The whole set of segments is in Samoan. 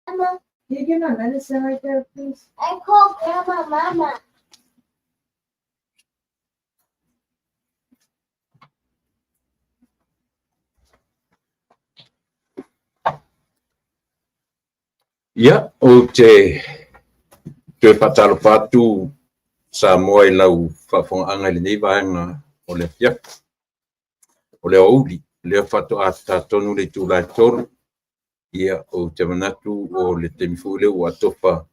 Grandma. Can you get my medicine right there, please? I call Grandma Mama. Ia, ou te toe faatalofa atu Samoa i lau faafofogaaga i lenei vaega o le afiafi, o le aoauli, lea faatoa ta tonu le itula e 3. Ia, ou te manatu o le taimi foi lea ua atofa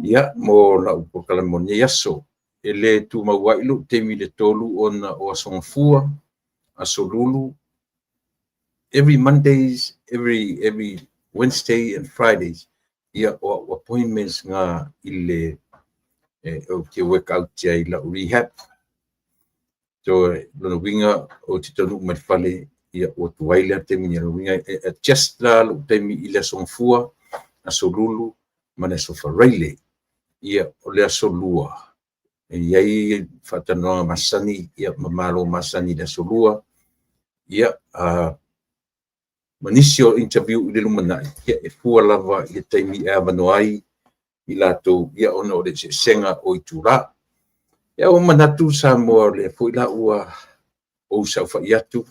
ia mo lau polokalame mo lenei aso. E le tumau ai lou taimi i le 3 ona o Aso Gafua, Aso Lulu, every Mondays, every Wednesday and Fridays, ia o au appointments nga i le ou te work out ai i lau rehab. So, lona uiga ou te taunuu mai le fale, ia ua tuai lea taimi ni. Lona uiga e adjust la lou taimi i le Aso Gafua, Aso Lulu ma le Aso Faraile. Ia, o le Aso Lua, e i ai faatalanoaga masani, ia, ma malo masani i le Aso Lua, ia, ma nisi o interview i le lumanai, ia, e fua lava i le taimi e avanoa ai i latou, ia, ona o le eseesega o itula. Ia, ua manatu Samoa, o lea foi la ua ou saofai atu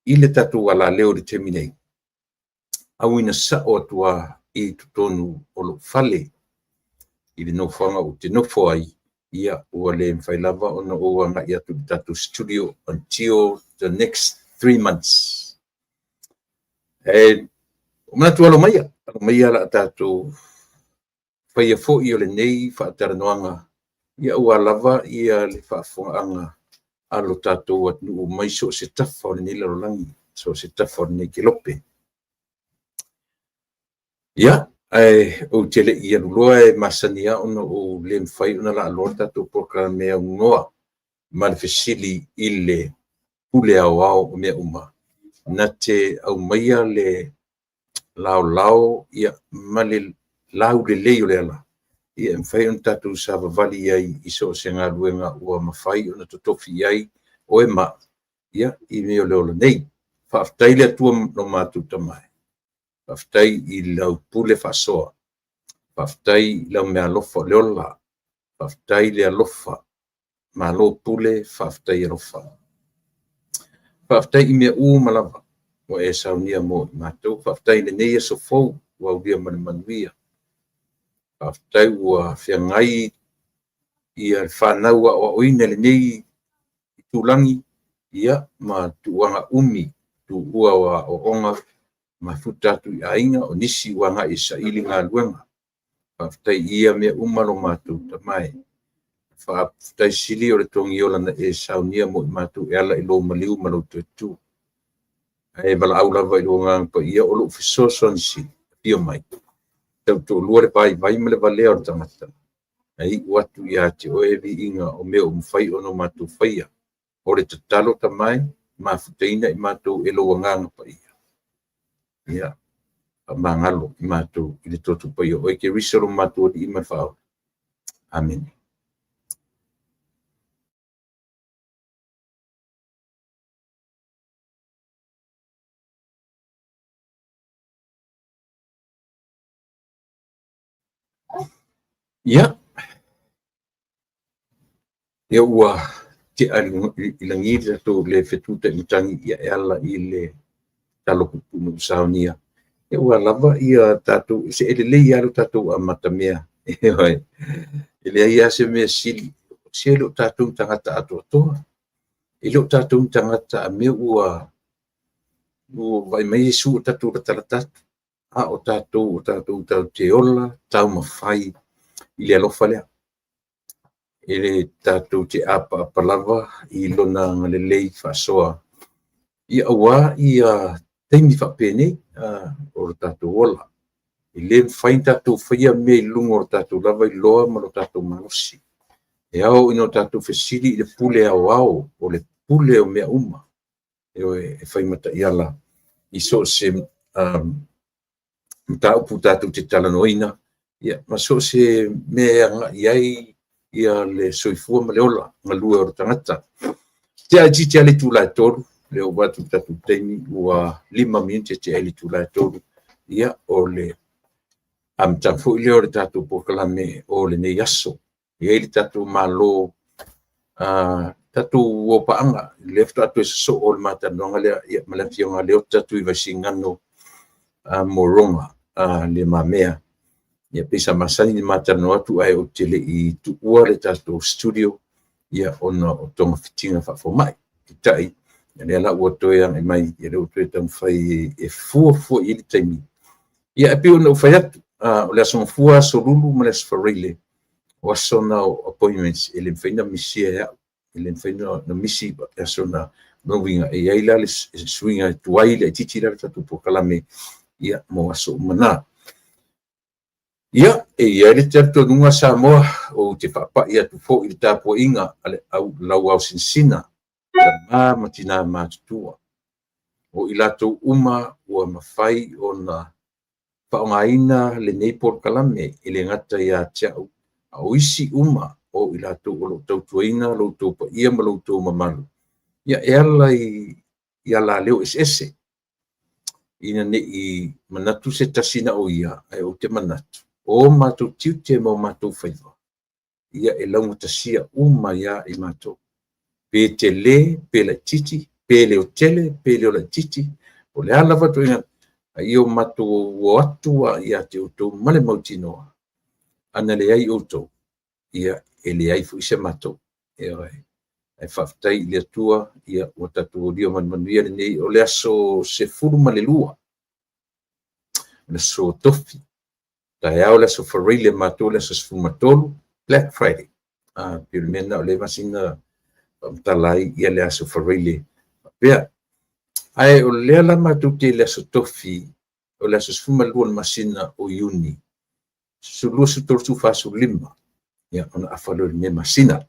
i le tatou alaleo i le taimi nei, auina sao atu lava i totonu o lou fale i le nofoaga ou te nofo ai. Ia, ua le mafai lava ona ou agai atu i le tatou studio until the next 3 months. E manatu alo maia, alo maia la tatou faia foi o lenei faatalanoaga, ia ua lava ia le faafofogaaga a lo tatou atunuu mai so o se tafa o lenei lalolagi, so o se tafa o lenei kelope. Ia, ae ou te le i aluloa, e masani lava ona ou le mafai ona laaloa le tatou polokalame aunoa ma le fesili i le pule aoao o mea uma na te aumaia le laolao, ia, ma le laulelei o le ala, ia, e mafai ona tatou savavali ai i so o se galuega ua mafai ona totofi i ai oe ma au, ia, i mea o le ola nei. Faafetai le Atua lo matou Tama e. Faafetai i lau pule faasoa. Faafetai i lau meaalofa o le ola. Faafetai le alofa. Malo pule, faafetai alofa. Faafetai i mea uma lava ua e saunia mo i matou. Faafetai i lenei aso fou ua aulia ma le manuia. Faafetai ua feagai ia le fanau aoaoina i lenei itulagi, ia, ma tuuaga umi tuua o aoaoga mafuta atu i aiga, o nisi ua agai e saili galuega. Faafetai i ia mea uma lo matou Tama e. Faafetai sili o le togiola na e saunia mo i matou e ala i lou maliu ma lou toetu. Ae valaau lava i lou Agaga Paia o lou fesoasoani sili, afio mai, tautoalua le vaivai ma le valea o le tagata, ae iu atu ia te oe viiga o mea ua mafai ona matou faia. O le tatalo, Tama e, mafutaina i matou e lou Agaga Paia. Ia, faamagalo i matou i le toto paia o oe Keriso lo matou Alii ma le Faaola. Amene. Ia, ia ua tea i lagi le tatou le fetu taimatagi, ia, e ala i le talo puupuu na saunia. Ia, ua lava ia tatou, se e lelei lava lo tatou amatamea. E leai lava se mea sili, se le o tatou tagata atoatoa, e le o tatou tagata a mea ua vaai mai Iesu o tatou latalata atu, a o tatou tatou te ola taumafai i le alofa lea. E le tatou te apaapa lava i lona agalelei faasoa, ia, aua ia taimi faapenei o lo tatou ola. E le mafai ona tatou faia mea i luga o lo tatou lava iloa ma lo tatou malosi. E ao ina o tatou fesili i le pule aoao o le pule o mea uma, e fai ma taiala i so o se mataupu tatou te talanoaina, ia, ma so o se mea e agai ai ia le soifua ma le ola galue o le tagata. Tea itiiti lava le itula e 3, lea ua atu le tatou taimi, ua 5 minute tea i le itula e 3. Ia, o le Amataga foi lea o le tatou polokalame o lenei aso. E i ai le tatou Malo, tatou o paaga, lea faatoa toe sosoo o le matalanoaga lea, ia, ma le Afioga Leota Tuivaisigano Morona Le Mamea. Ia pei sa masani ona ma talanoa atu ae ou te le i tuua le tatou studio, ia, ona o togafitiga faafomai. Peitai, lea la ua toe agai mai, ia lea ua toe taumafai e fuafua i ai le taimi. Ia, e pei ona ou fai atu, o le Aso Gafua, Aso Lulu ma le Aso Faraile, o aso na o appointments e le mafai ona misia e au, e le mafai ona misi le aso na. Lona uiga, e i ai la le suiga e tuai laitiiti la le tatou polokalame, ia, mo aso uma na. Ia, e i ai le talitonuga Samoa, ou te faapai atu foi i le tapuaiga a le lauaosinasina, tama ma tina matutua, o i latou uma ua mafai ona faaaogaina lenei polokalame e le gata ia te au, a o isi uma o i latou o lo o tautuaina lo outou paia ma lo outou mamalu, ia, e ala i alaleo eseese, ina ne i manatu se tasi na o ia, ae ou te manatu, o matou tiute ma o matou faiva, ia e laugatasia uma ia i matou. Pe tele, pe laitiiti, pe leotele, pe leo laitiiti, o le a lava ituaiga, a ia o matou o atu lava ia te outou ma le mautinoa, ana leai outou, ia e leai foi se matou. Ae faafetai i le Atua, ia ua tatou aulia ma le manuia lenei, o le aso 12, o le aso Tofi, taeao le aso Faraile matou le aso 13, Black Friday. Pei o le mea lena o lea e masani ona faamatala ai ia le aso Faraile faapea. Ae o lea la matou te i le aso Tofi, o le aso 12 o le masina o Iuni, 23, 45, ia, ona afa lea o lenei masina.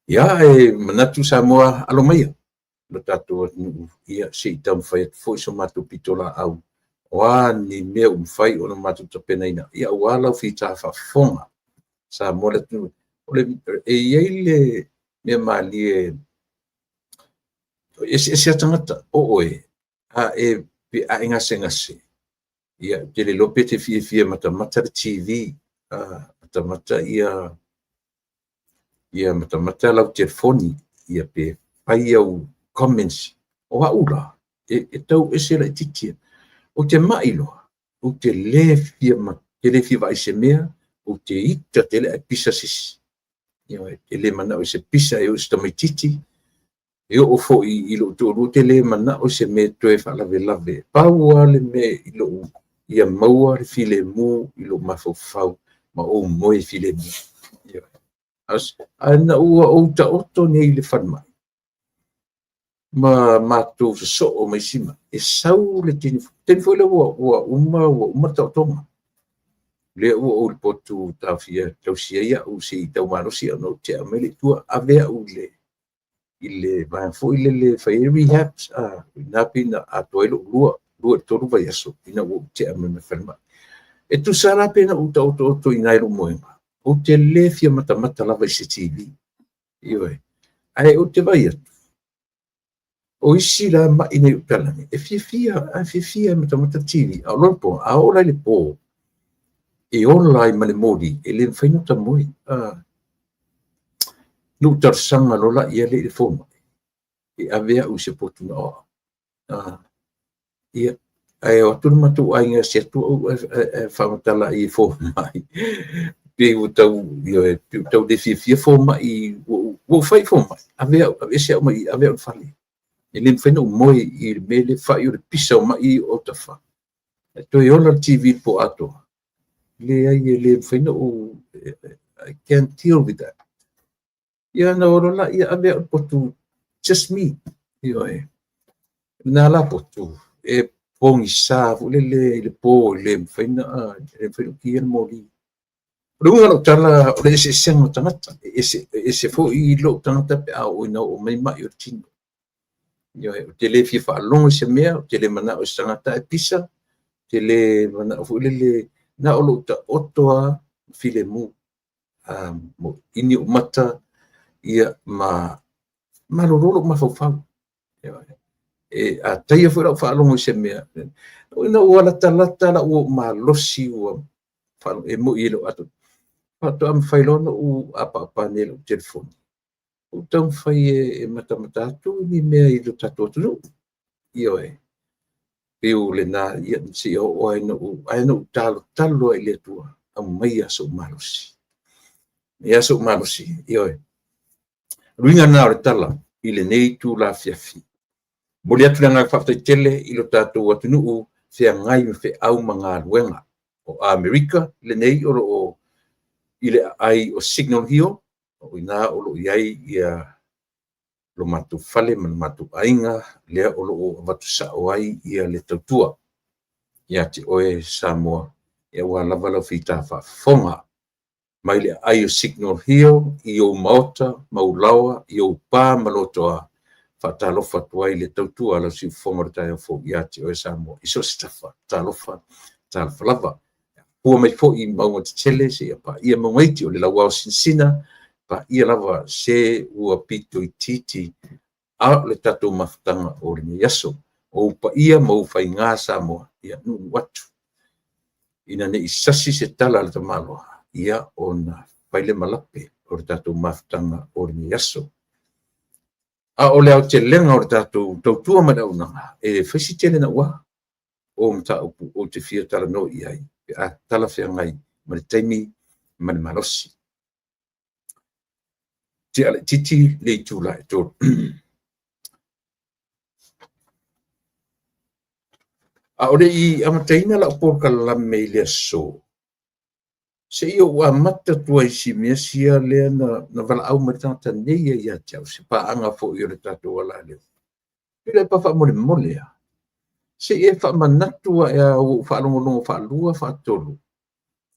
Ia, e manatu Samoa, alo maia lo tatou atunuu, ia se i taumafai atu foi so matou pitolaau, o a ni mea ua mafai ona matou tapenaina, ia aua lau fita faafofoga Samoa le atunuu. E i ai le mea malie, e eseese lava tagata, o oe, a e, pe a e gasegase, ia, ou te le iloa pe te fiafia e matamata le TV, matamata ia matamata lau telefoni, ia pe fai au comments. O au la, e tau ese laitiiti. Ou te mai loa, ou te le fia, te le fia vaai i se mea, ou te ita tele ae pisa sisi. E le manao i se pisa e oo i se tamaitiiti, e oo foi i lou toalua, ou te le manao i se mea e toe faalavelave. Pau lava le mea i lou, ia maua le filemu i lou mafaufau ma ou moe filemu. Ae na ua ou taoto nei i le falemai, ma matou sosoo ma isi mai, e sau le taimi foi lea ua uma le taotoga. Lea ua ou i le potu taofia tausi ai au se i tau malosi ona ou tea mai lea i tua, ave au i le vaega foi lele e fai ai rehabs, ina pei na atoa ai lou 2 i le 3 vaiaso ina ua ou tea mai le falemai. E tusa la pe na ou taotooto i ina i lou moega, ou te le fia matamata lava i se TV. Ioe. Ae ou te vaai atu, o isi la mai nei o papalagi, e fiafia, a fiafia e matamata TV. A o lona po, a oo la i le po, e ola ai ma le moli, e le mafai ona ta moe. Na ou talosaga loa la i ai le fomai, e ave au i se potu na o au. Ia, ae o atu le matou aiga e asi atu au ae faamatala i fomai. Pei ua tau, ioe, pei ua tau le fiafia fomai, ua ou fai i fomai, ave au, aveese au mai i i, ave au i le fale. E le mafai ona ou moe i le mea lea e fai o le pisa o mai i ou autafa. Ae toe ola le TV i le po atoa. Leai, e le mafai ona ou, I can't deal with that. Ia na o loa laia ave au i le potu just me. Ioe. Na la potu e pogisa foi lele i le po e le mafai ona ukia le moli. O le uiga o lau tala, o le eseesega o tagata. E ese, e ese foi lou tagata pe a oo ina oo mai mai o le tino. Ioe, ou te le fia faalogo i se mea, ou te le manao i se tagata ae pisa, ou te le manao foi lele, na o lou taoto lava filemu. Ini ou mata, ia, ma malolo lou mafaufau. E ataia foi lau faalogo i se mea. Ina ua latalata la ua ou malosi ua e moi e le o ato. Faatoa mafai loa ona ou apaapa nei i lau telefoni. Ou taumafai e matamata atu ni mea i lo tatou atunuu. Ioe. Pei o lena, ia, seia oo lava ina ou, ae na ou talotalo lava i le Atua, aumaia sou malosi. Aumaia sou malosi, ioe. O le uiga lena o le tala i lenei itula afiafi. Momoli atu le agaga faafetai tele i lo tatou atunuu feagai ma feau ma galuega. O Amerika lenei o lo o i le aai o Signal Hill, o i ina o lo o i ai lo matou fale ma lo matou aiga, lea o lo o avatu sao ai le tautua ia te oe Samoa, aua lava lau fita faafofoga. Mai le aai o Signal Hill i ou maota ma ou laoa, i ou pa ma lotoa, faatalofa atu ai le tautua a lau siufofoga o le taeao fou ia te oe Samoa i so o se tafa. Talofa, talofa lava. Pua mai foi i mauga tetele seia paia mauga iti, o le lauao sinasina, paia lava se ua pito itiiti a o le tatou mafutaga o lenei aso. O ou paia ma ou faiga Samoa, ia nuunuu atu ina ne i sasi se tala a le tamaloa, ia ona fai lea ma lape o le tatou mafutaga o lenei aso. A o le aotelega o le tatou tautua ma le auaunaga, e fai si tele naua o mataupu ou te fia talanoa i ai pe a talafeagai ma le taimi ma le malosi. Tea laitiiti le itula e 3. A o le i amataina lau polokalame i le aso, se i ou amata atu ai i si mea sia lea na valaau mai le tagata nei ia te au, se paaga foi o le tatou alaleo. Tuilaepa faamolemole lava, se i e faamanatu ae a ua ou faalogologo faalua faatolu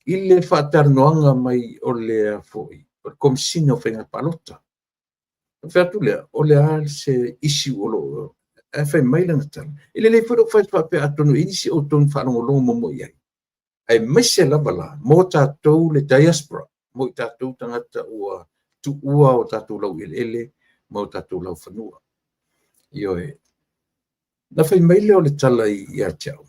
i le faatalanoaga mai o le foi o le Komesina o Faiga Palota. Ona fai atu lea, o le a se issue o lo o ae fai mai lana tala. E lelei foi lou fai atu faapea atonu e i ai nisi o outou na faalogologo muamua i ai, aemaise lava la mo tatou le diaspora, mo i tatou tagata ua tuua o tatou laueleele ma o tatou laufanua. Ioe. Na fai mai lea o le tala ia te au,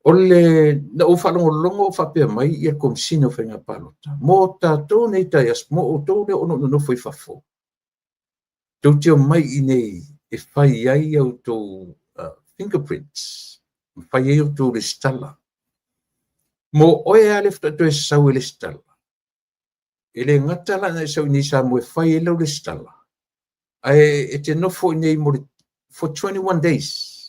o le, na ou faalogologo o faapea mai ia le Komesina o Faiga Palota, mo tatou nei diaspora, mo outou lea o lo o nonofo i fafo, tou te omai i inei e fai ai a outou fingerprints, ma fai ai outou resitala. Mo oe lava lea faatoa toe sau e resitala, e le gata la na e sau i inei i Samoa e fai ai lau resitala, ae e te nofo i inei mo le for 21 days.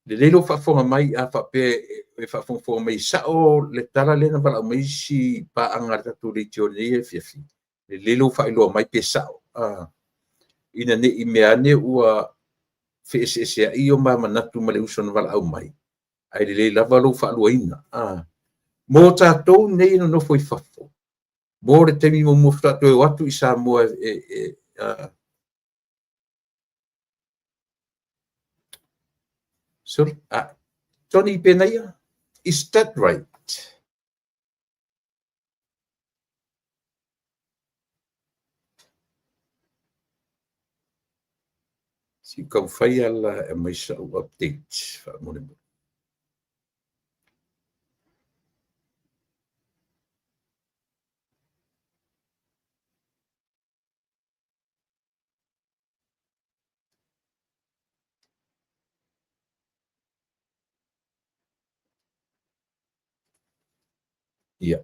Lelei lou faafofoga mai, a faapea e faafogafoga mai e sao le tala lea na valaau mai isi paaga a le tatou leitio i lenei afiafi, lelei lou faailoa mai pe sao, ina ne i mea ane ua feeseeseai o ma manatu ma le uso na valaau mai, ae lelei lava lou faaluaina. Mo tatou nei e nonofo i fafo, mo le taimi muamua faatoa toe o atu i Samoa sorry, Tony Penaia, is that right? Se i taumafai lava e aumai sau update faamolemole. Ia.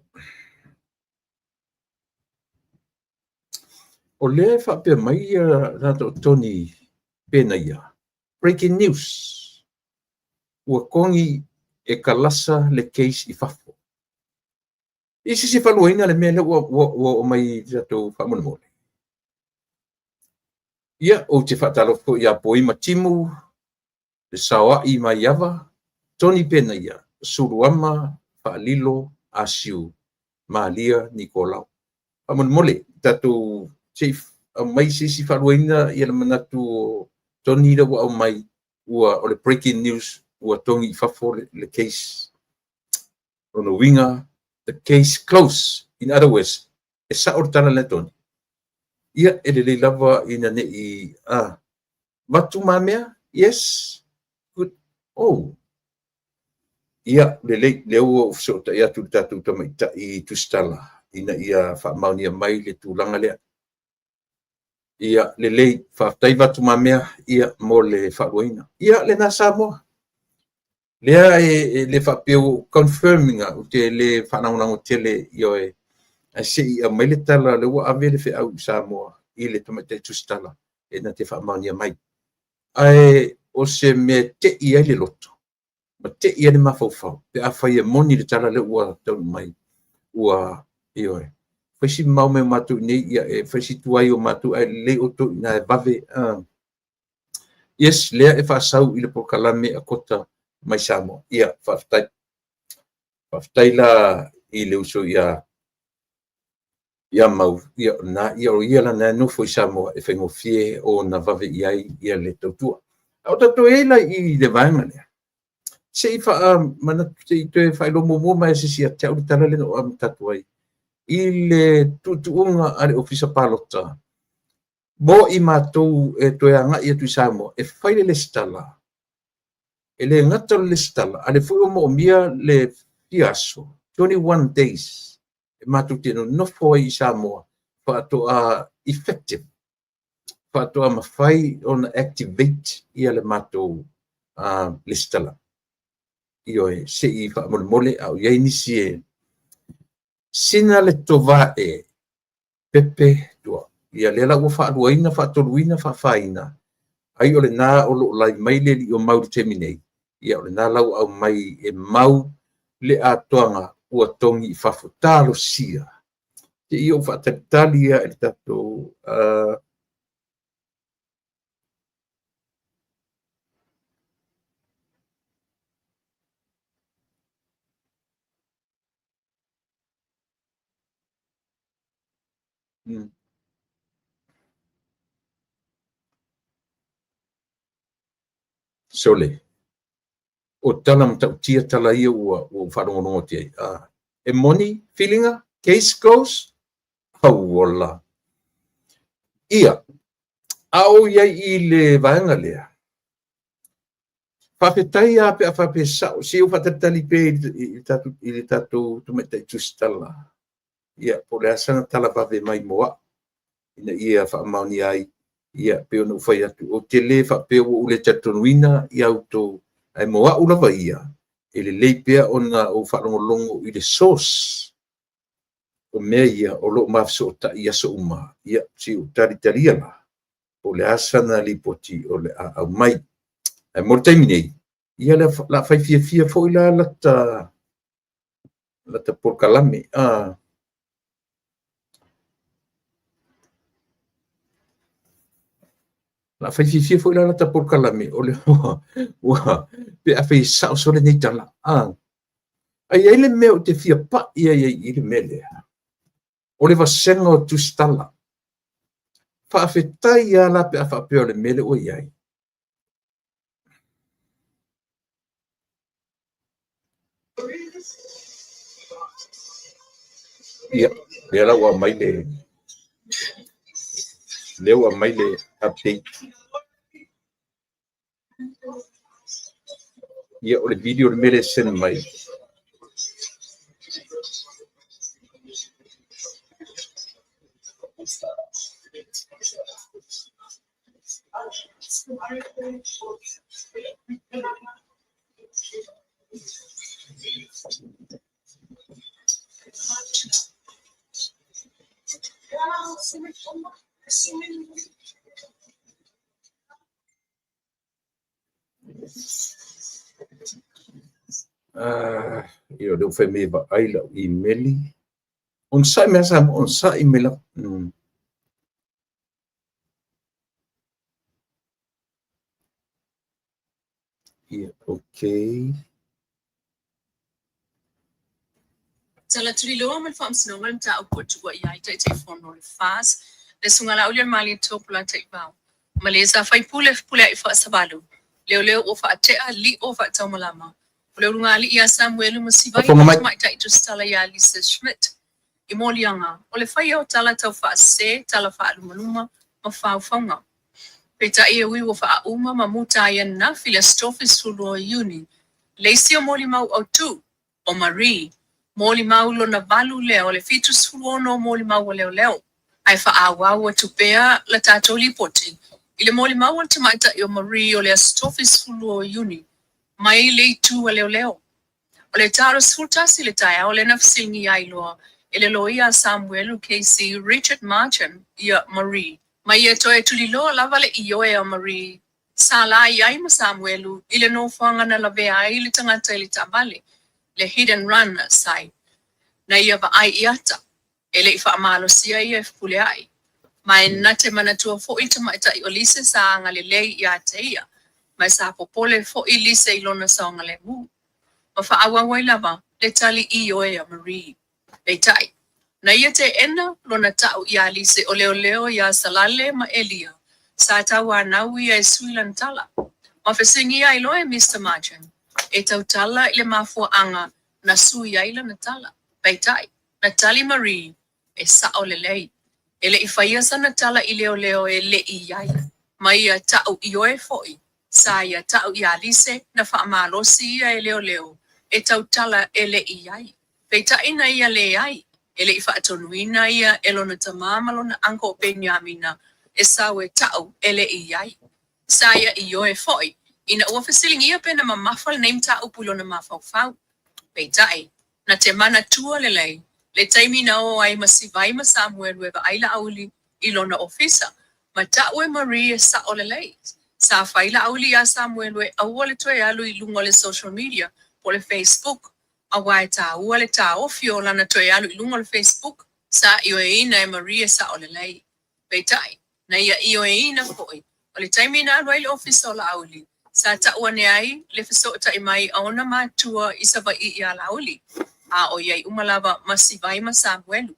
O lea e faapea mai ia tagata o Tony Penaia, breaking news, ua togi e kalasa le case i fafo. I se isi e faaluaina le mea lea ua oo mai i le tatou faamolemole. Ia, ou te faatalofa foi ia Poima Timu, le saoai mai Ava, Tony Penaia, Suluama Faalilo Asiu, Malia Nikolao. Faamolemole, tatou se i aumai se isi faaluaina ia le manatu o Tony lea ua aumai, ua o le breaking news, ua togi i fafo le case. Lona uiga, the case close. In other words, e sao le tala lea Tony. Ia, e lelei lava ina ne i Vatumamea, yes, good, oh. Ia, lelei, lea ua ou fesootai atu i le tatou tamaitai tusitala ina ia faamaonia mai le tulaga lea. Ia, lelei, faafetai Vatumamea, ia, mo le faaluaina. Ia, lena Samoa. Lea e le faapea ua ou confirm ina, ou te le faalagolago tele, ioe, ae se i aumai le tala, lea ua ave le feau i Samoa i le tamaitai tusitala e na te faamaonia mai. Ae o se mea e tei ai le loto ma tei ai le mafaufau pe afai e moni le tala lea ua taunuu mai, ua, ioe, fai si mamao mai o matou i inei, ia e fai si tuai o matou, ae lelei outou i ina e vave. Yes, lea e faasau i le polokalame a Kota mai Samoa. Ia, faafetai. Faafetai la i le uso ia ia Mau, ia na, ia o ia lana e nofo i Samoa e faigofie ona vave i ai ia le tautua. A o tatou i ai la i le vaega lea, se i faamanatu, se i toe faailoa muamua mai se isi ia te au le tala lea na ou amata atu ai i le tuutuuga a le Ofisa Palota mo i matou e toe agai atu i Samoa e fai le lesitala. E le gata o le lesitala, a o lea foi ua moomia le fia aso, 21 days, e matou te nonofo ai i Samoa faatoa effective, faatoa mafai ona activate ia le matou lesitala. Ioe, se i faamolemole a o i ai nisi e sina le tovae pepe tua. Ia lea la ua faaluaina, faatoluina, faafaina, ai o lena o lo o live mai le alii o Mau i le taimi nei, ia o lena la ua aumai e Mau le atoaga ua togi i fafo. Talosia, se i ou faatalitali lava i le tatou Sole, o tala matautia tala ia ua ou faalogologo atu i ai. E moni, filiga, case closed, auola. Ia, a o i ai i le vaega lea, faafetai lava pe a faapea e sao, se i ou faatalitali pea i le tatou tamaitai tusitala, ia, po o le a sana tala vave mai mo au, ina ia faamaonia ai, ia, pei ona ou fai atu, ou te le faapea ua ou le talitonuina ia outou, ae mo au lava ia, e lelei pea ona ou faalogologo i le source o mea ia o lo o ma fesootai i aso uma, ia, se i ou talitalia la, po o le a sana lipoti o le a aumai. Ae mo le taimi nei, ia o le a fai fiafia foi la lata polokalame. La fai fiafia foi la lata polokalame o le ua pe a fai e sao sole nei tala. Ae i ai le mea ou te fia pai ai i le mea lea, o le vasega o tusitala. Faafetai lava la pe a faapea o le mea lea ua i ai. Ia, lea la ua aumai le lea ua aumai le update. Ia, o le video le mea lea e send mai. Ia, o lea ua fai mai e vaai lau imeli. Onosai mai Samoa, onosai mai lava. Ia, okay. Tala Tuliloa ma le Faamasinoga le mataupu ua tuua i ai Taitaifono o le FAS, le Susuga Laaulialemalietoa Polataivao, ma le sa faipule Fepuleai Faasavalu, leoleo ua faatea lio faataumalama o le ulugalii ia Samuelu Masivai Faafofoga ma mai. tamaitai tusitala ia Lisa Schmidt i moliaga o le faia o tala tau faasese, tala faalumaluma ma faufauga. Peitai e ui ua faauma ma muta ai ananafi i le aso 32 o Iuni le isi o molimau autu, o Marie, molimau lona valu lea o le 76 o molimau a leoleo. Ae faaauau atu pea la tatou lipoti i le molimau a le tamaitai o Marie o le aso 32 o Iuni mai le itu a leoleo. O le ta o le 11 i le taeao lea na fesiligia ai loa e le loia a Samuelu KC Richard Marchand ia Marie. Ma ia toe tuliloa lava le ioe a Marie sa la i ai ma Samuelu i le nofoaga na lavea ai le tagata i le taavale, le hit and run sai, na ia vaai i ata, e le i faamalosia ia e Fepuleai. Ma e na te manatua foi le tamaitai o Lise sa agalelei ia te ia, ma e sa popole foi Lise i lona saogalemu. Ma faaauau ai lava le tali ioe a Marie. Peitai, na ia teena lona tau iā Lise o leoleo iā Salale ma Elia, sa tauanau ia e sui lana tala. Ma fesiligia ai loa e Mister Marchand e tautala i le mafuaaga na sui ai lana tala. Peitai, na tali Marie, e sao lelei. E le i faia sana tala i leoleo e le i i ai. Ma ia tau ioe foi, sa ia tau iā Lise na faamalosi ia e leoleo e tautala e le i i ai. Peitai na ia leai, e le i faatonuina ia e lona tamā ma lona uncle o Peniamina e sau e tau e le i i ai. Sa ia ioe foi, ina ua fesiligia pe na mamafa lenei mataupu i lona mafaufau. Peitai, na te manatua lelei le taimi na o ai ma Sivai ma Samuelu e vaai Laauli i lona ofisa, ma tau e Marie e sao lelei. Sa fai Laauli iā Samuelu e aua le toe alu i luga o le social media po o le Facebook, aua e taua le taofi o lana toe alu i luga o le Facebook. Sa ioeina e Marie e sao lelei. Peitai, na ia ioeina foi, o le taimi na alu ai i le ofisa o Laauli, sa tau ane ai le fesootai mai a ona matua i Savaii iā Laauli, a o i ai uma lava ma Sivai ma Samuelu.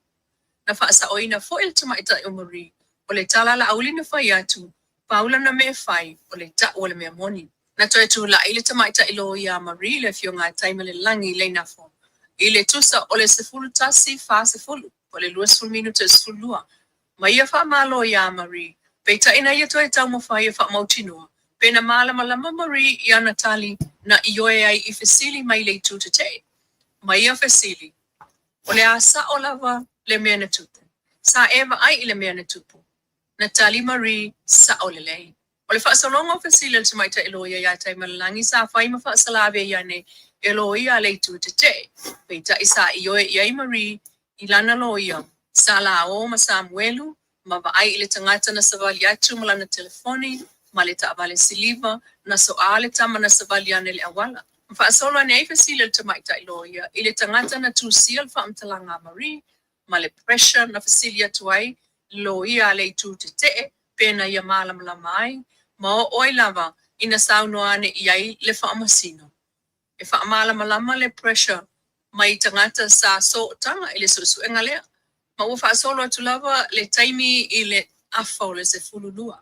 Na faasaoina foi e le tamaitai o Marie, o le tala a Laauli na fai atu, pau lana mea e fai, o le tau o le mea moni. Na toe tulai le tamaitai loia a Marie, le Afioga a Taimalelagi Leinafo, i le tusa o le 11:40, po o le 20 minute i le 12, ma ia faamalo iā Marie, peitai na ia toe taumafai e faamautinoa pe na malamalama Marie i ana tali na ioe ai i fesili mai le itu tetee. Ma ia fesili, O le a sao lava le mea na tupu? Sa e vaai i le mea na tupu? Na tali Marie, Sao lelei. O le faasologa o fesili a le tamaitai loia iā Taimalelagi sa fai ma faasalavei ane e loia a le itu tetee, peitai sa ioe i ai Marie i lana loia, sa la o ma Samuelu ma vaai i le tagata na savali atu ma lana telefoni ma le taavale siliva na soa le tama na savali ane i le auala. Ma faasolo ane ai fesili a le tamaitai loia i le tagata na tusia le faamatalaga a Marie ma le pressure na fesili atu ai le loia a le itu tetee pe na ia malamalama ai ma oo ai lava ina saunoa ane i ai le faamasino. E faamalamalama le pressure mai tagata sa sootaga i le suesuega lea, ma ua faasolo atu lava le taimi i le afa o le 12,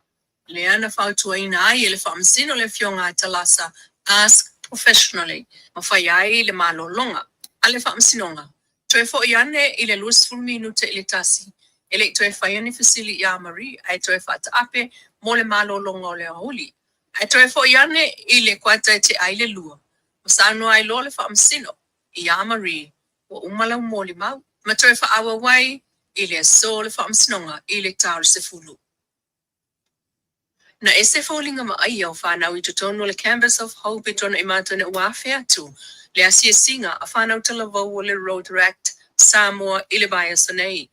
lea na fautuaina ai e le Faamasino le Afioga a Talasa ask professionally ma fai ai le malologa a le Faamasinoga. Toe foi ane i le 20 minute i le tasi, e le i toe faia ni fesili iā Marie ae toe faataape mo le malologa o le aoauli. Ae toe foi ane i le kuata e tea ai le lua, ma saunoa ai loa le Faamasino iā Marie, Ua uma lau molimau. Ma toe faaauau ai i le aso le Faamasinoga i le ta o le 10. Na ese foliga vaaia o fanau i totonu o le Campus of Hope e tuanai matou ina ua afe atu le asiasiga a fanau talavou o le Rotaract Samoa i le vaiaso nei.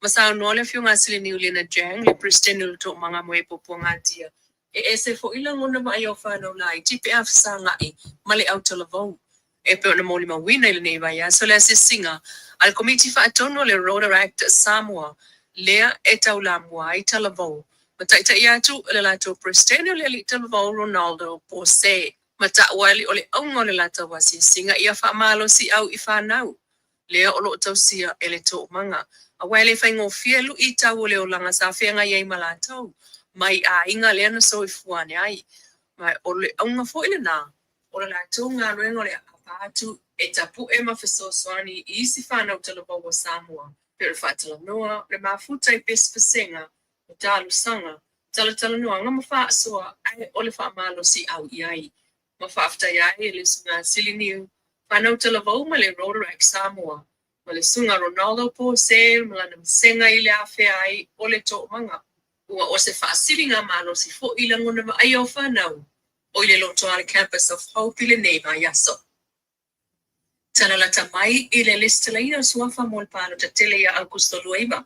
Ma saunoa le Afioga a Sileniu Lena Jang, le Peresetene o le Toomaga mo e Puapuagatia, E ese foi lagona vaaia o fanau laiti pe a fesagai ma le autalavou. E pei ona molimauina i lenei vaiaso le asiasiga a le Komiti Faatonu o le Rotaract Samoa lea e taulamua ai talavou ma taitai atu e le latou Peresetene o le Alii Talavou Ronaldo Pose. Ma ta'u ai o le auga o le latou asiasiga ia faamalosiau i fanau lea o lo o tausia e le toomaga, aua e le faigofie luitau o le olaga sa feagai ai ma latou mai aiga lea na soifua ane ai. Ma o le auga foi lena o le latou galuega o le aapa atu e tapue ma fesoasoani i isi fanau talavou a Samoa, pei o le faatalanoa, o le mafuta i pesepesega, o talosaga, Talatalanoaga ma faasoa ae o le faamalosiau i ai ma faafetaia ai e le Susuga Siliniu Fanau Talavou ma le Rotaract Samoa ma le Susuga Ronaldo Pose ma lana vasega i le afea ai o le toomaga. Ua o se faasiligamalosi foi i lagona vaaia o fanau o i le Lotoale Campus of Hope i lenei vaiaso. Tala lata mai i le lesitalaina o suafa mo le palota tele ia Aokuso 29,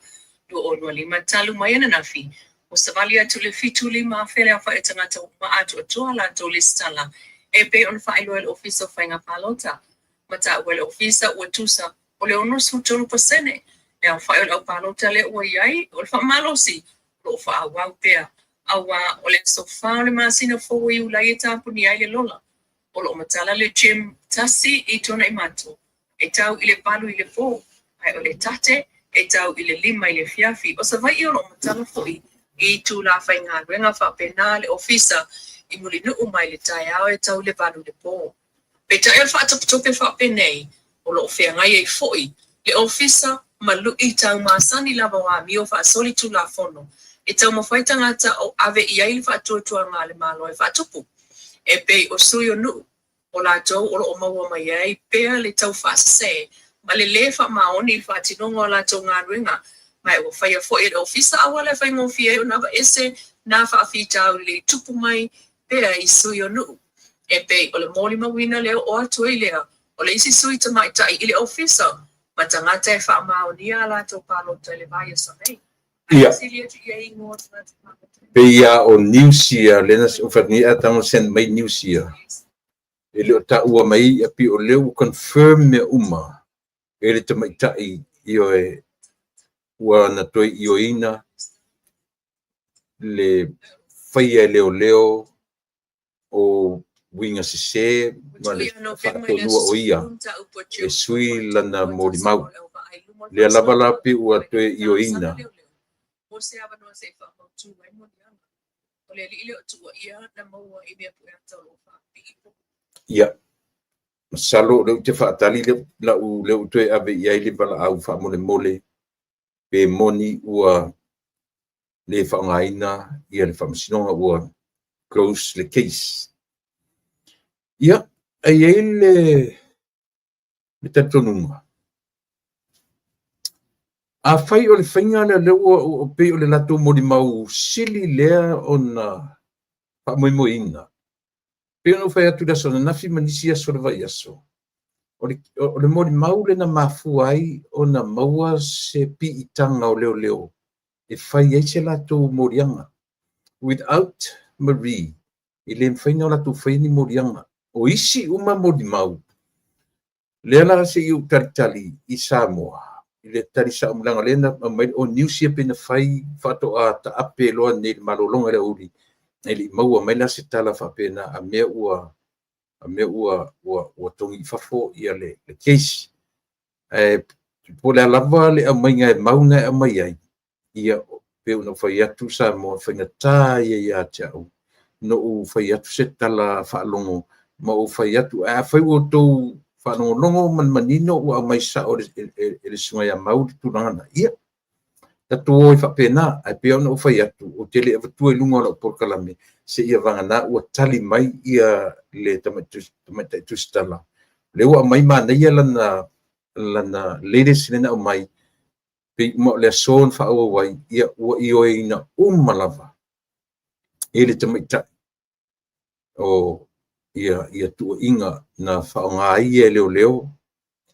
2025 talu mai ananafi, ua savali atu le 75,000 le aofai o tagata ua uma atoatoa latou lesitala e pei ona faailoa e le Ofisa o Faiga Palota. Ma taua e le Ofisa ua tusa o le 63% le aofai o le aupalota lea ua i ai o le faamalosi o lo o faaauau pea, aua o le aso 4 o le masina fou o Iulai e tapunia ai le lola. O lo o matala le gym tasi i Tuanaimato e tau i le 8 i le po, ae o le tate e tau i le 5 i le afiafi. O Savaii o lo o matala foi i itula faigaluega faapena le ofisa i Mulinuu mai le taeao e tau i le 8 i le po. Peitai o le faatopetope faapenei o lo o feagai ai foi le ofisa ma luitau masani lava o amio faasolitulafono e taumafai tagata o ave i ai le faatuatuaga a le Malo e faatupu, e pei o sui o nuu, o latou o lo o maua mai ai pea le taufaasese ma le lē faamaoni i le faatinoga o a latou galuega, ma ua faia foi e le Ofisa auala e faigofie ai ona aveese nā faafitauli i tupu mai pea i sui o nuu. E pei o le molimauina lea oo atu ai lea o le isi sui tamaitai i le Ofisa ma tagata e faamaonia a latou palota i le vaiaso nei. Ia. Pei lava o news ia, lea na ou fai atu nei a tago send mai news ia, e le o taua mai e pei o lea ua confirm mea uma e le tamaitai, ioe, ua na toe ioeina le faia e leoleo o uiga sese ma le faatonuga o ia e sui lana molimau. Lea lava la pei ua toe ioeina. Ia, masalo o lea ou te faatali lau lea ua toe ave i ai le valaau faamolemole pe moni ua le faaaogaina ia le faamasinoga ua close le case. Ia, e i ai le talitonuga, afai o le faiga lea lea ua pei o le latou molimau sili lea ona faamoemoeina, pei ona ou fai atu i le aso ananafi ma nisi aso o le vaiaso, o le molimau lea na mafua ai ona maua se piitaga o leoleo e fai ai se latou moliaga. Without Marie, e le mafai ona latou faia ni moliaga. O isi uma molimau, lea la se i ou talitali i Samoa, i le tali sao mai, leaga o lea na aumai o news ia pei na fai faatoa taape loa nei i le malologa i le aoauli, e le i maua mai la se tala faapena a mea ua togi i fafo ia le case. Ae po o le a lava le aumaiga e mau na e aumai ai, ia pei ona ou fai atu Samoa, e faigata ia ia te au na ou fai atu se tala faalogo ma ou fai atu, ae afai ua outou faalogologo ma le manino ua aumai sao e le susuga ia Mau le tulaga lena, ia, tatou o ai faapena. Ae pei ona ou fai atu, ou te le avatua i luga o lau polokalame seia vagana ua tali mai ia le tamaitai tusitala. Lea ua aumai manaia lana latest lea na aumai, pei uma o le aso na faaauau ai, ia ua ioeina uma lava e le tamaitai o ia tuuaiga na faaaoga ai ia e leoleo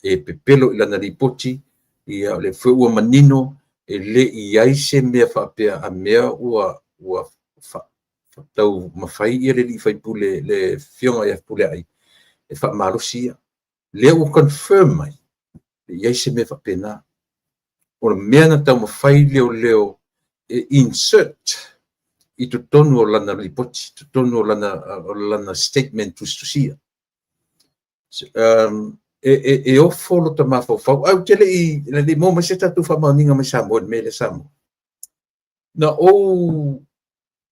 e pepelo i lana lipoti, ia o lea foi ua manino e le i ai se mea faapea a mea ua taumafai ia le alii faipule, le afioga ia Fepuleai e faamalosi ia. Lea ua confirm mai e i ai se mea faapena. O le mea na taumafai leoleo e insert i totonu o lana lipoti, totonu o lana statement tusitusia. E ofo lota mafaufau. Ae ou te le i maua mai se tatou faamaoniga mai Samoa i le mea lea Samoa. Na ou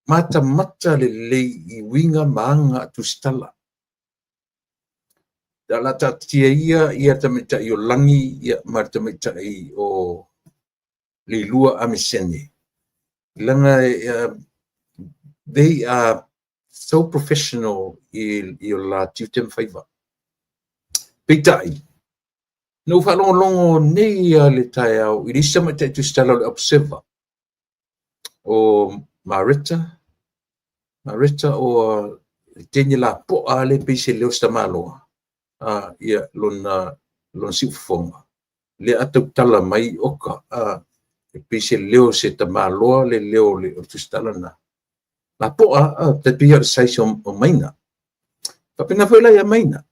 matamata lelei i uiga ma aga a tusitala. O le a taatia ia tamaitai o Lagi ma le tamaitai o Leilua Amesene. Leaga They are so professional i o la tiute ma faiva. Peitai, na ou faalogologo nei lava i le taeao i le isi tamaitai tusitala o le Observer, o Mareta, Mareta o le teine lapoa lea pei se leo o se tamaloa, ia lona siufofoga, lea a tautala mai oka, e pei se leo o se tamaloa le leo o le tusitala lena. Lapoa, tai pei o le size o Maina. Faapena foi la ia Maina.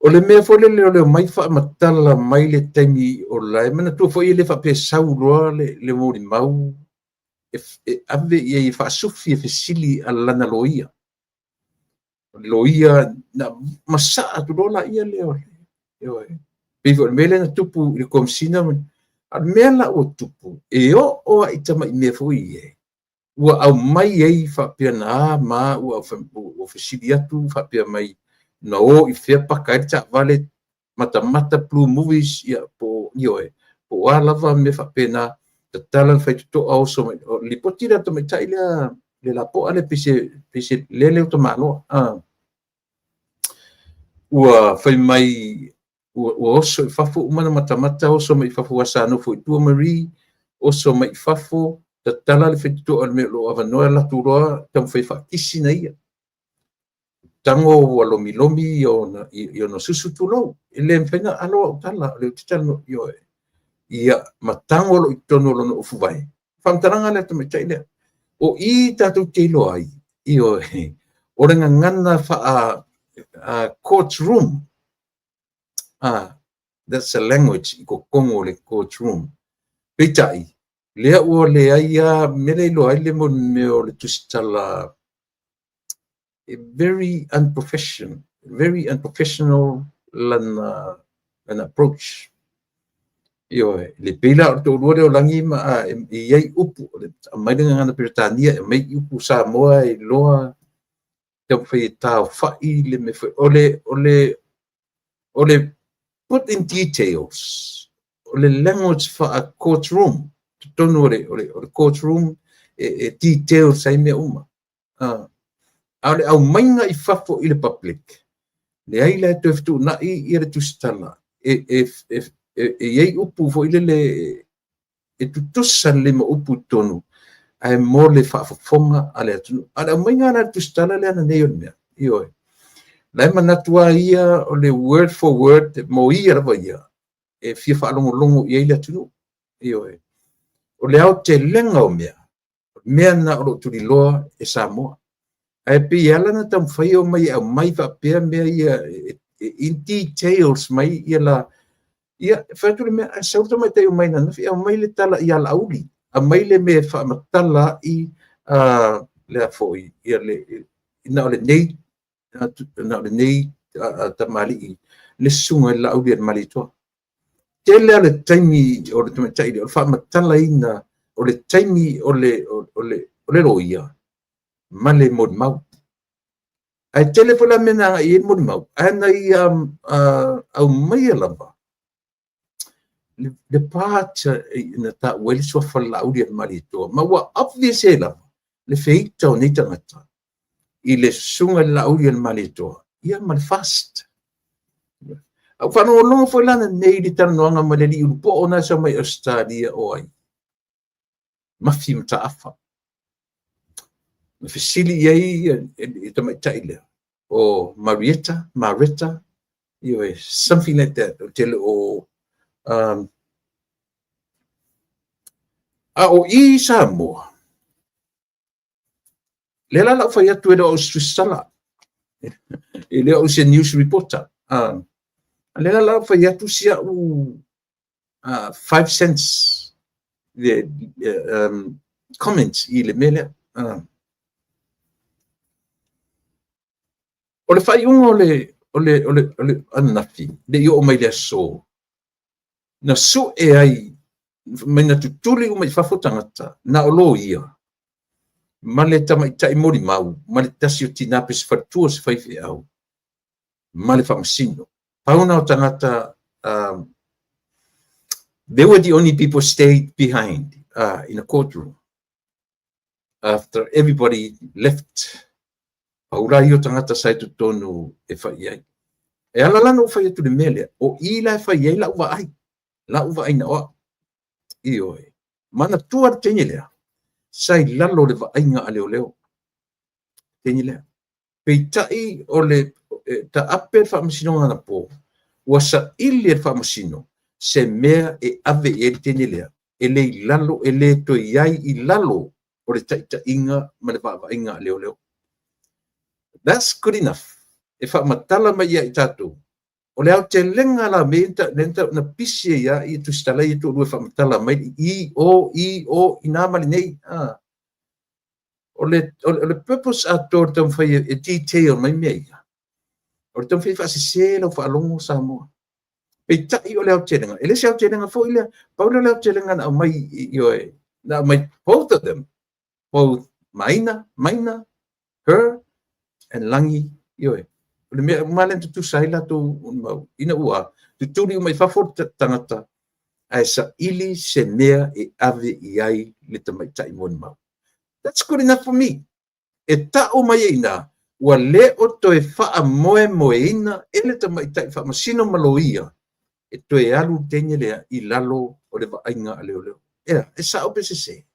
O le mea foi lele o le omai faamatala mai le taimi o la e manatua foi e le faapea e sau loa le molimau e ave i ai e faasufi e fesili a lana loia. O le loia na masaa atu loa laia lea o le pei foi o le mea lea na tupu i le Komesina, a o le mea la ua tupu, e oo lava i tamai mea foi ia, ua aumai ai faapea na a ma ua fesili atu faapea mai na o i fea paka ai le taavale, matamata blue movies, ia po ioe, po o a lava mea faapena, tatala le faitotoa oso mai. O le lipoti lea a le tamaitai lea, le lapoa lea pei se lele o tamaloa. Ua fai mai, ua oso i fafo, uma na matamata oso mai i fafo, aua sa nofo i tua Marie, oso mai i fafo, tatala le faitotoa o le mea o lo o avanoa, alu atu loa taumafai e faakisi na ia. Tago ua lomilomi i ona susu tulou. E le mafai ona alo au tala, o lea ou te talanoa, ioe. Ia, ma tago loa i totonu o lona ufuvae. Faamatalaga lea a le tamaitai lea. O i tatou te iloa ai, ioe, o le gagana faa court room. That's a language i totonu o le court room. Peitai, lea ua leai lava mea lea e iloa ai le mea o le tusitala very unprofessional, very unprofessional lana approach. Ioe, le pei la o le toalua lea o Lagi ma e i ai upu, aumai le gagana Peretania, aumai upu Samoa e iloa taumafai e taofai le mea foi. O le put in details, o le language faa court room, totonu o le court room, e details ai mea uma. A o le aumaiga i fafo i le public, leai la e toe fetuunai ia le tusitala, e i ai upu foi lele e tutusa lelei ma upu i totonu, ae mo le faafofoga a le atunuu. A o le aumaiga la le tusitala lea na nei o le mea, ioe. La e manatu lava ia o le word for word mo ia lava ia, e fia faalogologo i ai le atunuu. Ioe. O le aotelega o mea, mea na o lo o tuliloa e Samoa. Ae pei e ala na taumafai o mai e aumai faapea mea ia in details mai ia la, ia fai atu le mea, ae sau le tamaitai o mai ananafi, aumai le tala ia Laauli, aumai le mea e faamatala ai lea foi, ia le, na o lenei tamalii le susuga i le Laauli a le Malietoa. Tele lava le taimi o le tamaitai lea, o le faamatalaina o le taimi o le loia ma le molimau. Ae tele foi la mea na agai i ai le molimau, ae na ia aumaia lava le part na taua ai le suafa o le Laauli a le Malietoa, ma ua obvious ai lava le feita o nei tagata i le susuga i le Laauli a le Malietoa, ia ma le FAST. Au faalogologo foi la nei i le talanoaga ma le alii ulupoo na sau mai Australia o ai, Mafi Mataafa. Na fesili i ai le tamaitai lea, o Marietta, Maretta, ioe, something like that, o tele o a o i Samoa, lea la lau fai atu e le o au se tusitala, e le o au se news reporter. Lea la lau fai atu si au 5 cents le comments i le mea lea. O le faaiuga o le ananafi, le i oo mai le aso, na sue ai, mai na tutuli uma i fafo tagata, na o loia, ma le tamaitai molimau, ma le tasi o tina pe se faletua se faifeau, ma le faamasino. Pau na o tagata, they were the only people stayed behind in a courtroom. After everybody left, pau la ia o tagata sa i totonu e fai i ai. E ala la ona ou fai atu i le mea lea, o i la e fai ai lau vaai, lau vaai na o au. Ioe. Manatua le teine lea, sa i lalo o le vaaiga a leoleo. Teine lea. Peitai o le taape le faamasinoga anapo, ua saili e le faamasino se mea e ave i ai le teine lea, e le i lalo, e le toe i ai i lalo o le taitaiga ma le vaavaaiga a leoleo. That's good enough e faamatala mai ia i tatou. O le aotelega la o mea ia na pisi ai lava tusitala ia e toalua e faamatala mai le i, o, i, o, i na ma lenei. O le purpose atoa o le taumafai e detail mai mea ia, o le taumafai e faasese lau faalogo Samoa. Peitai o le aotelega, e le se aotelega foi lea, pau lea o le aotelega na aumai, ioe, na aumai both of them, both Maina, Maina, her, and Lagi, ioe. O le mea uma lea na tutusa ai latou mau, ina ua tutuli uma i fafo le tagata, ae saili se mea e ave i ai le tamaitai molimau. That's good enough for me. E tau mai ai i ina, ua le o toe faamoemoeina e le tamaitai faamasino ma loia e toe alu le teine lea i lalo o le vaaiga a leoleo. Ea, e sao pe sese?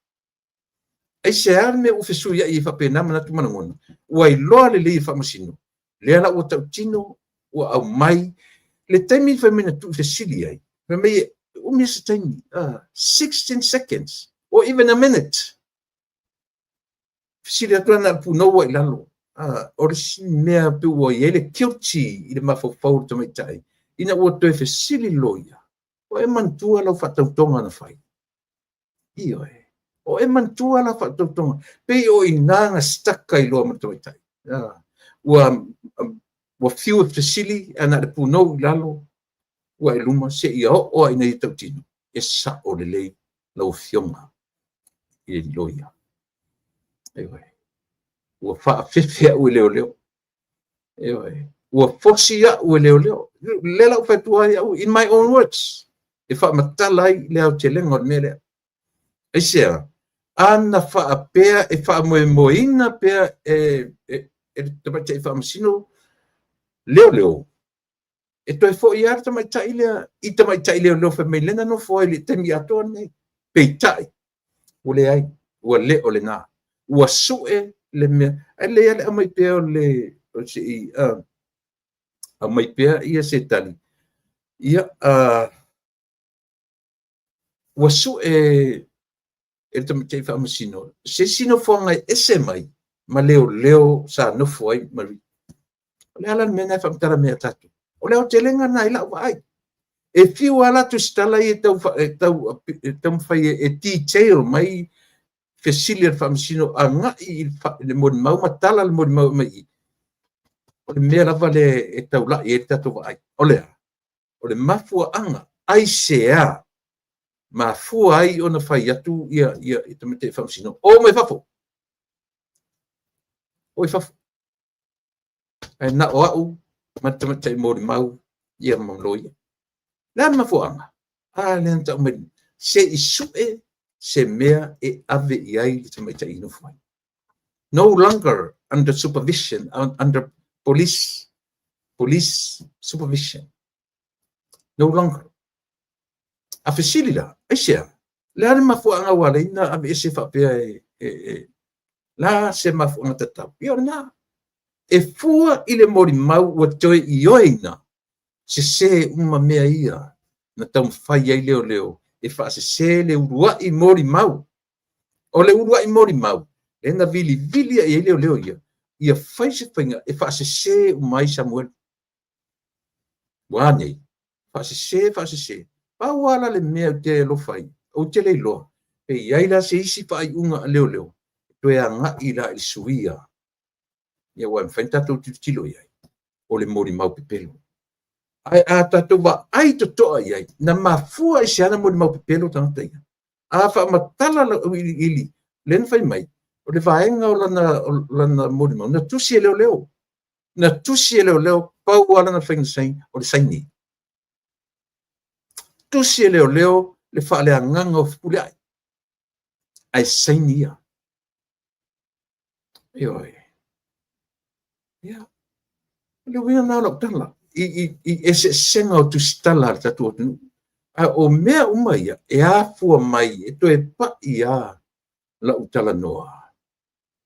Aisea le mea ua fesuiai ai faapena manatu ma lagona? Ua iloa lelei e faamasino, lea la ua tautino, ua aumai le taimi fai mai na tuufesili ai, fai mai e umi se taimi, 16 seconds or even a minute. Fesili atu ana punoua i lalo. O le isi mea pe ua i ai le guilty i le mafaufau o le tamaitai, ina ua toe fesili loia, o e manatua lau faatautoga na fai? Ioe. O e manatua lau faatautoga. Pei o i ina na stuck ai loa ma le tamaitai. Ua fiu e fesili, ae na o le punou i lalo, ua i luma, seia oo lava ina ia tautino, e sao lelei lau afioga i le loia. Ioe. Ua faafefe au e leoleo. Ioe. Ua fosi au e leoleo. Lea la ua fai atu ai au, in my own words, e faamatala ai le aotelega o le mea lea. Aisea, ana faapea e faamoemoeina pea e le tamaitai faamasino leoleo, e toe foi lava le tamaitai lea i tamaitai leoleo fai mai lea na nofo ai i le taimi atoa lenei. Peitai, ua leai, ua le o lena. Ua sue le mea. Ae lelei lava le aumai pea o le sei aumai pea ia se tali. Ia, ua sue e le tamaitai faamasino se isi nofoaga e ese mai ma leoleo sa nofo ai Marie. O le a la le mea lena e faamatala mai ia tatou? O le aotelega lena i lau vaai. E fiu lava la tusitala ia e taumafai e detail mai fesili a le faamasino agai i le molimau ma tala le molimau mai i. O le mea lava lea e taulai ai le tatou vaai. O le a? O le mafuaaga aisea mafua ai ona fai atu ia tamaitai faamasino o mai fafo. O i fafo. Ae na o au ma le tamaitai molimau ia ma loia. Le a le mafuaaga? A lea na tau mai se i sue se mea e ave i ai le tamaitai i nofo ai. No longer under supervision, under police supervision. No longer. A fesili la, aisea, le a le mafuaaga ua ala ai ona ave ese faapea e la se mafuaaga tatau. Ia o lena. E fua i le molimau ua toe ioeina sese uma mea ia na taumafai ai leoleo e faasese le uluai molimau. O le uluai molimau, lea na vilivili ai leoleo ia, ia fai se faiga e faasese uma ai Samuelu. Ua nei, faasese, faasese. Pau lava la le mea ou te alofa ai, ou te le iloa, pe i ai la se isi faaiuga a leoleo, toe agai la i le suia. Ia ua e mafai ona tatou tilotilo i ai, o le molimau pepelo. Ae a tatou vaai totoa i ai, na mafua i se ana molimau pepelo tagata ia. A faamatala lau iliili, lea na fai mai, o le vaega o lana molimau, na tusi e leoleo. Na tusi e leoleo, pau lava lana faiga saini, o le saini. Tusi e leoleo le faaleagaga o Fepuleai, ae saini ia. Ioe. Ia. O le uiga lena o lau tala i eseesega o tusitala a le tatou atunuu. A o mea uma ia e afua mai e toe pai lava lau talanoa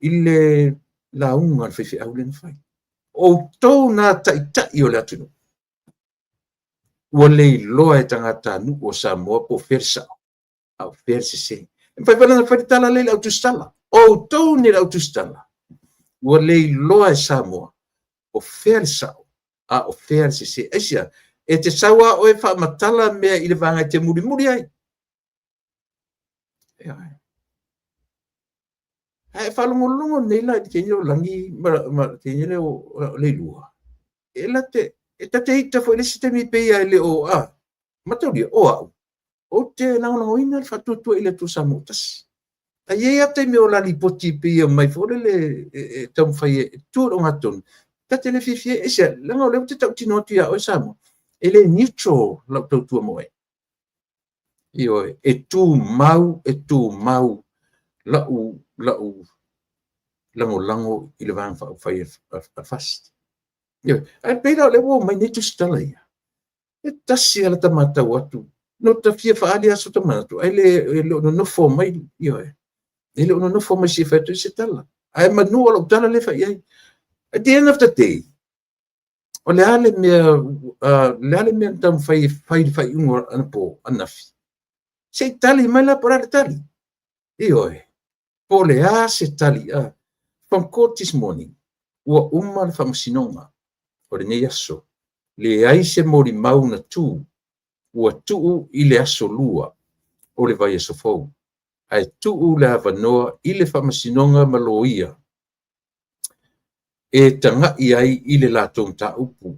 i le lauga a le faifeau lea na fai. O outou na taitai o le atunuu, ua le iloa e tagatanuu o Samoa po o fea le sao, a o fea le sese. E mafai foi ona fai le tala lea i le au tusitala. O outou nei le au tusitala, ua le iloa e Samoa o fea le sao, a o fea le sese. Aisea? E te sau lava oe faamatala mea i le vaega e te mulimuli ai. Ae faalogologo nei la i le teine o Lagi ma le teine lea o Leilua, e la te, e ta te ita foi i le isi taimi pei lava e le o, a, mataulia, o au, ou te lagolagoina le Faatuatua i le Atua Samoa Tasi. Ae i ai lava taimi o la lipoti pei e aumai foi lele e taumafai e tu i le ogatotonu, ta te le fiafia ai. Aisea? Leaga o lea ou te tautino atu ia oe Samoa, e le neutral lau tautua mo oe. Ioe, e tumau, e tumau la'u lagolago i le Vaega Faaupufai a le FAST. Ioe, ae pei la o lea ua omai nei tusitala ia, e tasi lava lata matau atu, na ta fia faaali lava so ta manatu, ae le o nonofo mai, ioe, e le o nonofo mai se i fai atu ai se tala. Ae manu o lau tala lea e fai i ai. At the end of the day, o le a le mea, le a le mea na taumafai e fai i le faaiuga anapo, ananafi? Se i tali mai la po o le a le tali. Ioe, po o le a se tali. From court this morning, ua uma le faamasinoga o lenei aso. Leai se molimau na tu, ua tuu i le aso Lua o le vaiaso fou, ae tuu le avanoa i le faamasinoga ma loia e taga'i ai i le latou mataupu,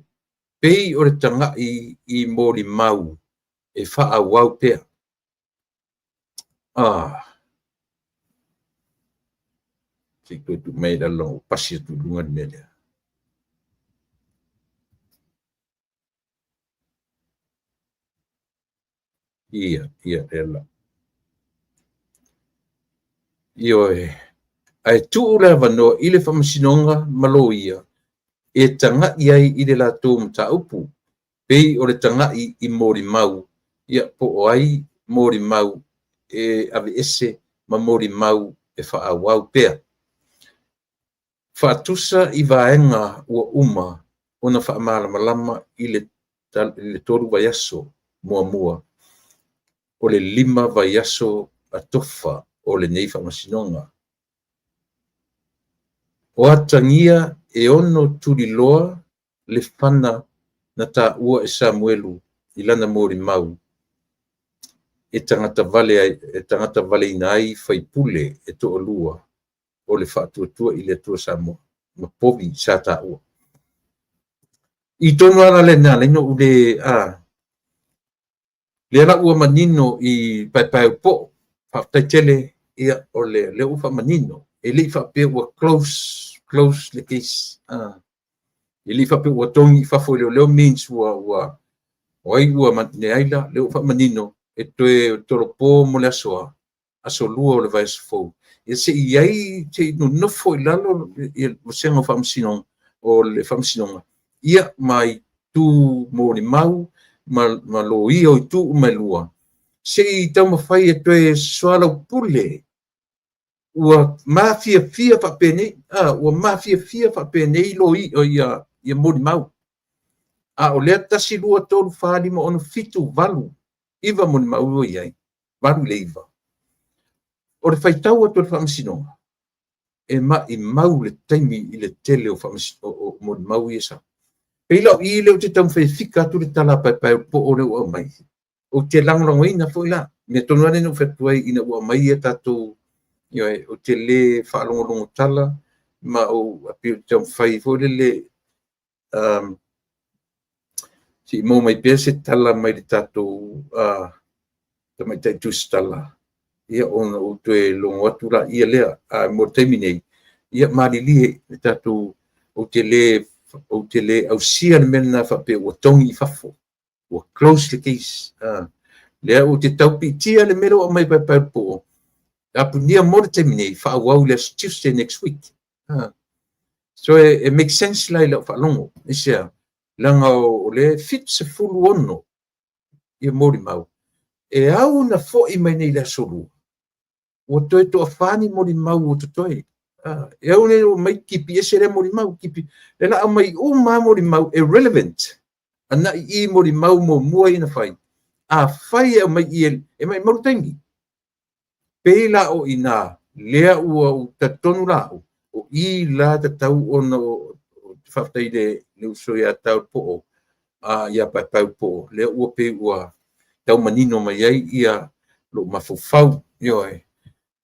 pei o le taga'i i molimau e faaauau pea. Se i toe tuu mai i lalo leaga ua pasi atu i luga le mea lea. Ia, ia, lea la. Ioe, ae tuu le avanoa i le faamasinoga ma loia e taga'i ai i le latou mataupu, pei o le taga'i i molimau, ia, po o ai molimau e aveese ma molimau e faaauau pea. Faatusa i vaega ua uma ona faamalamalama i le 3 vaiaso muamua o le 5 vaiaso a tofa o lenei faamasinoga. O atagia e ono tuliloa le fana na taua e Samuelu i lana molimau e tagata valeina ai faipule e toalua o le Faatuatua i le Atua Samoa ma povi sa taua. I tonu lava la lena ala ai ona ou le, lea la ua manino i paepae o le poo, faafetai tele, ia, o lea ua faamanino. E le i faapea ua close le case. E le i faapea ua togi i fafo i leoleo means ua o ai ua leai la, lea ua faamanino e toe tolopo mo le aso a, aso Lua o le vaiaso fou. Ia se i ai, se i nonofo i lalo ia vasega o faamasinoga, o le faamasinoga, ia ma itu molimau ma loia o itu uma e lua, se i taumafai e toe soalaupule ua mafiafia faapenei, ua mafiafia faapenei loia ia molimau. A o lea 1, 2, 3, 4, 5, 6, 7, 8, 9 molimau ua i ai, 8 i le 9. O le faitau atu o le faamasinoga, e maimau le taimi i le tele o molimau ia sa. Pei la o i lea ou te taumafai e fika atu le tala a paepae o le poo lea ua aumai. Ou te lagolagoina foi la, mea tonu lava lea na ou fai atu ai ina ua aumai ia tatou, ioe, ou te le faalogologo tala ma ou pei ou te taumafai foi lele, se i maua mai pea se tala mai le tatou tamaitai tusitala, ia ona ou toe logo atu la ia lea. A mo le taimi nei, ia malilie le tatou, ou te le ausia le mea lena faapea ua togi i fafo, ua close le case. Lea ou te tau piitia le mea lea ua aumai paepae o le poo, apunia mo le taimi nei, faaauau i le aso Tuesday next week. So e make sense la i lau faalogo. Aisea? Leaga o le 76 ia molimau e au ona foi mai nei i le Aso Lua, ua toe toafa ni molimau ua totoe. E au nei omai tipi ese lea molimau, tipi, le la aumai uma lava molimau e relevant agai i molimau muamua ia na fai. Afai e aumai i i e maumau le taimi. Pei la o i ina lea ua ou talitonu la au, o i la tatau ona faafetai i le uso ia Taupoo, ia Paepaeulupopo, lea ua pei ua tau manino mai ai ia lou mafaufau. Ioe.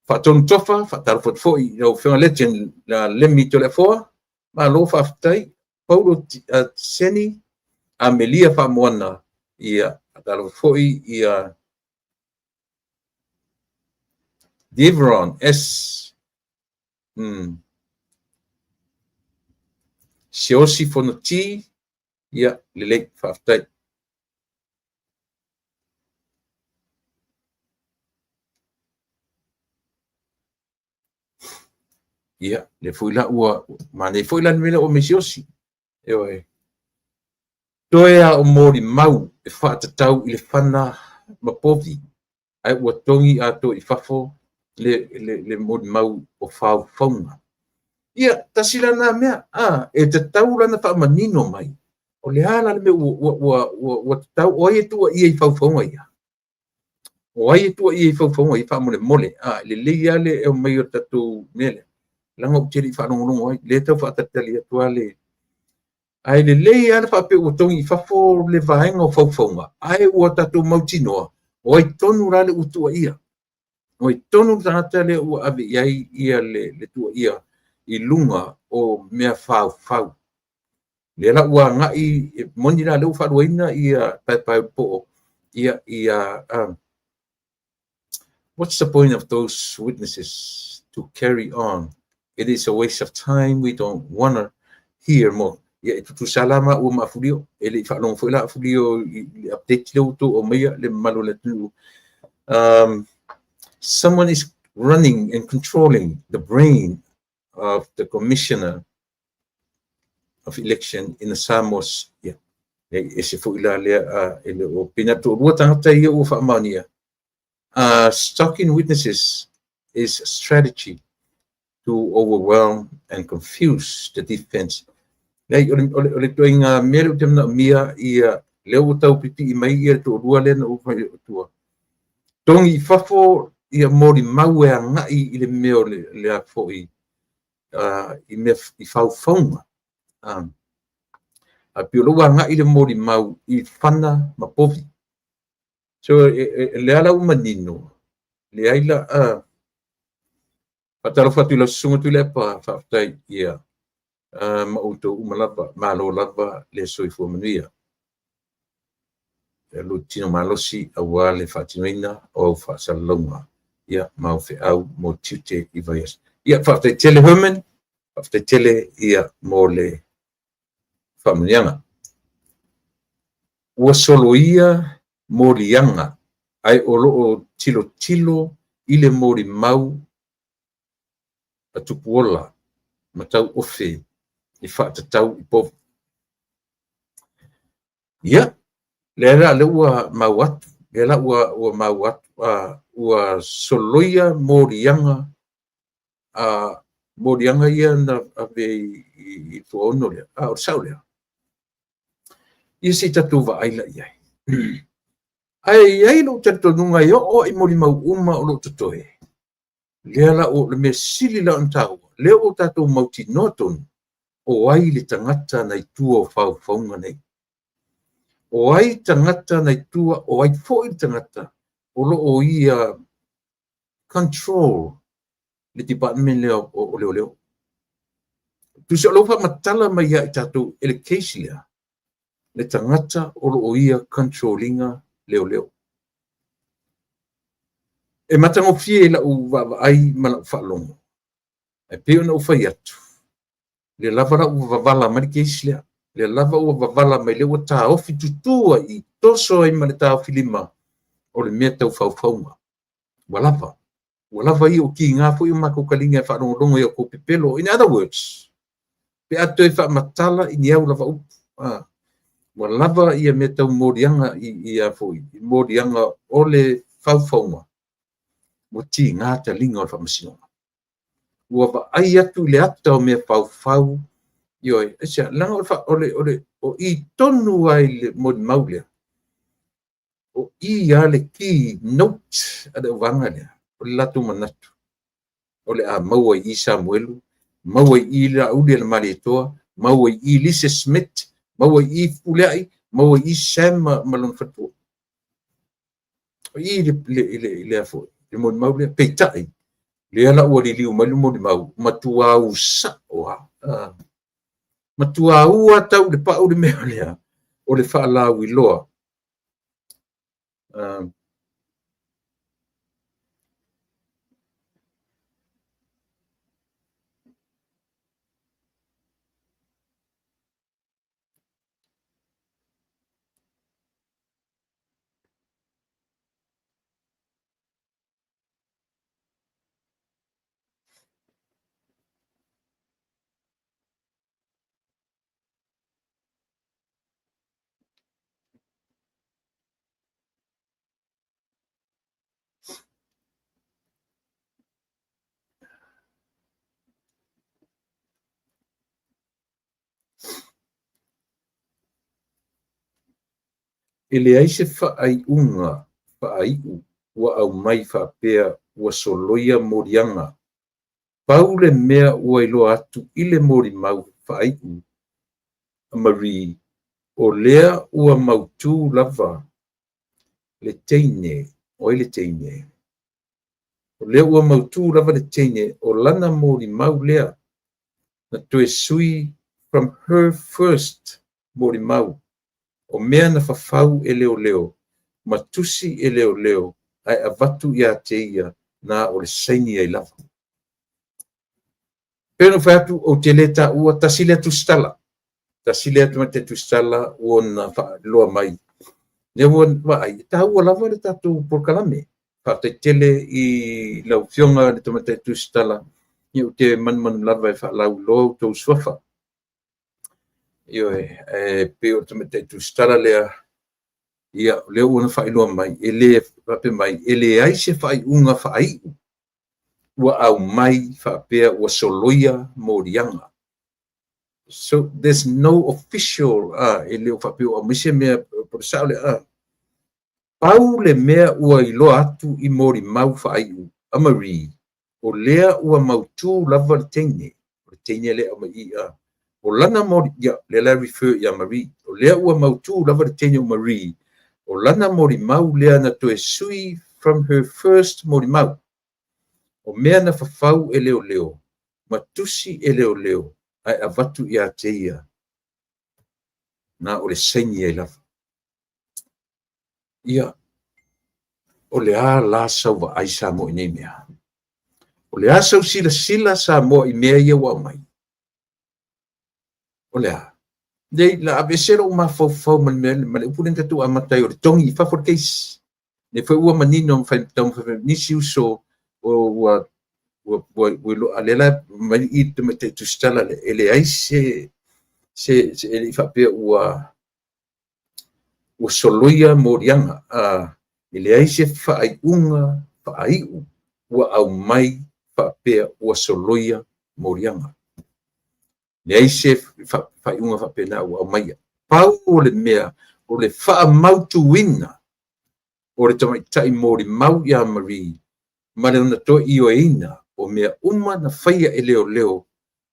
Faatonu Tofa, faatalofa atu foi i lau Afioga Legend Lemmy Toleafoa, malo faafetai. Paulo Seni, Amelia Faamoana, ia faatalofa foi ia Devron S. Siaosi Fono T, ia lelei, faafetai. Ia, lea foi la ua manaia foi la le mea lea ua aumai Siaosi. Ioe. Toe a o molimau e faatatau i le fana ma povi, ae ua togi atoa i fafo le molimau o faufauga. Ia, tasi la na mea, e tatau la ona faamanino mai, o le a la le mea ua tatau, o ai e tuuaia i faufauga ia? O ai e tuuaia i faufauga ia faamolemole? Lelei lava le aumai o le tatou mea lea, leaga ou te le i faalogologo ai, lea e tau faatalitali atu lava le... Ae lelei lava le faapea ua togi i fafo le vaega o faufauga, ae ua tatou mautinoa, o ai tonu la le ua tuuaia? O ai tonu le tagata lea ua ave i ai ia le tuuaia i luga o mea faufau? Lea la ua agai, e moni la lea ua faaluaina ia Paepaeulupopo, ia, ia, what's the point of those witnesses to carry on? It is a waste of time. We don't want to hear more. Ia, e tutusa la maua ma Afulio. E le i faalogo foi la Afulio i le update lea ua outou aumaia le mamalu o le atunuu. Someone is running and controlling the brain of the commissioner of election in the Samoa. Ia, e ese foi la lea, e le o pei na toalua tagata ia ua faamaonia. Stalking witnesses is a strategy to overwhelm and confuse the defense. Leai, o le ituaiga mea lea ou te manaomia ia, lea ua tau pipii mai ia le toalua lea na ou fai atua. Togi i fafo ia molimau e agai i le mea o le a foi, i mea i faufauga. A pei o lea ua agai le molimau i fana ma povi. So, lea la ua manino, leai la, faatalofa atu i lau susuga Tuilaepa, faafetai ia, ma outou uma lava, malo lava le soifua manuia. E lou tino malosi aua le faatinoina o au faasalalauga, ia, ma au feau mo tiute i vaiaso. Ia, faafetai tele Herman, faafetai tele ia mo le faamanuiaga. Ua soloia moliaga, ae o loo tilotilo i le molimau a Tupuola ma Tauofe e faatatau i povi. Ia, lea la lea ua mau atu, lea la ua mau atu, ua soloia moliaga, moliaga ia na ave i tuaono lea. O le sao lea. Ia se i tatou vaai la i ai. Ae i ai lou talitonuga e oo i molimau uma o loo totoe. Lea la o le mea sili la ona taua, lea ua tatou mautinoa tonu, o ai le tagata na i tua o faufauga nei. O ai tagata na i tua, o ai foi le tagata o loo ia control le department lea o leoleo. Tusa o lea ua faamatala mai ia i tatou e le case lea, le tagata o loo ia control ina leoleo. E matagofie i lau vaavaai ma lau faalogo. Ae pei ona ou fai atu, lea lava la ua vavala mai le case lea. Lea lava ua vavala mai lea ua taofi tutu ai i toso ai ma le taofi lima o le mea tau faufauga. Ua lava. Ua lava ia o kiga foi o matou taliga e faalogologo i a outou pepelo. In other words, pe a toe faamatala i ni au lava upu, ua lava ia mea tau moliaga i a foi, i moliaga o le faufauga, ua tiga taliga o le faamasinoga. Ua vaai atu i le ata o mea faufau, ioe, aisea? Leaga o i tonu lava i le molimau lea, o i lava le key note a le auvaega lea, o le latou manatu, o le a maua i i Samuelu, maua i i Laaulialemalietoa, maua i i Lisa Smith, maua i i Fepuleai, maua i i Sam ma lona faletua. O i le molimau lea. Peitai, lea la ua liliu mai le molimau, matua usao lava. Matua ua tau i le pau le mea lea, o le faalauiloa. E leai se faaiuga faaiu ua aumai faapea ua soloia moliaga. Pau le mea ua iloa atu i le molimau faaiu a Marie, o lea ua mautu lava le teine. O ai le teine? O lea ua mautu lava le teine o lana molimau lea na toe sui from her first molimau. O mea na fafau e leoleo ma tusi e leoleo ae avatu ia te ia na o le saini ai lava. Pei ona ou fai atu, ou te le taua, tasi lea tusitala. Tasi lea tamaitai tusitala ua na faailoa mai. Lea ua vaai, e taua lava le tatou polokalame. Faafetai tele i lau Afioga le tamaitai tusitala, ia ou te manumanu lava e faalauiloa outou suafa. Ioe, e pei o le tamaitai tusitala lea, ia, o lea ua na faailoa mai, e le faapea mai, e leai se faaiuga faaiu ua aumai faapea ua soloia moliaga. So there's no official, e le o faapea ua aumai se mea po o le sao lea. Pau le mea ua iloa atu i molimau faaiu a Marie, o lea ua mautu lava le teine, o le teine lea e aumai i i, o lana moli, ia, lea la e refer ia Marie, o lea ua mautu lava le teine o Marie, o lana molimau lea na toe sui from her first molimau. O mea na fafau e leoleo ma tusi e leoleo ae avatu ia te ia na o le saini ai lava. Ia, o le a la sau vaai Samoa i nei mea? O le a sau silasila Samoa i mea ia ua aumai? O le a? Nei, la aveese lou mafaufau ma le mea, ma le upu lea na tatou amata ai o le togi i fafo le case. Nei foi ua manino ma fai taumafai mai nisi uso ua ua ua ua iloa lea la mai i tamaitai tusitala lea, e leai se se se e le i faapea ua ua soloia moliaga, e leai se faaiuga faaiu ua aumai faapea ua soloia moliaga. Leai se faaiuga faapena ua aumaia. Pau o le mea o le faamautuina o le tamaitai molimau ia Marie ma lona toe ioeina o mea uma na faia e leoleo,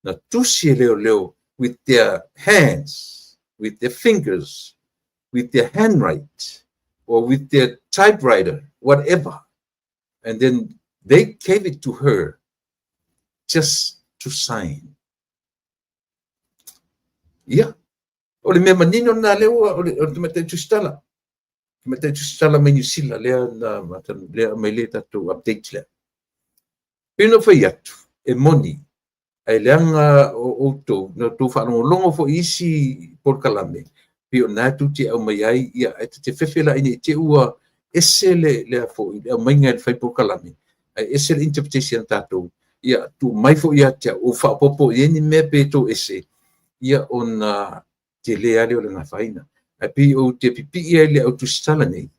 na tusi e leoleo with their hands, with their fingers, with their handwrite, or with their typewriter, whatever. And then they gave it to her just to sign. Ia, o le mea manino lena lea ua, o le tamaitai tusitala. Tamaitai tusitala mai Niu Sila lea na lea aumai le tatou update lea. Pei ona ou fai atu, e moni, ae leaga o outou, na outou faalogologo foi i isi polokalame, pei o lena tou te aumai ai, ia, ae ta te fefe la ina i te i ua ese le, le a foi, le aumaiga e le fai polokalame. Ae ese le interpretation a tatou. Ia, tuu mai foi ia te au, ou faaopoopo i ai ni mea pe toese, ia ona tele lava lea o le afaina. Ae pei ou te pipii ai i le au tusitala nei,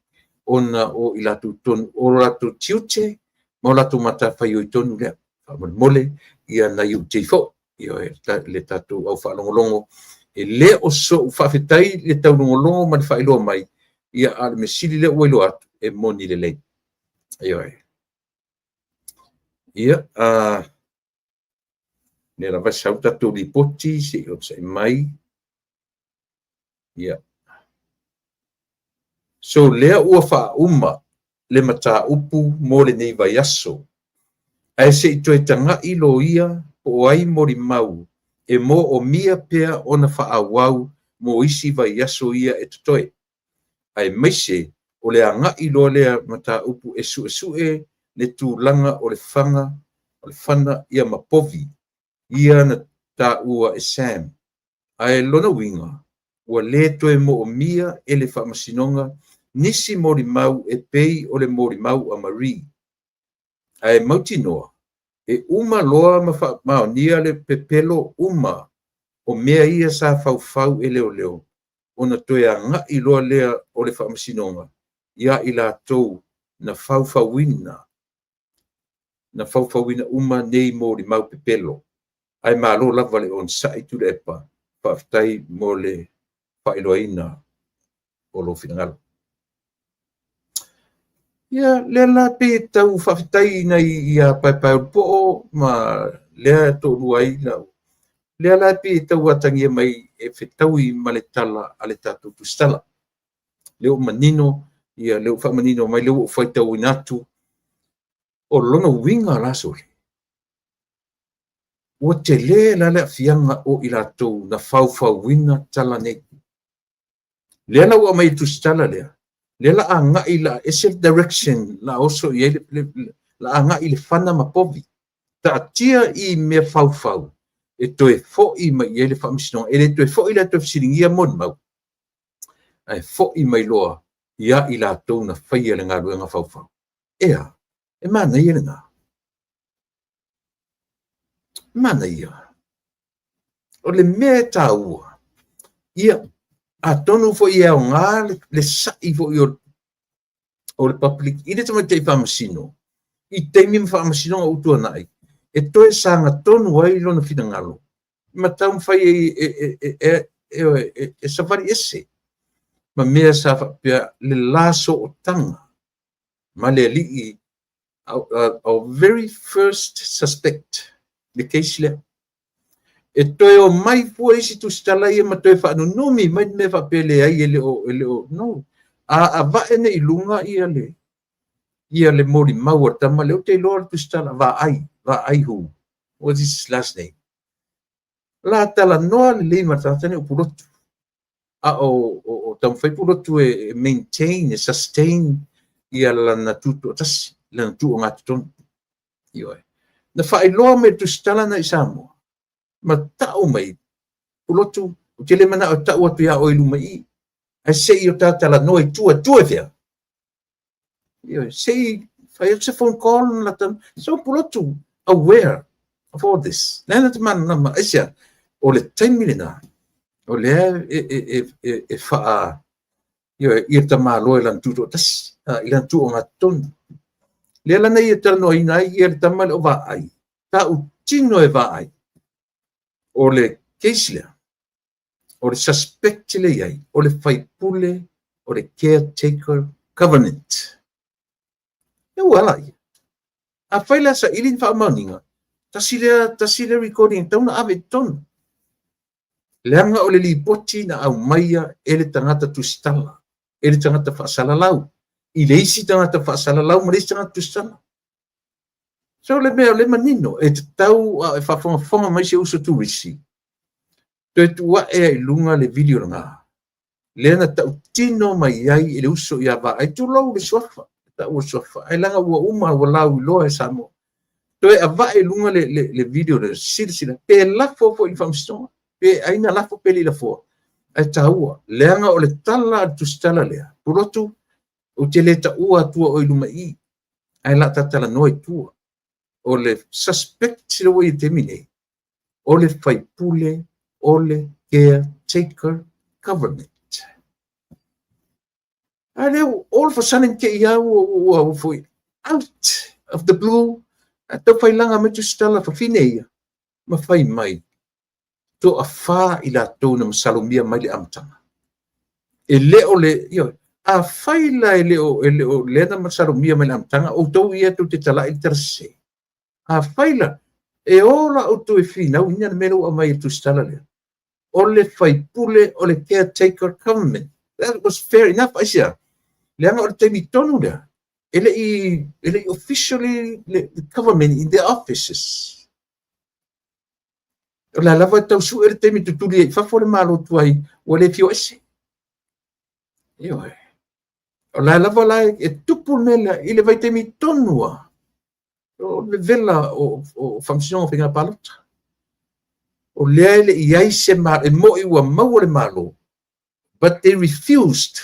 ona o i latou tonu, o latou tiute ma o latou matafaioi tonu lea. Faamolemole, ia nai ou tei foi, ioe, le tatou au faalogologo, e le o so'u faafetai le taulogologo ma le faailoa mai, ia a o le mea sili lea ua iloa atu, e moni lelei. Ioe. Ia, lea lava e sau tatou lipoti, se i onosai mai. Ia. So, lea ua faauma le mataupu mo lenei vaiaso. Ae se i toe tagai loia po o ai molimau e moomia pea ona faaauau mo isi vaiaso ia e totoe. Aemaise o le agai loa lea mataupu e suesue le tulaga o le faga, o le fana ia ma povi ia na taua e Sam. Ae lona uiga, ua le toe moomia e le Faamasinoga nisi molimau e pei o le molimau a Marie. Ae mautinoa, e uma loa ma faamaonia le pepelo uma o mea ia sa faufau e leoleo, ona toe agai loa lea o le Faamasinoga ia i latou na faufauina uma nei molimau pepelo. Ae malo lava le onosai Tuilaepa, faafetai mo le faailoaina o lou finagalo. Ia, lea la pei e tau faafetai nai ia Paepaeulupo'o ma lea e toalua ai lau. Lea la pei e tau atagia mai e fetaui ma le tala a le tatou tusitala. Lea ua manino, ia lea ua faamanino mai, lea ua ou faitauina atu. O lona uiga la sole, ua tele la le aafiaga o i latou na faufauina tala nei. Lea la ua aumai e le tusitala lea, lea la agai la ese le direction la oso i ai la agai i le fana ma povi. Taatia i mea faufau e toe foi mai i ai le Faamasinoga. E le toe foi la e toe fesiligia molimau, ae foi mai loa ia i latou na faia le galuega faufau. Ea, e manaia lena. E manaia. O le mea e taua, ia, atonu foi e aoga le sa'i foi o le public i le tamaitai faamasino i taimi ma faamasinoga ua tuanai, e toe sagatonu ai lona finagalo ma taumafai e savali ese ma mea sa faapea le la sootaga ma le alii, our very first suspect, le case lea. E toe o mai fua isi tusitala ia ma toe faanunumi mai le mea faapea leai e le o no. A avae nei i luga ia le molimau a le tama lea ou te iloa le tusitala Vaai, Vaai who? What is his last name? La talanoa lelei ma le tagata nei o Pulotu. A o taumafai Pulotu e maintain, e sustain ia lana tutoatasi, lana tuuogatotonu. Ioe. Na faailoa mai le tusitala na i Samoa, ma tau mai, Pulotu, ou te le manao e tau atu ia oe i luma i i, ae se i o ta talanoa i tua, tua e fea? Ioe, se i fai atu se phone call na lata. So Pulotu aware of all this. Lea na te mananama, aisea, o le taimi lena, o lea e faa, ioe, ia tamaloa i lana tutoatasi, i lana tuuogatotonu. Lea lana ia talanoaina ai ia le tama le o Vaai, tautino e Vaai, o le case lea, o le suspect le i ai, o le faipule, o le caretaker covenant. E ua ala ia. A fai la saili ni faamaoniga, tasi lea recording e tatau ona ave i totonu. Leaga o le lipoti na aumaia e le tagata tusitala, e le tagata faasalalau, i le isi tagata faasalalau ma le isi tagata tusitala. So le mea o le manino, e tatau e faafogafoga mai si uso turisi, toe tuu ae ai i luga le video lena. Lea na tautino mai ai e le uso ia Vaai, tulou le suafa, taua le suafa, ai laga ua uma ua lauiloa e Samoa. Toe avae i luga le video le silasila, pe lafo foi i le faamasinoga, pe ai na lafo pe le i lafoa. Ae taua, leaga o le tala a le tusitala lea, Pulotu, ou te le taua atua oe i luma i i. Ae o le a ta talanoa i tua. O le suspect lea ua i ai i le taimi nei, o le faipule o le caretaker government. A lea all of a sudden te i lava ua foi out of the blue, a taufailaga mai Tusitala fafine ia ma fai mai toafa i latou na masalomia mai le amataga. E le o le, ioe, afai la e le o lea na masalomia mai le amataga, outou ia tou te talai le tala sese. Afai la, e o la outou e finauina le mea lea ua aumai e Tusitala lea. O le faipule o le caretaker government. That was fair enough. Aisea? Leaga o le taimi tonu lea, e le i officially le government in their offices. O la lava e tau sue le taimi tutuli ai i fafo le Malo tuai ua le fio ese. Ioe. O la lava la e tupu le mea lea i le vaitaimi tonu lava o le vevela o Faamasinoga o Faiga Palota. O lea e le i ai se Malo, e moni ua maua le Malo, but they refused.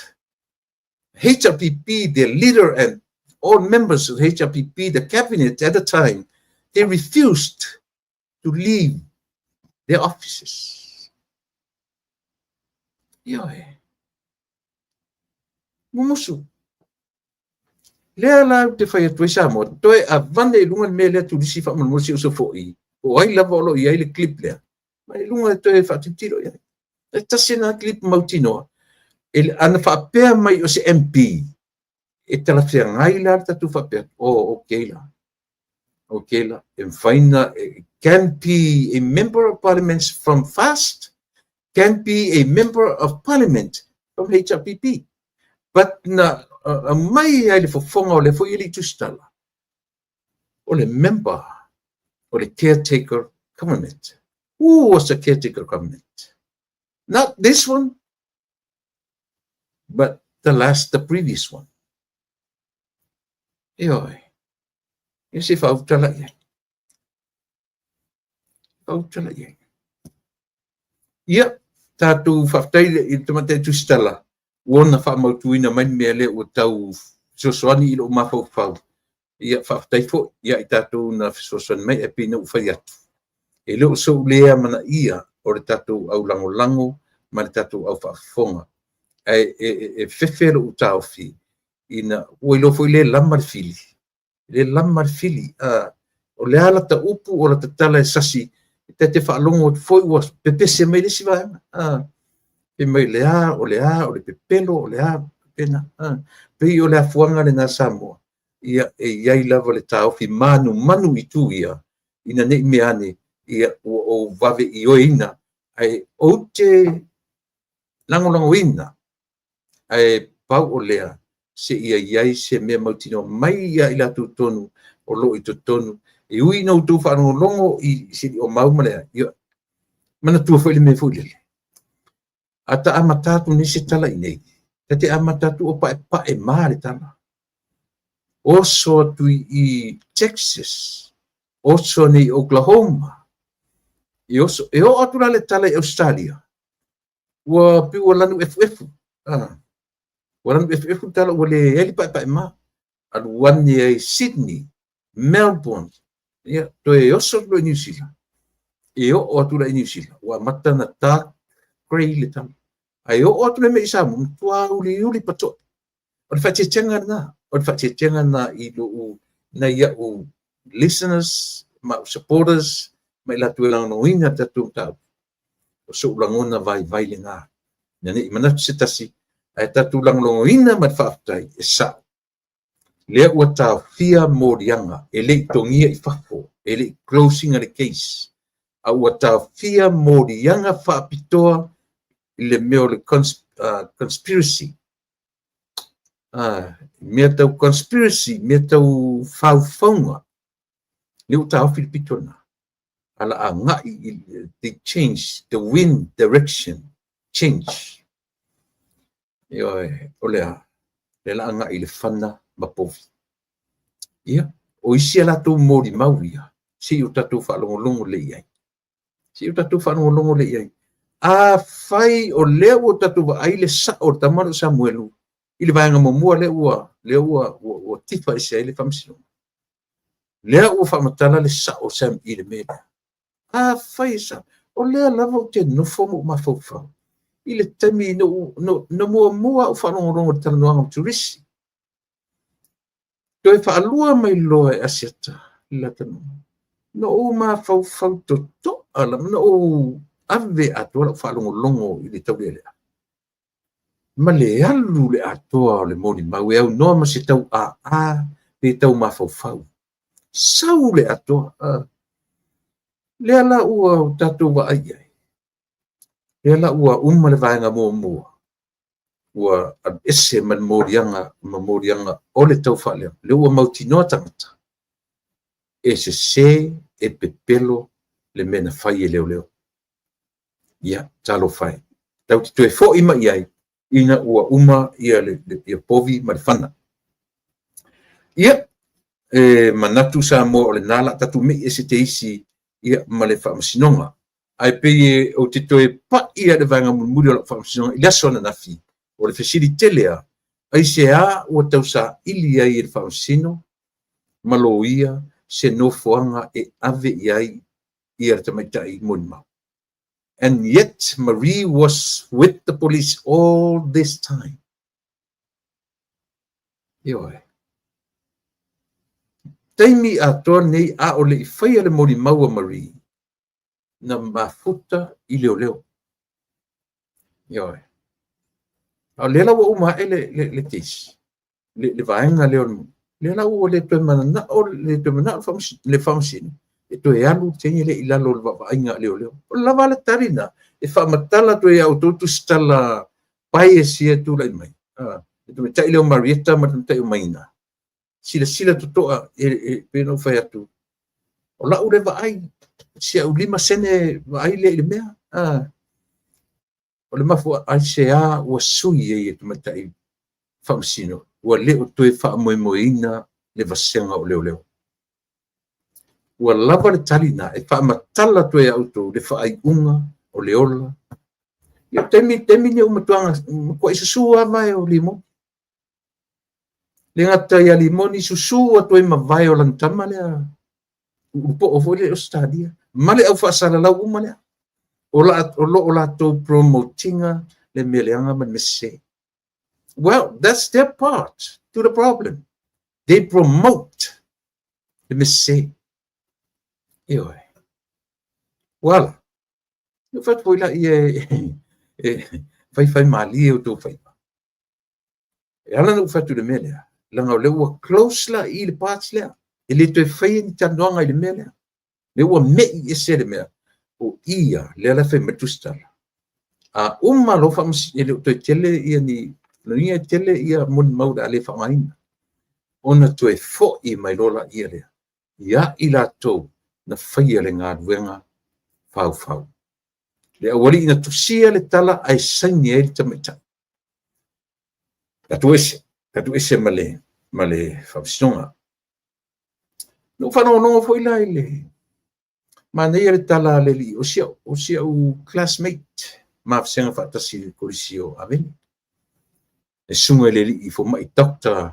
HRPP, their leader and all members of HRPP, the cabinet at the time, they refused to leave their offices. Ioe. Mumusu. Lea la ou te fai atu ai Samoa, toe avane i luga le mea lea Tulisi faamolemole se i uso foi, po o ai lava o lo o i ai le clip lea, mai luga e toe faatilotilo i ai. E tasi lena clip mautinoa, ana faapea mai o se MP, e talafeagai la le tatou faapea, oh, okay la. Okay la, e mafai na, can be a member of parliament from FAST, can be a member of parliament from HRPP. But na aumai ai le fofoga o lea foi e le i Tusitala, o le member o le caretaker government. Who was the caretaker government? Not this one, but the last, the previous one. Ioe. Ia se faautala i ai. Faautala i ai. Ia, tatou faafetai i le Tamaitai Tusitala ua ona faamautuina mai le mea lea ua tau fesoasoani i lou mafaufau. Ia, faafetai foi ia i tatou na fesoasoani mai, ae pei na ou fai atu, e le o sou le amanaia o le tatou au lagolago ma le tatou au faafofoga. Ae e fefe lou taofi ina ua iloa foi le lama le fili. Le lama le fili. O le a lata upu o lata tala e sasi, e ta te faalogo atu foi ua pepese mai le isi vaega. Fai mai le a, o le a, o le pepelo, o le a, pena. Pei o le afuaga lena Samoa. Ia, e i ai lava le taofi manumanu i tu ia, ina ne i mea ane, ia, ua ou vave ioeina, ae ou te lagolagoina, ae pau o lea, se ia i ai se mea mautinoa mai ia i latou tonu o lo o i totonu. E ui ina outou faalogologo i se i o mau ma le, ia, manatua foi le mea foi lele. A ta amata atu nei se tala i nei, ta te amata atu o paepae ma le tala. Oso atu i Texas, oso nei i Oklahoma, e oso, e oo atu la le tala i Australia, ua pei ua lanu efuefu. Ua lanu efuefu le tala ua le ai le paepae ma. Alu ane ai Sydney, Melbourne, ia, toe oso atu loa i Niu Sila. E oo atu la i Niu Sila, ua amata na dark grey le tala. Ae oo atu le mea i Samoa, matua uliuli patoe. O le faaeteetega lena, o le faaeteetega lena i lou, nai au listeners, ma au supporters, ma i latou e lagolagoina le tatou mataupu. O sou lagona vaivai lena. Ina ne i manatu se tasi, ae tatou lagolagoina ma le faafetai e sao. Lea ua taofia moliaga, e le i togia i fafo, e le i closing le case, a ua taofia moliaga faapitoa i le mea o le conspiracy. Mea tau conspiracy, mea tau faufauga. Lea ua taofi le pito lena. Ala agai, they change the wind direction, change. Ioe, o lea, le la agai i le fana ma povi. Ia, o isi a latou molimau ia, se i o tatou faalogologo lelei i ai. Se i o tatou faalogologo lelei i ai. Afai o lea ua tatou vaai le sao o le tama lea o Samuelu i le vaega muamua lea ua tifa ese ai le Faamasinoga. Lea ua faamatala le sao o Sam i le mea lea. Afai e sao, o lea lava ou te nofo ma ou mafaufau i le taimi na muamua au faalogologo i le talanoaga ma Turisi. Toe faalua mai loa e Asiata le la talanoaga. Na ou mafaufau totoa lava, na ou ave atoa lau faalogologo i le taulealea ma le alu le atoa o le molimau e aunoa ma se tau aa pe tau mafaufau. Sau le atoa. Lea la ua tatou vaai i ai, lea la ua uma le vaega muamua, ua aluese ma le moliaga ma moliaga o le taufaalea, lea ua mautinoa tagata e sese, e pepelo le mea na fai e leoleo. Ia, talofa e. Tatou te toe foi mai i ai ina ua uma ia le ia povi ma le fana. Ia, e manatu Samoa o lena la tatou mei ese te isi ia ma le faamasinoga. Ae pei ou te toe pai i le vaega mulimuli o lau faamasinoga i le aso ananafi, o le fesili tele lava, aisea ua tausaili ai e le faamasino ma loia se nofoaga e ave i ai ia le tamaitai molimau? And yet Marie was with the police all this time. Ioe. Taimi atoa nei a o le i faia le molimau a Marie, na mafuta i leoleo. Ioe. A o lea la ua uma ae le case, le vaega lea o le lea la ua le toe mananao le faamasino e toe alu le teine lea i lalo o le vaavaaiga a leoleo. O le lava le tali na e faamatala atu ai ia outou tusitala bias ia e tulai mai. Le tamaitai lea o Marietta ma le tamaitai o Maina. Silasila totoa e pei ona ou fai atu, o lau le vaai, si au 5 sene vaai lea i le mea. O le mafua aisea ua sui ai e tamaitai faamasino, ua le o toe faamoemoeina le vasega o leoleo. Ua lava le tali na e faamatala atu ai ia outou le faaiuga o le ola. Ia taimi ni ua matuai susu lava vae o Limoni. Le gata ia Limoni susu atu ai ma vae o lana tama lea, upu foi lea i Ausetalia, ma le au faasalalau uma lea. O lo o latou promote-ina le mea leaga ma le mea sese. Well, that's their part to the problem. They promote le mea sese. Ioe. Wala. No fai foi la ia e fai fai malie o tō whaipa. E ala na u fai atu le mea lea. Langa o lea ua close la i le parts lea. E le toe whai ni talanoaga i le mea lea. Lea ua mei ese le mea. O ia, lea la fai mai tusitala. A uma lo faamasi, e le o toe tele ia ni, lonia e tele ia molimau le a le faaaogaina. Ona toe foi mai loa la ia lea. Ia i latou na faia le galuega faufau. Le aualii na tusia le tala ae saini ai le tamaitai. Tatou ese ma le faamasinoga. Na ou faalogologo foi la i le manaia le tala a le alii, o si au classmate ma vasega faatasi i le kolisi o Aveni. E susuga i le alii fomai Dr.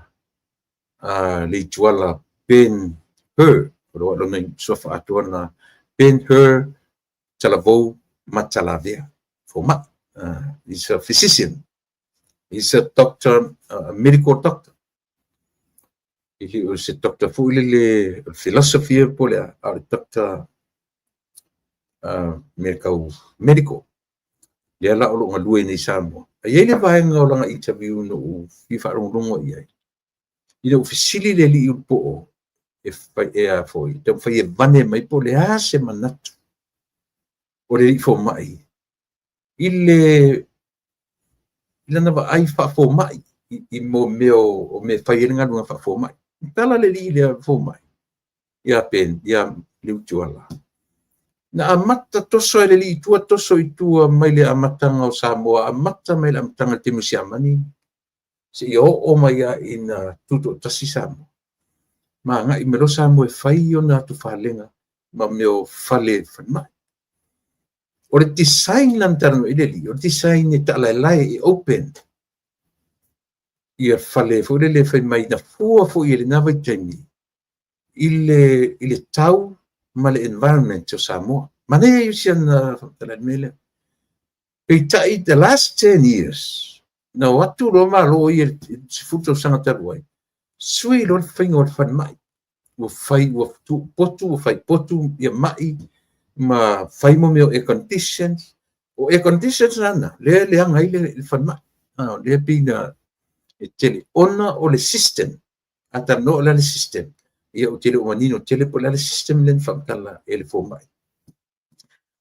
Leituala Ben Hur, o lo o lona suafa atoa na Ben Hur Talavou Matalavea, fomai. He's a physician. He's a doctor, a medical doctor. E le o se doctor foi le philosophy po le a le doctor mea tau medical. Lea la o lo o galue nei Samoa. A i ai le vaega o lana interview na ou fia faalogologo i ai. Ina ua fesili le alii ulupo'o e fai e a foi, taumafai e vane mai po o le a se manatu o le alii fomai i le lana vaai faafomai i mo mea o mea e fai ai le galuega faafomai. Tala le alii lea fomai ia Ben, ia Leituala. Na amata toso e le alii tua toso i tua mai le amataga o Samoa, amata mai le amataga i le taimi o Siamani, seia oo mai lava ina tutoatasi Samoa. Ma agai mai loa Samoa e fai ona atufalega ma mea o fale falemai. O le design la na talanoa i le alii, o le design e taalaelae e open. Ia fale foi lele fai mai na fua foi e lena vaitaimi. i le tau ma le environment o Samoa. Manaia ia o si ana faamatalaga i le mea lea. Peitai, the last 10 years, na o atu loa Malo ia i le 10 tausaga talu ai, sui loa le faiga o le falemai. Ua fai, ua potu, ua fai potu ia mai ma fai mo mea o air conditions. O air conditions lana, lea e leaga ai le falemai. Lea pei na e tele. Ona o le system, a talanoa o le a le system, ia ou te le o manino tele po o le a le system lea na faamatala e le fomai.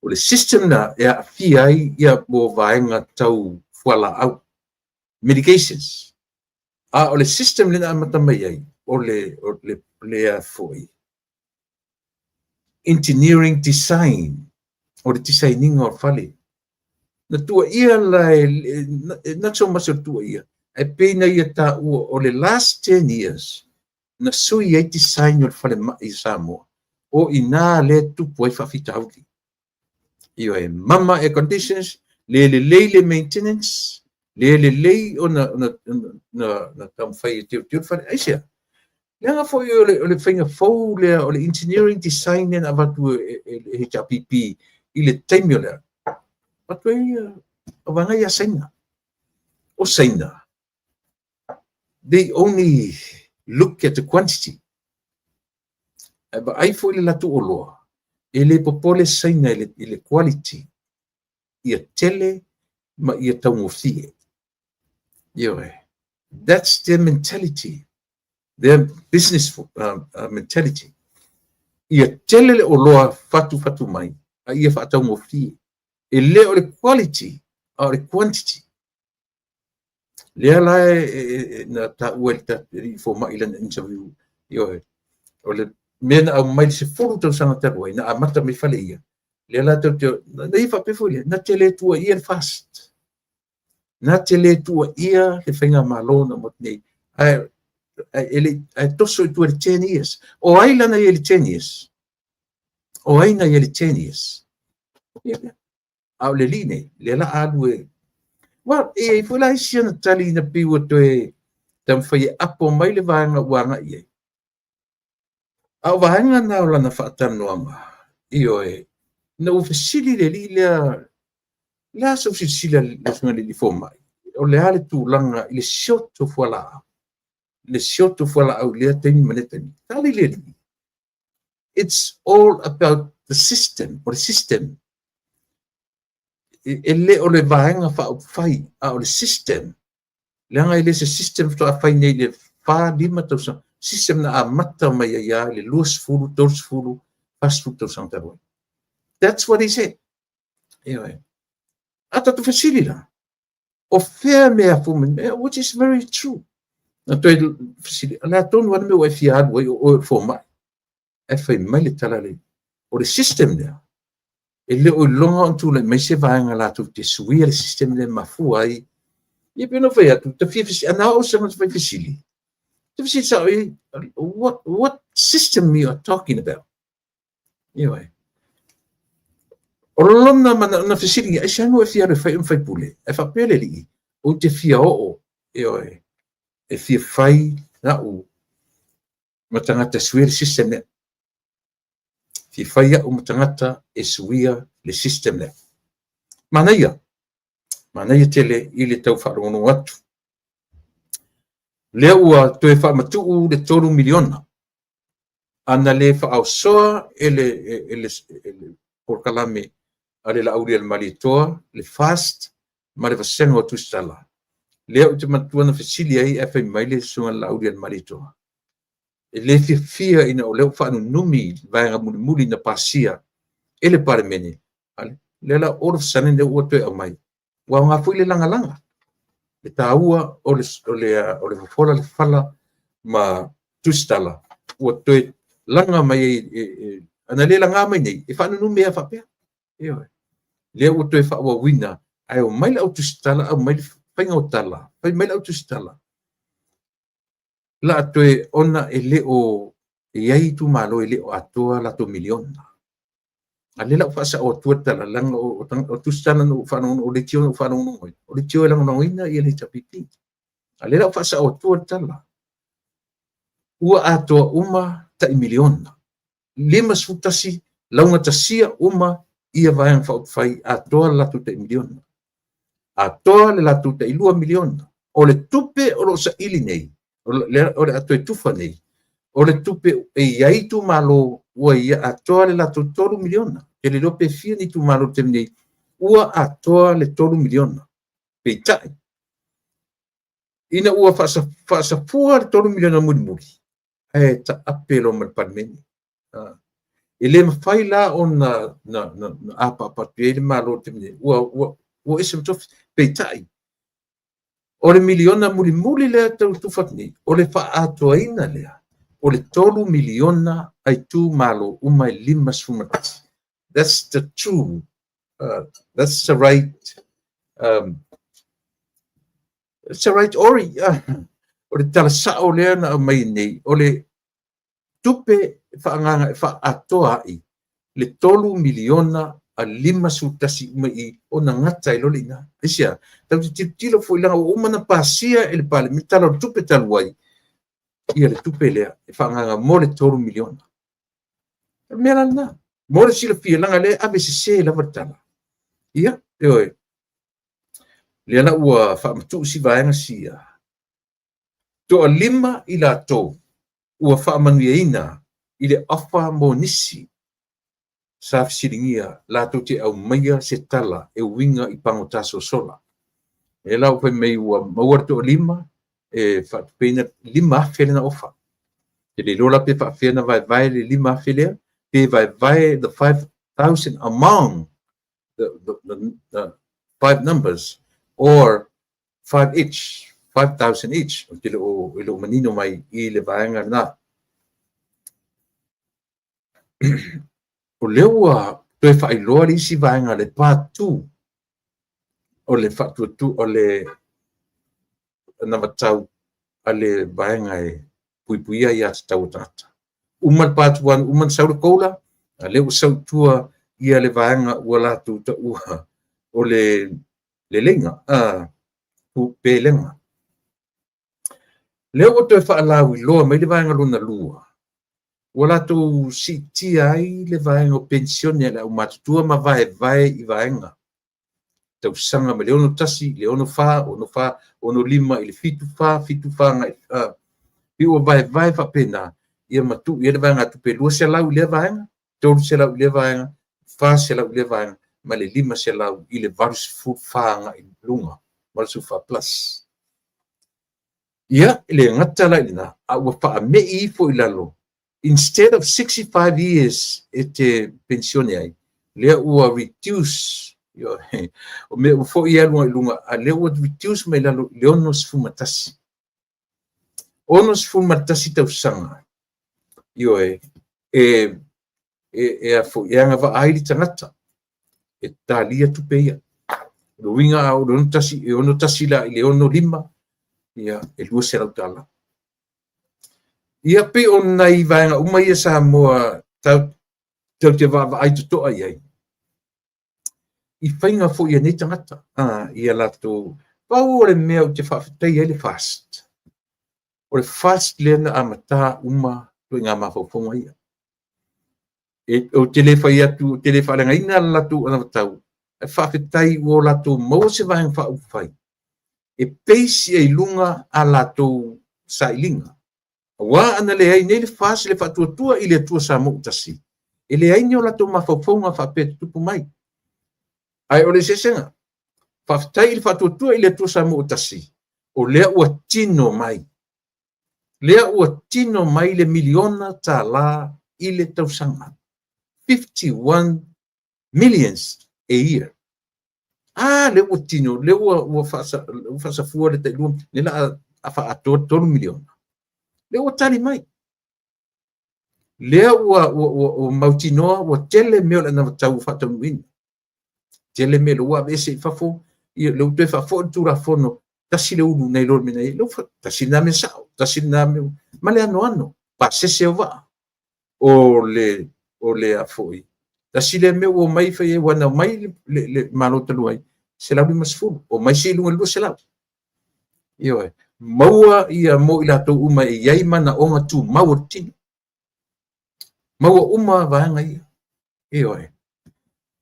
O le system na e aafia ai ia mo vaega tau fualaau, medications. A o le system lea na amata mai ai, o le foi engineering design, o le designinga o le fale. Na tuuaia la e not so much o le tuuaia, ae pei na ia taua o le last 10 years, na sui ai design o le falemai i Samoa. O ina lea tupu ai faafitauli. Ioe, mama air conditions, le lelei le maintenance, le lelei ona na taumafai e teuteu le fale. Aisea? Leaga foi o le faiga fou lea o le engineering design lea na avatu e le HRPP i le taimi o lea. Avatu ai o vaega ia Saina. O Saina, they only look at the quantity. Ae vaai foi le latou oloa, e le popole Saina i le quality, ia tele ma ia taugofie. Ioe. That's their mentality, their business mentality. Ia tele le oloa fatufatu mai, a ia faataugofie. E le o le quality, a o le quantity. Lea la e na taua e le fomai i lana interview. Ioe. O le mea na aumai le 10 tausaga talu ai, na amata mai fale ia. Lea la tau te, na ia faapea foi lea, na te le tuuaia le FAST. Na te le tuuaia le faigamalo na mo nei. Ae toso i tua le 10 years. O ai lana ia le 10 years? O ai na ia le 10 years? Ia, a o le alii nei, lea la alu e. Well, e ai foi la isi ana tali na pei ua toe taumafai e apo mai le vaega ua agai ai. A o vaega na o lana faatalanoaga, ioe, ina ua fesili le alii lea, le a sau silasila le susuga i le fomai, o le a le tulaga i le sioto fualaau, le sioto fualaau i lea taimi ma lea taimi. Tali le alii, it's all about the system, o le system. E le o le vaega faaupufai, a o le system. Leaga e le se system faatoa fai nei i le 4, 5 tausaga. System na amata mai ai lava i le 20, 30, 40 tausaga talu ai. That's what he said. Ioe. A tatou fesili la, o fea mea afu mai, which is very true. Na toe fesili, o le a tonu lava le mea ua e fia alu ai o oe o le fomai. Ae fai mai le tala lea, o le system lea, e le o iloga ona tulai mai se vaega latou te suia le system lea mafua ai. Ia pei ona fai atu, ta fia fesili, ana o se fai fesili. Ta fesili sao i, what system you are talking about? Ioe. O lona mana na fesili, ai se ua e fia alu e fai o sui usufono. Ae faapea le alii, ou te fia oo, ioe, e fia fai lau ma tagata e suia le system lea. Fia fai au ma tagata e suia le system lea. Manaia, manaia tele i le tau faalogologo atu. Lea ua toe faamatuu le 3 miliona. Ana le faaosoa e le polokalame a le Laaulialemalietoa, le FAST ma le vasega o Tusitala. Lea ou te manatua na fesili ai ae fai mai le susuga i le Laaulialemalietoa. E le fiafia ina o lea ua faanunumi vaega mulimuli na pasia e le Palemene. Lea la all of a sudden lea ua toe aumai. Ua aoga foi le lagalaga. Le taua o le fofola le fala ma Tusitala ua toe laga mai ai, ana le laga mai nei, e faanunumi ai faapea. Ioe. Lea ua toe faaauauina, ae omai le au Tusitala, aumai le faiga o tala, fai mai le au Tusitala. La toe ona e le o e i ai itumalo e le o atoa latou miliona. A lea la ua faasao atua le tala, leaga o Tusitala na ou faalogologo, o leitio na ou faalogologo ai, o leitio e lagolagoina ia le HRPP. A lea la ua faasao atua le tala. Ua atoa uma tai miliona. 51 laugatasia uma ia Vaega Faaupufai atoa le latou tai miliona. Atoa le latou tai 2 miliona. O le tupe o lo o saili nei, o le a toe tufa nei, o le tupe e i ai itumalo ua ia atoa le latou 3 miliona. E le iloa pe fia ni itumalo i le taimi nei, ua atoa le 3 miliona. Peitai, ina ua faasafua le 3 miliona mulimuli, ae taape loa ma le Palemene. E le mafai la ona apaapa atu i ai le Malo i le taimi nei, ua ese ma tofi. Peitai, o le miliona mulimuli lea e tau tufa atu nei, o le faaatoaina lea o le 3 miliona a itumalo uma e 51. That's the true, that's the right, it's the right ori. O le tala sao lea na aumai nei, o le tupe faaagaaga e faaatoa ai le 3 miliona a 51 uma i ona gata ai loa le i ina. Aisea? Tatou te tilotilo foi leaga ua uma ona pasia e le Palemene Tala o le Tupe talu ai ia le tupe lea e faaagaaga mo le 3 miliona. O le mea la lena, mo le silafia, leaga o lea e ave sese lava le tala. Ia, ioe, lea la ua faamatuu si vaega sia, toalima i latou ua faamanuiaina i le offer mo nisi sa fesiligia latou te aumaia se tala e uiga i pagota sosola. Lea la ua fai mai ua maua le toalima e faatupeina 5,000 lena offer. E le iloa la pe faapefea ona vaevae le 5,000 lea, pe vaevae the 5,000 among the five numbers or five each, 5,000 each. Ou te le o, e le o manino mai i le vaega lena. O lea ua toe faailoa le isi vaega le part 2 o le faatuatu o le anavatau a le vaega e puipuia aiā tatau a tagata. Uma le part 1, uma na sau le COLA, a lea ua sau i tua ia le vaega ua latou taua o le leleiga, pelega. Lea ua toe faalauiloa mai le vaega lona lua, ua latou siitia ai le vaega o penisione a le aumatutua ma vaevae i vaega tausaga mai le 61 i le 64, 64, 65 i le 74, 74 agai pei ua vaevae faapena ia ma tuu i ai le vaegatupe 200 i lea vaega, 300 i lea vaega, 400 i lea vaega, ma le 500 i le 84 agai i luga, 84 plus. Ia, e le gata la i lena, a ua faamei ifo i lalo, instead of 65 years e te penisione ai, lea ua reduce, o mea ua foi e alu i luga, a lea ua reduce mai lalo i le 61. 61 tausaga, ioe, e a foi, e agavaa ai le tagata e talia tupe ia. O le uiga a o le 61, e 61 la i le 65, ia, e $200. Ia pei o nai vaega uma ia Samoa tau te vaavaai totoa i ai i faiga foi a nei tagata, ia latou. Pau o le mea ou te faafetai ai le FAST, o le FAST lea na amata uma ituaiga mafaufauga ia. Ou te le fai atu, ou te le faaleagaina le latou anavatau, ae faafetai ua latou maua se vaega faaupufai e base ai i luga a latou sailiga. Aua ana leai nei le FAST le faatuatua i le Atua Samoa ua tasi, e leai ni o latou mafaufauga faapea e tutupu mai. Ae o le eseesega, faafetai i le faatuatua i le Atua Samoa ua tasi, o lea ua tino mai. Lea ua tino mai le miliona tala i le tausaga. 51 millions a year. A, lea ua tino, lea ua faasafua le tailua, lea la a faaatoa 3 miliona. Lea ua tali mai. Lea ua mautinoa, ua tele mea o le anavatau ua faataunuuina. Tele mea lea ua aveese i fafo, ia lea ua toe faafoi le Tulafono, tasi le ulu nai lo le mea na i ai, lea ua tasi lena mea sao, tasi lena mea, ma le anoano, pasese o vaa. O le a foi, tasi lea mea ua omai fai ai, ua na omai le Malo talu ai, 150, omai se i luga i le 200. Ioe, maua ia mo i latou uma e i ai manaoga tumau o le tino. Maua uma vaega ia. Ioe.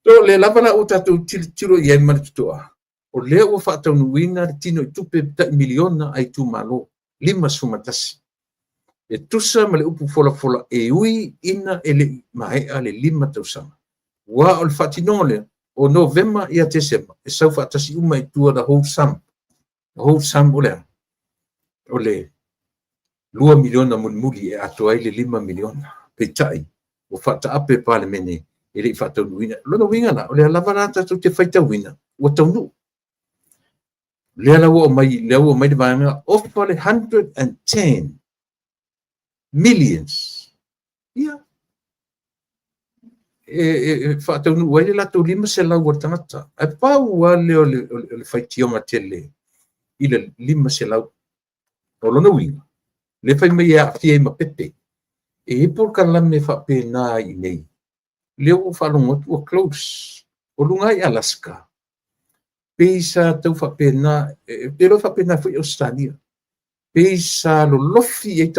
So, lea lava la ua tatou tilotilo i ai ma le totoa, o lea ua faataunuuina le tinoitupe tai miliona a itumalo, 51. E tusa ma le upu folafola e ui ina e le i maea le 5 tausaga. Aua o le faatinoga lea, o Novema ia Tesema, e sau faatasi uma i tua the whole sum. The whole sum o le a? O le $2 miliona mulimuli e atoa ai le $5 miliona. Peitai, ua faataape le Palemene e le i faataunuuina. O lona uiga la, o lea lava la tatou te faitauina, ua taunuu. Lea la ua aumai, lea ua aumai le vaega, ofa le 110 millions. Ia, e faataunuu ai le latou 500 o le tagata. Ae pau lava lea o le faitioga tele i le 500. O lona uiga, lea fai mai e aafia ai ma pepe. E i ai polokalame faapena i inei, lea ua ou faalogo atu ua close. O luga i Alaska, pei sa tau faapena, ou te iloa e faapena foi i Ausetalia, pei sa lolofi i ai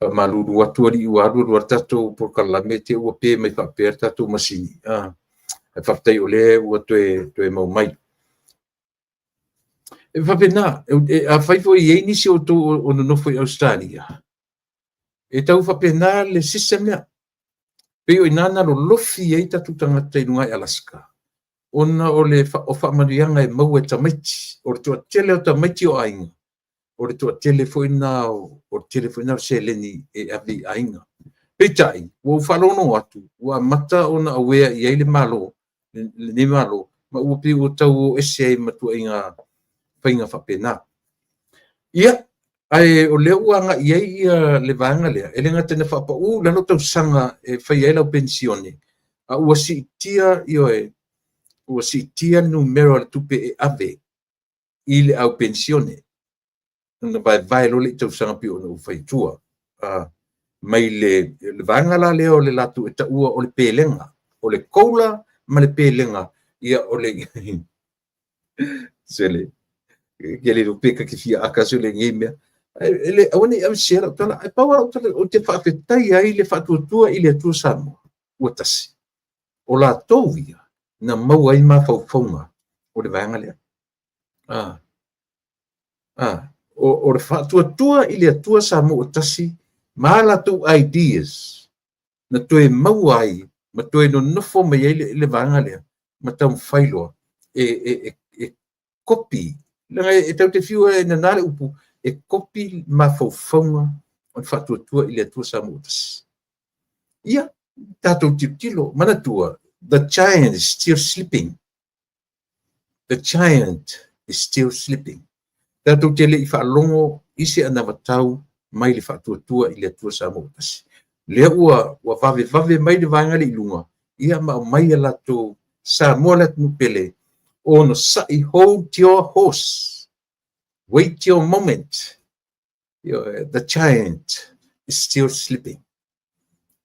Faamalulu atu alii ua alu alu lava le tatou polokalame te i ua pe mai faapea le tatou masini. Ae faafetai o lea ua toe maua mai. E faapena, afai foi e i ai nisi o outou o nonofo i Ausetalia, e tau faapena le system lea. Pei o i ina na lolofi ai tatou tagata i luga i Alaska, ona o le o faamanuiaga e maua e tamaiti. O le toatele o tamaiti o aiga, o le toatele foi lena o le tele foi lena o seleni e ave i aiga. Peitai, ua ou faalogologo atu, ua amata ona aware i ai le Malo, lenei Malo, ma ua pei ua tau o ese ai ma ituaiga faiga faapena. Ia, ae o lea ua agai i ai ia le vaega lea, e le gata ina faapau i lalo tausaga e fai ai lau penisione, a ua siitia, ioe, ua siitia le numera o le tupe e ave i le au penisione, ona vaevae loa lea i tausaga pei ona ou fai atua. Mai le vaega la lea o le latou e taua o le pelega, o le COLA ma le pelega, ia o le sele, ke le pe ta te fia aka sele nei mea. E le, aua ne i aveesea lau tala, ae pau lava lau tala, ou te faafetai ai le Faatuatua i le Atua Samoa ua tasi. O latou ia na maua ai mafaufauga o le vaega lea. O le Faatuatua i le Atua Samoa ua tasi ma a latou ideas na toe maua ai ma toe nonofo mai ai le vaega lea ma taumafai loa e kopi. Leaga e tatou te fiu e nana le upu, e kopi mafaufauga o le Faatuatua i le Atua Samoa ua tasi. Ia, tatou tilotilo, manatua, the giant is still sleeping. The giant is still sleeping. Tatou te le i faalogo i se anavatau mai le Faatuatua i le Atua Samoa ua tasi. Lea ua vavevave mai le vaega lea i luga, ia ma aumai a latou Samoa le atunuu pele, onosai, hold your horse, wait your moment, the giant is still sleeping.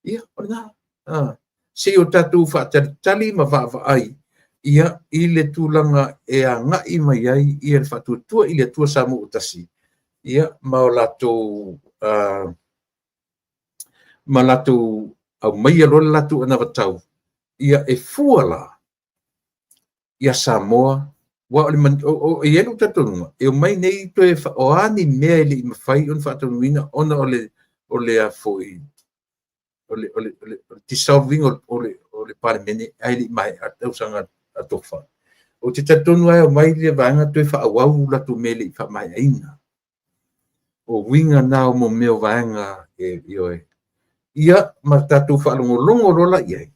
Ia, o lena. Se i o tatou faatalitali ma vaavaai ia i le tulaga e agai mai ai ia le Faatuatua i le Atua Samoa ua tasi, ia ma o latou ma latou aumaia loa le latou anavatau, ia e fua la ia Samoa, aua o le e i ai lou talitonuga, e omai nei toe o a ni mea e le i mafai ona faataunuuina ona o le o le a foi o le o le o le dissolving o le Palemene ae le i maea le tausaga a Tofa. Ou te talitonu lava e omai le vaega toe faaauau latou mea e le i faamaeaina. O uiga na o mea o vaega e ioe. Ia ma tatou faalogologo loa la i ai,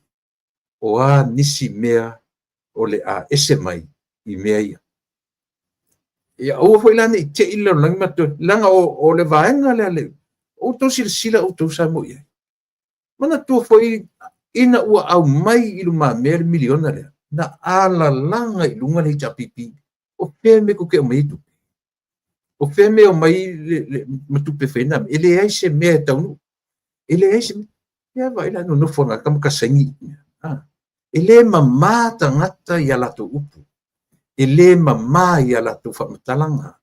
o a nisi mea o le a ese mai i mea ia. Ia aua foi la ne i te i le lalolagi ma toe, leaga o le vaega lea le, o outou silasila outou sa mo i ai. Manatua foi ina ua aumai i lumamea le miliona lea, na alalaga i luga le HRPP. O fea mea tou te aumaia ai tupe? O fea mea e omai ma tupe fai ai? E leai se mea e taunuu. E leai se mea. Ia vaai la nonofo a tagata ma saini. E le mama tagata i a latou upu. E le mama i a latou faamatalaga.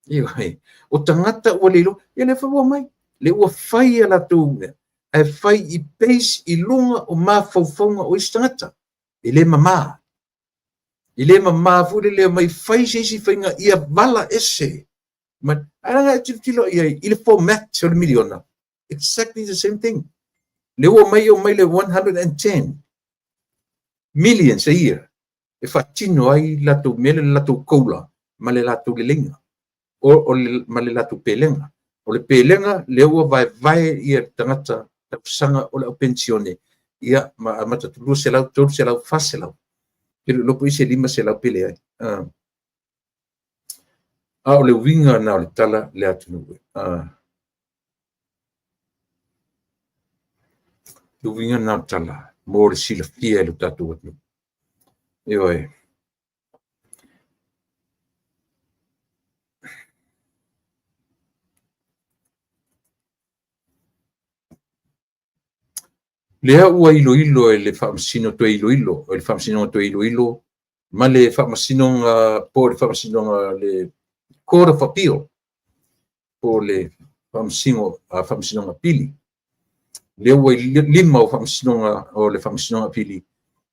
Ioe. O tagata ua le iloa, ia lea foi ua omai. Le ua fai a latou mea, ae fai i base i luga o mafaufauga o isi tagata. E le mama. E le mama foi le omai fai se isi faiga ia vala ese. Ae leaga e tilotilo i ai i le format o le miliona. Exactly the same thing. Le ua omai omai le 110 millions a year e faatino ai latou mea, le latou COLA ma le latou leleiga o le, ma le latou pelega. O le pelega lea ua vaevae ia tagata tausaga o le au penisione, ia ma amata atu 200, 300, 400. Pe le iloa po o isi e 500 pe leai. A o le uiga na o le tala le atunuu. Le uiga na o le tala mo le silafia e lo tatou atunuu. Ioe. Lea ua iloilo e le Faamasino toe iloilo, o le Faamasinoga toe iloilo ma le Faamasinoga po o le Faamasinoga le Court of Appeal po o le Faamasinoga Apili. Lea ua lima o Faamasinoga o le Faamasinoga Apili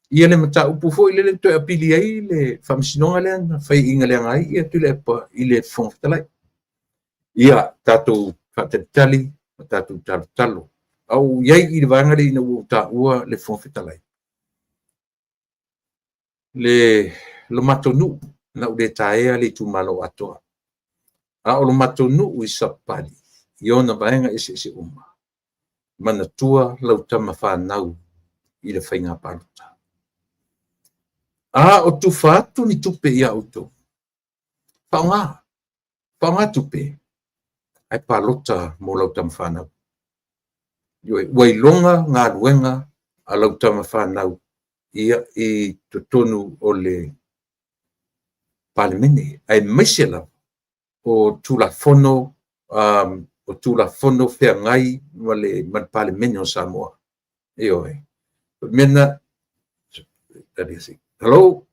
ia le mataupu foi lele toe apili ai le Faamasinoga lea na faiaina leaga ai ia Tuilaepa i le Fofoga Fetalai. Ia tatou faatalitali ma tatou talotalo. A ou i ai i le vaega lea ina ua ou taua le Fofoga Fetalai, le lo matou nuu, na ou le taea le itumalo atoa, a o lo matou nuu i Sapali i ona vaega eseese uma, manatua lau tama fanau i le faiga palota. A o tufa atu ni tupe ia outou, faaaoga tupe, ae palota mo lau tama fanau. Ioe, ua iloga galuega a lau tama fanau ia i totonu o le Palemene, aemaise lava o Tulafono, o Tulafono feagai ma le Palemene o Samoa. Ioe. O le mea lena. Hello?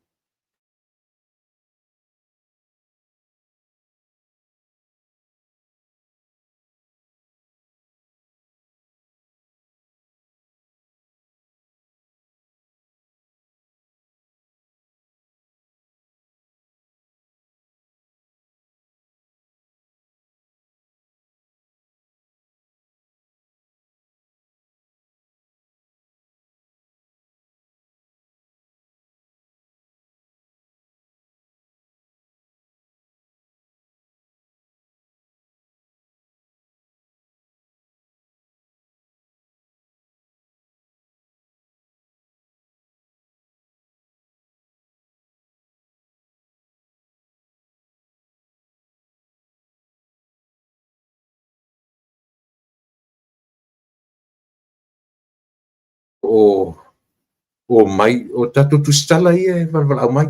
O mai o tatou tusitala ia e valaau mai.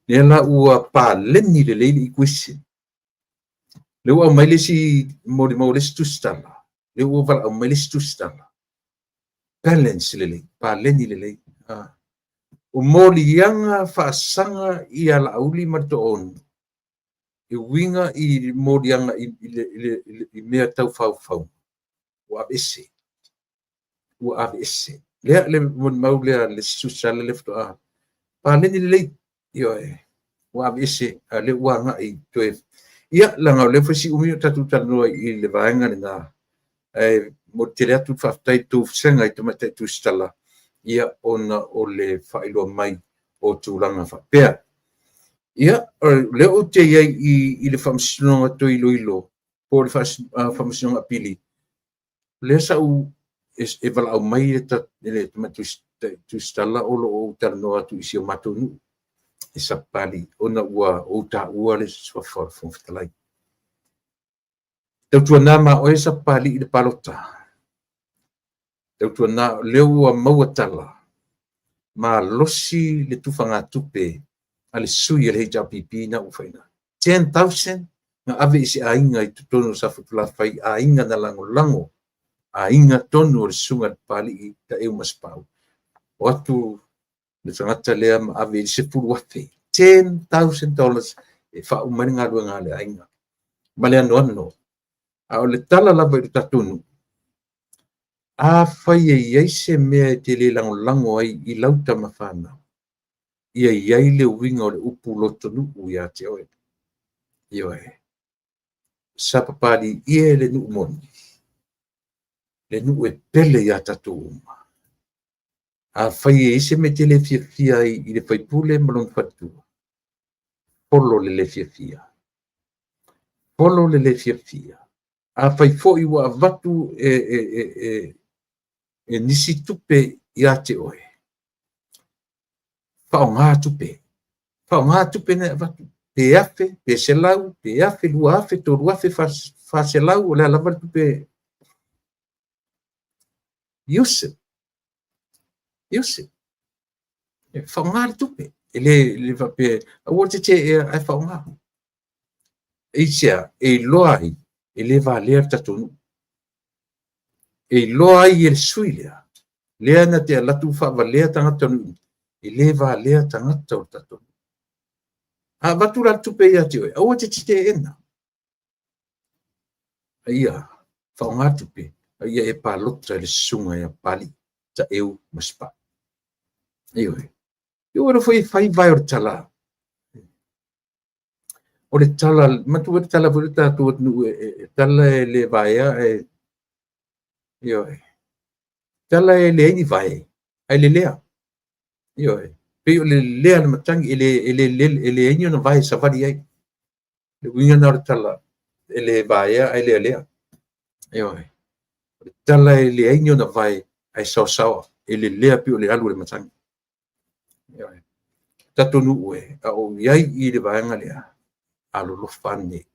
Lea la ua paleni lelei le equation. Lea ua aumai le isi molimau le isi tusitala, lea ua valaau mai le isi tusitala. Balance lelei, paleni lelei. O moliaga faasaga ia Laauli ma le Toaono, e uiga i moliaga i mea tau faufau, ua aveese. Ua aveese. Lea le molimau lea le isi tusitala lea faatoa paleni lelei. Ioe, ua aveese, a lea ua agai toe. Ia, leaga o lea foi si umi o tatou talanoa i le vaega lena. Ae momoli tele atu le faafetai i le tou vasega i tamaitai tusitala, ia ona o le faailoa mai o tulaga faapea. Ia, o lea ou te i ai i le Faamasinoga toe iloilo po o le Faamasinoga Apili, lea sa ou e valaau mai le tamaitai tusitala o lo o ou talanoa atu i si o matou nuu. E Sapali, ona ua ou taua le suafa o le Fofoga Fetalai. Tautuana ma oe Sapali i le palota. Tautuana o lea ua maua tala, malosi le tufagatupe a le sui a le HRPP na ua faina. 10,000 na ave i se aiga i totonu o Safotulafai, aiga na lagolago, aiga tonu o le susuga i le Papalii Taeu Masepau. O atu le tagata lea ma ave i le $10,000, $10,000 e faauma ai le galuega a le aiga. Ma le anoano. A o le tala lava i le tatou nuu, afai e i ai se mea e te le lagolago ai i lau tama fanau, ia i ai le uiga o le upu lotonuu ia te oe. Ioe. Sapapalii e le nuu moni, le nuu e pele ia tatou uma. Afai e i ai se mea e te le fiafia ai i le faipule ma lona faletua, folo le le fiafia. Folo le le fiafia. Afai foi ua avatu e nisi tupe ia te oe, faaaoga tupe. Faaaoga tupe na e avatu. Pe 1,000, pe 100, pe 1,000, 2,000, 3,000, 400, o le a lava le tupe. Use it. Use it. E faaaoga le tupe. E le faapea, aua te teea, ae faaaoga. Aisea, e iloa ai, e le valea le tatou nuu. E iloa ai e le sui lea, lea na te alu atu faavalea tagata o le nuu, e le valea tagata o le tatou nuu. A avatu la le tupe ia te oe, aua te teena. A ia faaaoga tupe, a ia e palota i le susuga ia Papalii Taeu Masepau. Ioe. Ua foi e fai vae o le tala. O le tala, manatua le tala foi le tatou atunuu e tala e le vaea, e, ioe. Tala e leai ni vae, ae lelea. Ioe. Pei o le lelea o le matagi, e leai ni ona vae e savali ai. Le uiga na o le tala, e le vaea ae lealea. Ioe. O le tala e leai ni ona vae, ae saosaoa, e lelea pei o le alu a le matagi. Ioe. Tatou nuu e, a ou i ai i le vaega lea, alolofa ane.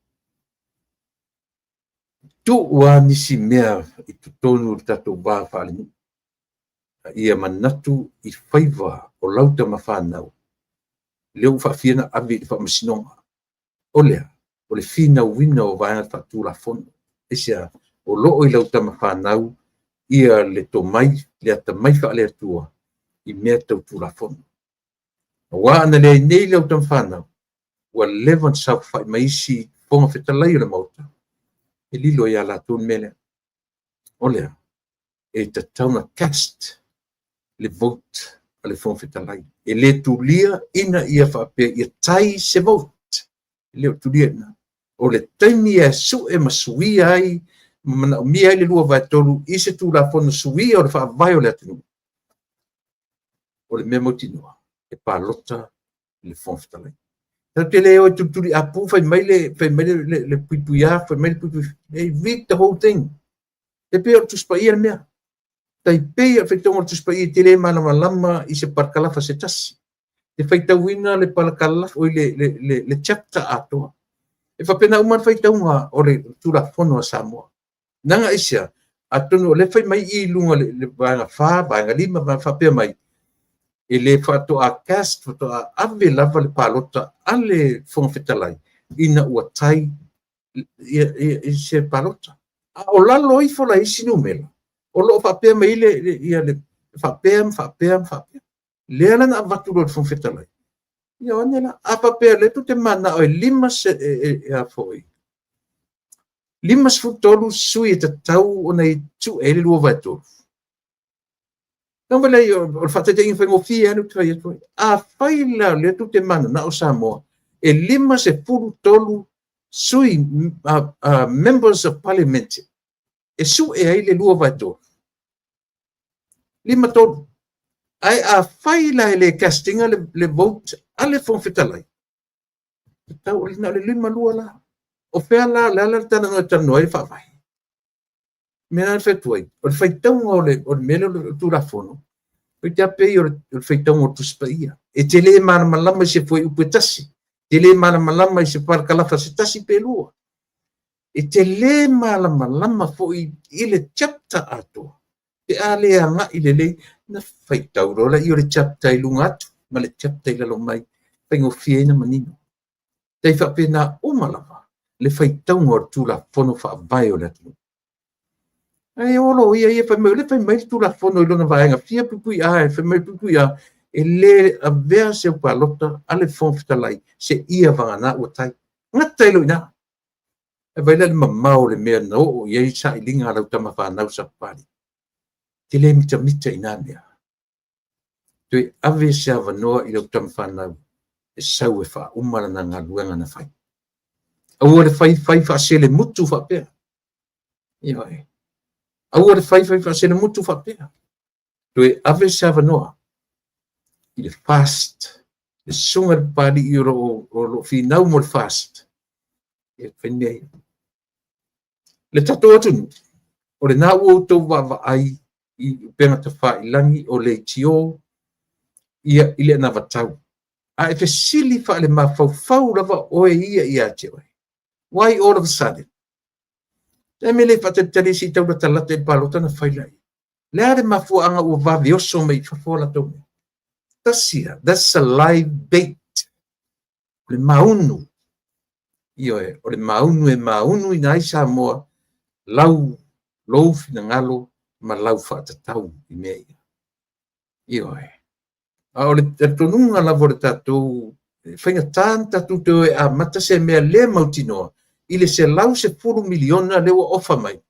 Tuu lava nisi mea i totonu o le tatou va faalenuu. A ia manatu i faiva o lau tama fanau, lea ua faafia ona ave i le faamasinoga. O lea, o le finauina o vaega faatulafono. Aisea? O lo o i lau tama fanau ia le tomai, le atamai faale-Atua i mea tau tulafono. Aua ana leai nei lau tama fanau, ua leva ona saofafai mai isi Fofoga Fetalai o le Maota, e lilo ia latou le mea lea. O lea, e tatau ona cast le vote a le Fofoga Fetalai. E le tulia ina ia faapea ia tai se vote. E le o tulia ina. O le taimi e sue ma suia ai, ma manaomia ai le 2/3 i se tulafono suia o le faavae o le atunuu. O le mea mautinoa, e palota le Fofoga Fetalai. Tatou te le o e tulituli apu, fai mai le puipui A, fai mai le puipui. They read the whole thing. E pei o le Tusi Paia le mea. Tai pei o le faitauga o le Tusi Paia, e te le malamalama i se parakalafa se tasi. E faitauina le parakalafa, oi le chapter atoa. E faapena uma le faitauga o le Tulafono a Samoa. Naga aisea, atonu o lea fai mai i luga le vaega 4, vaega 5, vaega faapea mai, e le faatoa cast, faatoa ave lava le palota a le Fofoga Fetalai ina ua tai i se palota. A o lalo ifo la isi numera, o lo o faapea mai le faapea ma faapea ma faapea. Lea la na avatu loa e le Fofoga Fetalai. Ia o ane la, a faapea lea tou te mananao e lima se, e foi, 53 sui e tatau ona sue ai le 2/3. Tago lea o le faataitaiga faigofie lava lea ou te fai atu ai. Afai la lea tou te mananao Samoa e 53 sui, members of parliament e sue ai le 2/3. 53. Ae afai la e le castinga le vote a le Fofoga Fetalai, tatau na o le 52 la. O fea la le ala le talanoa e talanoa ai le faavae? Mea la fai atu ai, o le faitauga o le mea lea o le Tulafono, o te pei o le faitauga o le Tusi Paia. E te lē malamalama i se fuaiupu e tasi, e te lē malamalama i se parakalafa se tasi pe lua. E te lē malamalama foi i le chapter atoa pe a le agai lelei, ona faitau loa lea o le chapter i luga atu ma le chapter i lalo mai, faigofie ai ona manino. Tai faapena uma lava le faitauga o le Tulafono Faavae o le atunuu. Ae olo ia ia fai mai, o lea fai mai le Tulafono i lona vaega fia puipui A, e fai mai puipui A, e le avea se palota a le Fofoga Fetalai seia vagana ua tai. Gata ai loa i ina. E vaai la i le mamao o le mea na oo i ai sailiga a lau tama fanau Sapapalii. E te le mitamita i na mea. Toe ave se avanoa i lau tama fanau e sau e faauma lana galuega na fai. Aua le fai fai faaselemutu faapea. Ioe. Aua le fai fai faaselemutu faapea. Toe ave se avanoa i le FAST, le susuga i le Papalii o lo o finau mo le FAST, e fai mea ia. Le tatou atunuu, o lena ua outou vaavaai i upega tafailagi o leitio ia i le anavatau. A e fesili faalemafaufau lava oe ia ia te oe, why all of a sudden? Le mea le faatalitali se i tau latalata i le palota ona fai lea. Le a le mafuaaga ua vave oso mai i fafo latou mea? Tasi lava, that's a live bait. O le maunu. Ioe, o le maunu e maunu ina ai Samoa lau lou finagalo ma lau faatatau i mea ia. Ioe. A o le talitonuga lava o le tatou faigata na tatou toe amata se mea le mautinoa i le $110 miliona lea ua ofa mai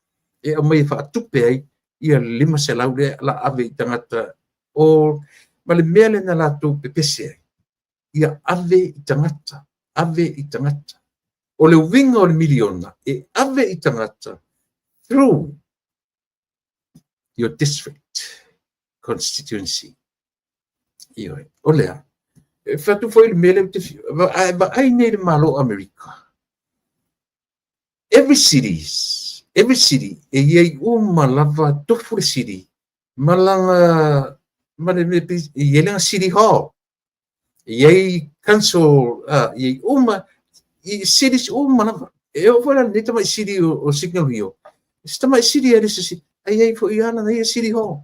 e aumai e faatupe ai ia le 500 lea la ave i tagata o ma le mea lea na latou pepese ai, ia ave i tagata, ave i tagata. O le uiga o le miliona e ave i tagata through your district constituency. Ioe, o lea, e fatu foi le mea lea ou te ae vaai nei le Malo o Amerika. Every cities, every city e i ai uma lava tofu le city ma lana ma le mea e i ai lana city hall. E i ai council, e i ai uma i cities uma lava. E oo foi la lenei tamai city o Signal Hill. Se tamai city e le se city, ai ai foi lana ia city hall.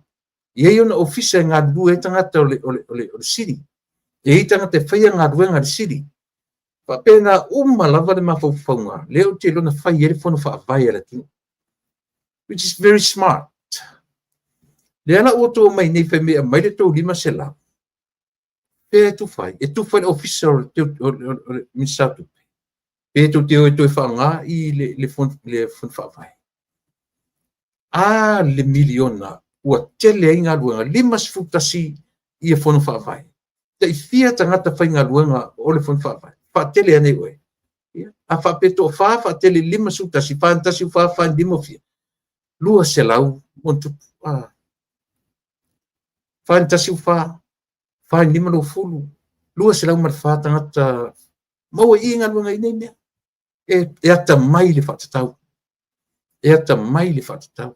E i ai ona ofisa e galulue ai tagata o le city. E i ai tagata e faia galuega a le city. Faapena uma lava le mafaufauga lea ou te iloa na fai ai le fono faavae a le atunuu. Which is very smart. Lea la ua outou mai nei fai mai aumai le tou 500. Pe e tufa ai? E tufa i le ofisa o le Minisita o Tupe. Pe tou te o e toe faaaoga i le fono faavae. A le miliona ua tele ai galuega, 51 ia fono faavae. Tai fia tagata faigaluega o le fono faavae. Faatele ane oe. Ia, a faapea toafa faatele 51, 41, 4, 4, 5, fia. 200 mo tupu. Ah. 41, 4, 4, 5, 20, 204 tagata maua i galuega i nei mea. E atamai le faatatau. E atamai le faatatau.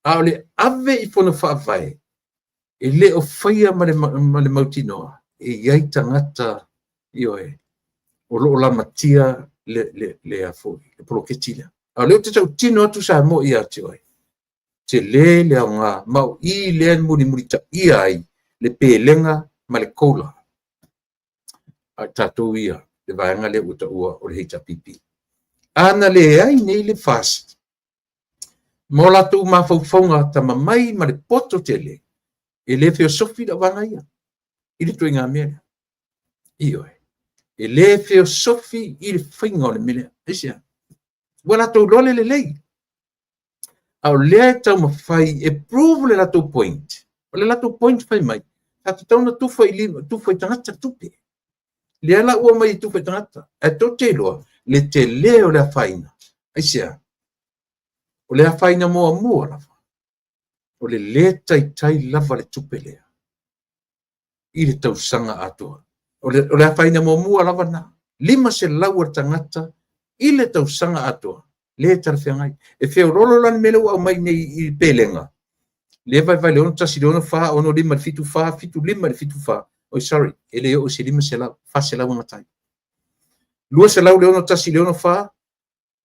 A o le ave i fono faavae, e le o faia ma le mautinoa, e i ai tagata, ioe, o loo lamatia le poloketi lea. A o lea ou te tautino atu Samoa ia te oe, tele le aoga, ma o i lea mulimulitaia ai le pelega ma le COLA. A tatou ia, le vaega lea ua taua o le HRPP. A na leai nei le FAST, ma o latou mafaufauga tamamai ma le poto tele, e le feosofi lau vaega ia i le ituaiga mea lea. Ioe. E le feosofi i le faiga o le mea lea. Aisea? Ua latou iloa le lelei. A o lea e taumafai e prove le latou point. O le latou point fai mai, sa tatau ona tufa i lima, tufa i tagata tupe. Lea la ua mai e tufa i tagata. Ae tou te iloa le tele o le afaina. Aisea? O le afaina muamua lava, o le lē taitai lava le tupe lea i le tausaga atoa. O le afaina muamua lava na. 500 o le tagata i le tausaga atoa, le talafeagai. E feololo la le mea lea ua aumai nei i pelega, le vaivai le 61, le 64, 65, le 74, 75 le 74, Oi, sorry, e le oo i se 500, 400 e gata ai. 261 i le 64,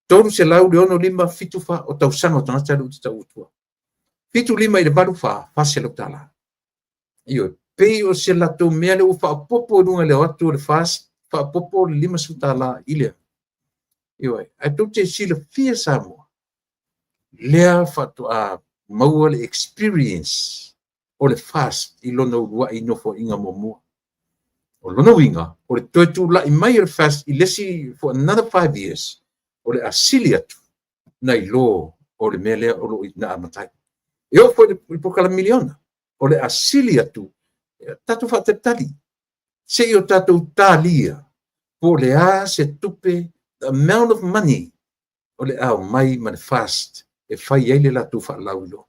300 le 65, 74, o tausaga o tagata lea ou te tau atua. 75 i le 84, 400 tala. Ioe, pei o se latou mea lea ua faaopoopo i luga i le o atu o le FAST, faaopoopo le 50 tala i le. Ioe, ae tou te silafia Samoa, lea faatoa maua le experience o le FAST i lona uluai nofoaiga muamua. O lona uiga, o le toe tulai mai o le FAST i le isi for another 5 years, o le a sili atu nai lo o le mea lea o lo o na amata ai. E oo foi i le polokalame miliona, o le a sili atu, tatou faatalitali, se i o tatou talia po o le a se tupe, the amount of money o le a omai ma le FAST e fai ai le latou faalauiloa.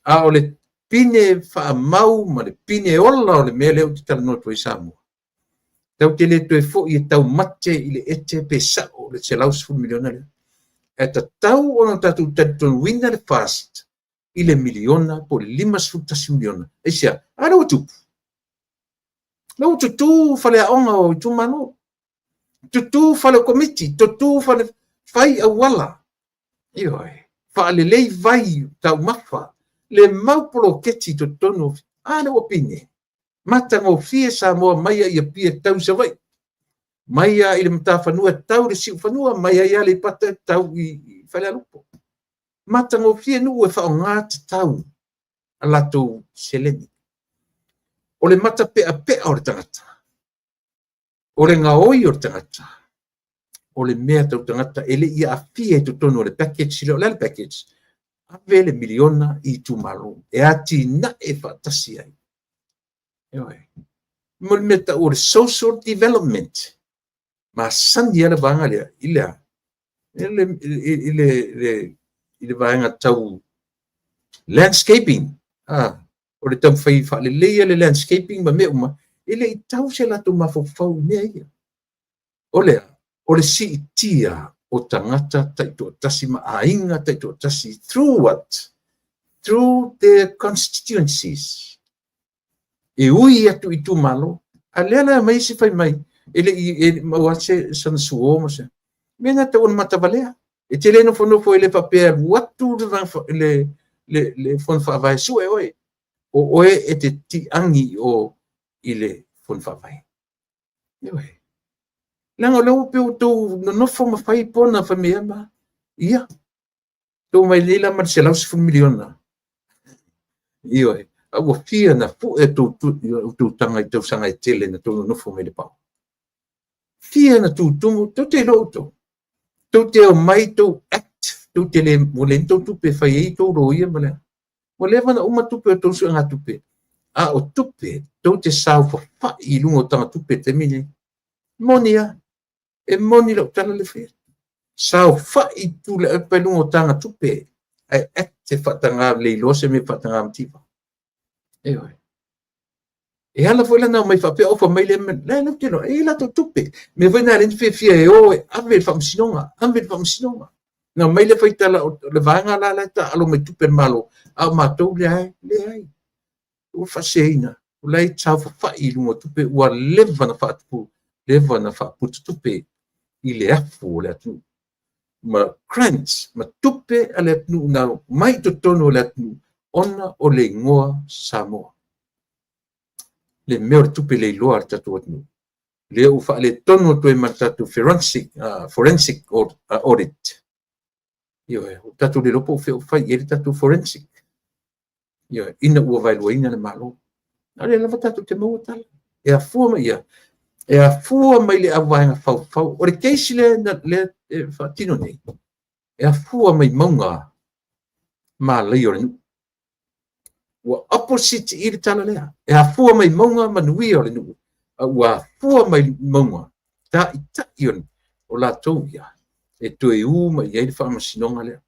A o le pine faamau ma le pine ola o le mea lea ou te talanoa atu ai Samoa, tatou te le toe foi e taumate i le ete pe sao le 110 miliona lea. Ae tatau ona tatou talitonuina le FAST i le miliona po o le 51 miliona. Aisea? A lea ua tupu. Lea ua tutū faleaoga o itumalo, tutū fale o komiti, tutū fale fai auala. Ioe, faalelei vai taumafa, le mau poloketi i totonu. A lea ua pine. Matagofie Samoa mai ai i Apia tau i Savaii, mai lava i le Matafanua tau i le Siufanua, mai ai Aleipata tau i Falealupo. Matagofie nuu e faaaoga tatau a latou seleni. O le matapeapea o le tagata, o le gaoi o le tagata, o le mea tau tagata e le i aafia i totonu o le package lea. O le a le package? Ave le miliona i itumalo e atinae faatasi ai. Ioe. Mo le mea tau o le social development. Masani lava le vaega lea i le a? I le vaega tau landscaping. O le taumafai faaleleia le landscaping ma mea uma, e le i tau se latou mafaufau i mea ia. O le a? O le siitia o tagata taitoatasi ma aiga taitoatasi through what? Through their constituencies. E ui atu i itumalo. A lea la mai isi fai mai, e le i e maua se sana suo ma se. Mea na tau o le matavalea. E te le nofonofo e le faapea alu atu le fono faavae sue oe. O oe e te tiagi o i le fono faavae. Ioe. Leaga o lea ua pei ua outou nonofo ma fai pona fai mai ma ia. Tou mai nei la ma le 110 miliona. Ioe. A ua fia na fue outou taga i tausaga e tele na tou nonofo mai le pao. Fia na tutumu, tou te iloa outou. Tou te omai tou act, tou te le, ua le ni tou tupe e fai ai tou loia ma le. Ua leva na uma tupe o tou suegatupe. A o tupe, tou te saofafai i luga o tagatupe i le taimi lenei. Moni lava. E moni lau tala le fai atu. Saofai Tuilaepa i luga o tagatupe, ae act e faataga le iloa se mea e faataga mativa. Ioe. E ala foi la na omai faapea ofa mai le la la te iloa, e i ai latou tupe. Mea foi na le fiafia e o e ave i le faamasinoga, ave i le faamasinoga. Na omai le faitala o le vaega la la e taaalo mai tupe a le Malo, a o matou leai, leai. Ua faaseseina, o la e saofafai i luga o tupe ua leva na faatupu, leva na faapututupe i le afu o le atunuu. Ma grants, ma tupe a le atunuu na mai i totonu o le atunuu ona o le igoa Samoa. Le mea o le tupe le iloa a le tatou atunuu. Lea ua faaletonu atu ai ma le tatou forensic audit. Ioe, ua tatou le iloa po o fea o fai i ai le tatou forensic. Ioe, ina ua vaeluaina le Malo. A o lea lava tatou te maua tala. E afua mai ia, e afua mai le auvaega faufau. O le case lea, lea e faatino nei, e afua mai mauga malaia o le nuu. Ua opposite i le tala lea. E afua mai mauga manuia o le nuu. A ua afua mai mauga taitai o latou ia e toe u mai ai le faamasinoga lea.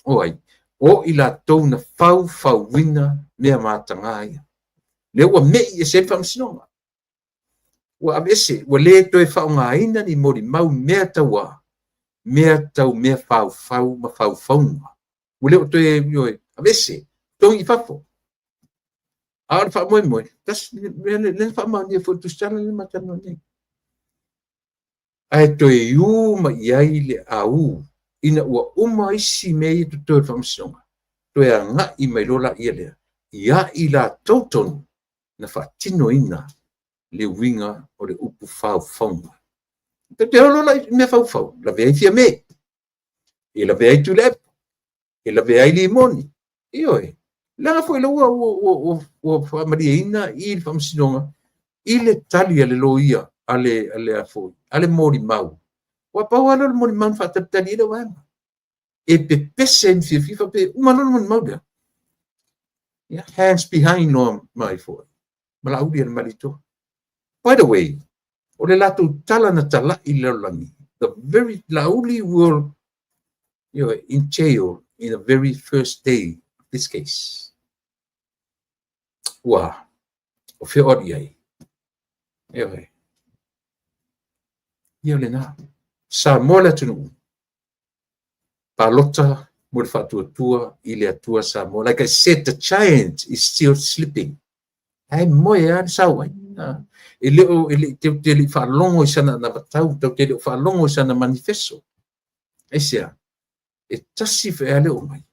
O ai? O i latou na faufauina mea mataga ia. Lea ua mei ese ai le faamasinoga. Ua aveese, ua le toe faaaogaina ni molimau mea tauā, mea tau mea faufau ma faufauga. Ua le o toe, ioe, aveese, togi i fafo. A o le faamoemoe, tasi mea lea na faamaonia foi i le tusitala lea ma talanoa nei. Ae toe iu mai i ai le au ina ua uma isi mea ia totoe o le faamasinoga, toe agai mai loa laia lea ia i latou tonu na faatinoina le uiga o le upu faufauga. E te o loa i mea faufau, lavea ai Fiame, e lavea ai Tuilaepa, e lavea ai Limoni. Ioe, leaga foi lea ua faamalieina i le faamasinoga i le tali a le loia, a le, a le, foi, a le molimau. Ua pau lava lea o le molimau na faatalitali ai le vaega. E pepese ma fiafia faapea, uma loa le molimau lea. Yeah, hands behind loa mai foi. Ma Laauli e le Malietoa. By the way, o le latou tala na tala'i i le lalolagi, the very Laauli will in jail in the very first day of this case. Ua, o fea o alu i ai? Ioe. Ia o lena. Samoa le atunuu. Palota mo le faatuatua i le Atua Samoa. Like I said, the giant is still sleeping. Ae moe lava le sauai. E le o, e le, te, te le i faalogo i sana anavatau, tau te le o faalogo i sana manifesto. Aisea? E tasi foi le oo mai.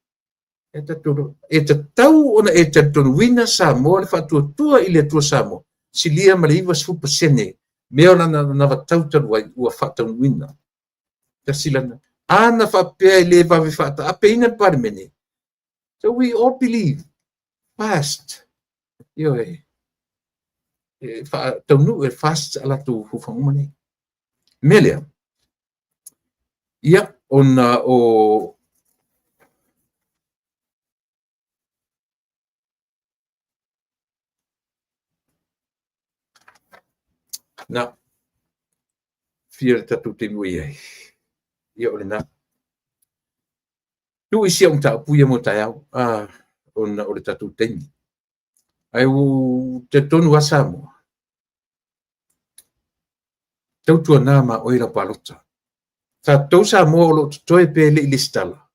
E tatou, e tatau ona e talitonuina Samoa le faatuatua i le Atua Samoa. Silia ma le 90% mea o lana anavatau talu ai ua faataunuuina. Tasi lana. Ana faapea e le vave faataapeina le Palemene. So we all believe fast. Ioe. E faataunuu e fast a latou fuafuaga uma nei. Mea lea, ia, ona o na fia le tatou taimi ua i ai. Ia o lena. Tuu i si au mataupu ia mo taeao, ona o le tatou taimi. Ae ua talitonu lava Samoa, tautuana ma oe lau palota. Tatou Samoa o lo o totoe pe le i lesitala,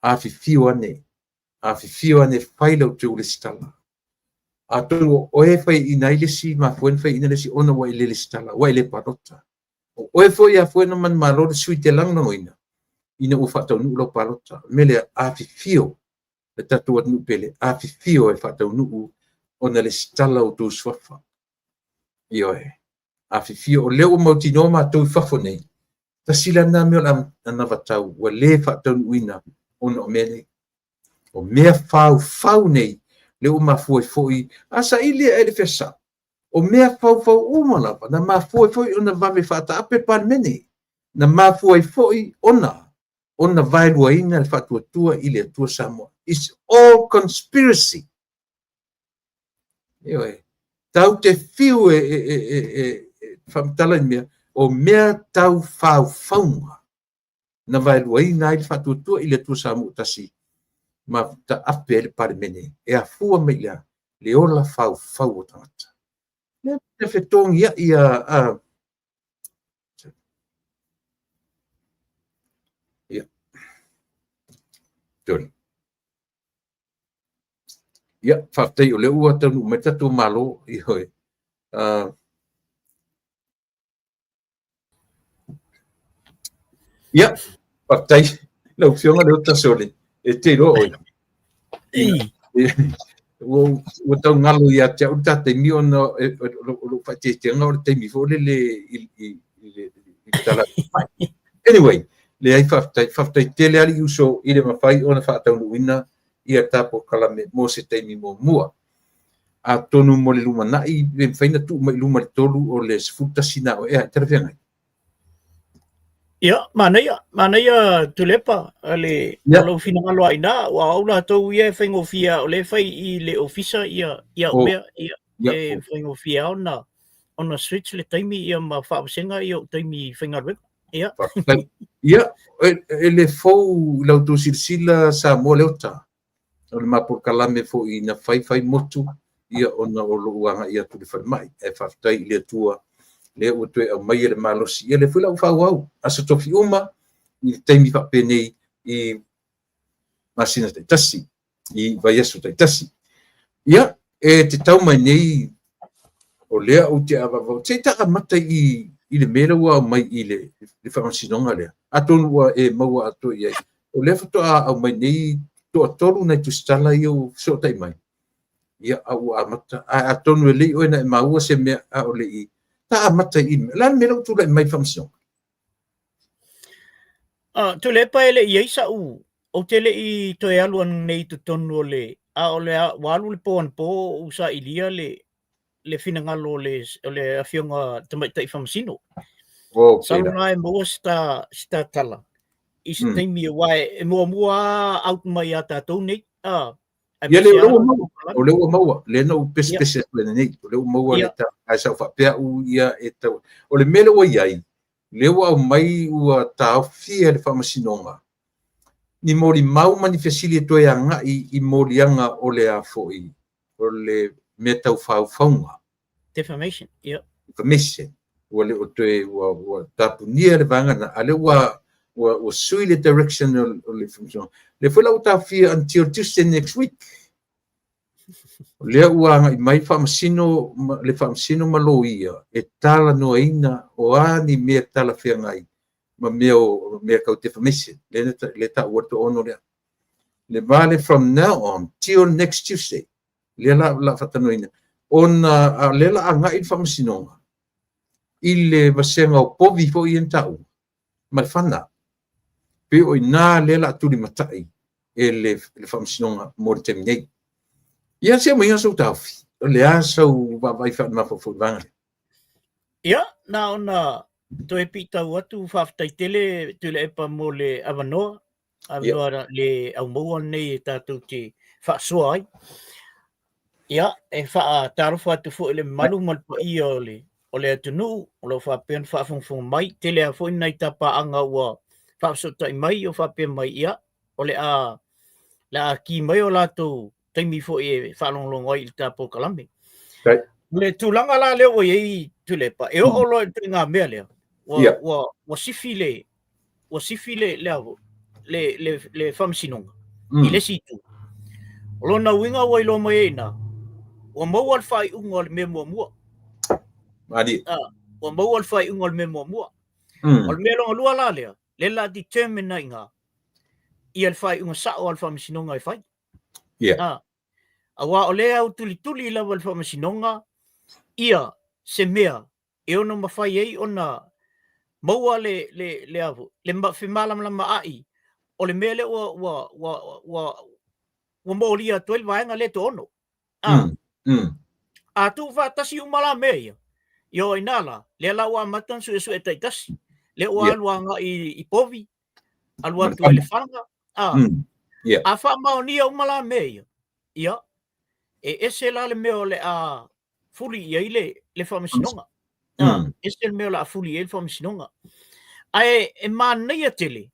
afifio ane, afifio ane fai la outou lesitala. Atonu o oe e faiaina ai le isi, mafua ai ona faiaina le isi ona ua e le lesitala, ua e le palota. O oe foi a afua ona manumalo le sui te lagolagoina ina ua faataunuu lau palota. O le mea lea, afifio le tatou atunuu pele, afifio e faataunuu ona lesitala outou suafa. Ioe, afifio, o lea ua mautinoa matou i fafo nei, tasi la lena mea o le anavatau ua le faataunuuina ona o mea nei. O mea faufau nei, lea ua mafua ai foi, a saili ae le fea sao, o mea faufau uma lava, na mafua ai foi ona vave faataape le Palemene, na mafua ai foi ona vaeluaina le faatuatua i le Atua Samoa. It's all conspiracy. Ioe, tau te fiu e faamatala i mea, o mea tau faufauga na vaeluaina ai le faatuatua i le Atua Samoa tasi ma taape ai le Palemene e afua mai i le ola faufau o tagata. Lea e fetogiai a ia. Sorry. Ia, faafetai o lea ua taunuu mai le tatou Malo. Ioe. Ia, faafetai lau Afioga Leota Sole, e te iloa oe. Ua tau galo ia te au le ta taimi ona o lou faaeteetega o le taimi foi lele i le tala. Anyway, leai faafetai, faafetai tele alii uso i le mafai ona faataunuuina ia ta polokalame mo se taimi muamua. Atonu mo le lumanai, pe mafai ona tuu mai i luma i le 3 o le 11 na o ea, e talafeagai. Ia, manaia, manaia Tuilaepa, le o lou finagalo lava i ina, aua o au latou ia e faigofie lava, o lea e fai i le ofisa ia au mea, ia, e faigofie lava ona switch le taimi ia ma faavasega ia ou taimi faigaluega. Ia. Ia, e le fou i la outou silasila Samoa Leota, o le ma polokalame foi na fai fai motu ia ona o lou agai atu i le falemai. Ae faafetai i le Atua lea ua toe aumaia le malosi. Ia lea foi la ua faaauau aso tofi uma i le taimi faapenei i masina taitasi, i vaiaso taitasi. Ia, E te tau mai nei, o lea ou te avaavao, se i ta amata i i le mea lea ua aumai i le le faamasinoga lea, atonu ua e maua atoa i ai. O lea faatoa aumai nei toatolu nai tusitala ia ua fesootai mai, ia, a ua amata. Ae atonu e le i oe na e maua se mea a o le i ta amata i i. O le a le mea lea ua tulai mai i le faamasinoga? Tuilaepa e le i i ai sa'u, ou te le i toe alu ananei i totonu o le, a o le ua alu le po anapo o ou sailia le le finagalo o le o le afioga tamaitai faamasino. Okay, Masalo la e maua se ta se ta tala i se taimi aua e muamua lava out mai ia tatou nei. Ia, lea ua maua, o lea ua maua, lea na ou pesepese atu ai nei, o lea ua maua le tala, ae sa ou faapea au ia e tau. O le mea lea ua i ai, lea ua aumai ua taofia e le Faamasinoga ni molimau ma ni fesili e toe agai i moliaga o le a foi, o le mea tau faufauga. Defamation, ia. Defamation. Ua le o toe, ua, ua tapunia le vaega lena, a lea ua, ua, ua sui le direction o le Faamasinoga. Lea foi la ua taofia until Tuesday next week. O lea ua agai mai faamasino, le faamasino ma loia e talanoaina o a ni mea talafeagai ma mea o mea tau defamation. Lea lea taua le toaono lea. Le va lea from now on till next Tuesday. Lea la la faatalanoaina ona a lea la agai le faamasinoga i le vasega o povi foi ia na taua ma le fana. Pei o i ina lea la tulimatai e le, le faamasinoga mo le taimi nei. Ia se aumaiga sou taofi, o le a sau vaavaai faalemafaua i vaega lea? Ia, na ona toe piitau atu, faafetai tele Tuilaepa mo le avanoa, avanoa le aumaua lenei e tatou te faasoa ai. Ia, e faatalofa atu foi i le mamalu ma le paia o le o le atunuu o lo o faapea ona faafogafoga mai. Tele lava foi nai tapaaga ua faafesootai mai o faapea mai, ia, o le a le a ki mai o latou taimi foi e faalogologo ai i le ta polokalame. Okay. O le tulaga la lea ua i ai Tuilaepa, e oo loa i le ituaiga mea lea, ua, Yeah. ua, ua sifi le, ua sifi le, le, le, le, le faamasinoga i le isi itu. O lona uiga ua iloa mai ai i ina, ua maua le faaiuga o le mea muamua. Malie. Ah, ua maua le faaiuga o le mea muamua. O le mea lona lua la lea, lea la determine ai i ina ia le faaiuga sao a le faamasinoga e fai. Yeah. Ah, aua o lea au tulituli lava le faamasinoga ia se mea e ono mafai ai ona maua le le le a le femalamalamaai o le mea lea ua ua ua ua ua molia atu ai le vaega lea e toaono. A. A tuufaatasi uma la mea ia, ia o i ina la, lea la ua amata ona suesue taitasi, lea ua alu agai i povi, alu atu ai le fana, a. A faamaonia uma la mea ia, ia, e ese la le mea o le a fuli i ai le, le faamasinoga. A, ese le mea o le a fuli i ai le faamasinoga. Ae e manaia tele,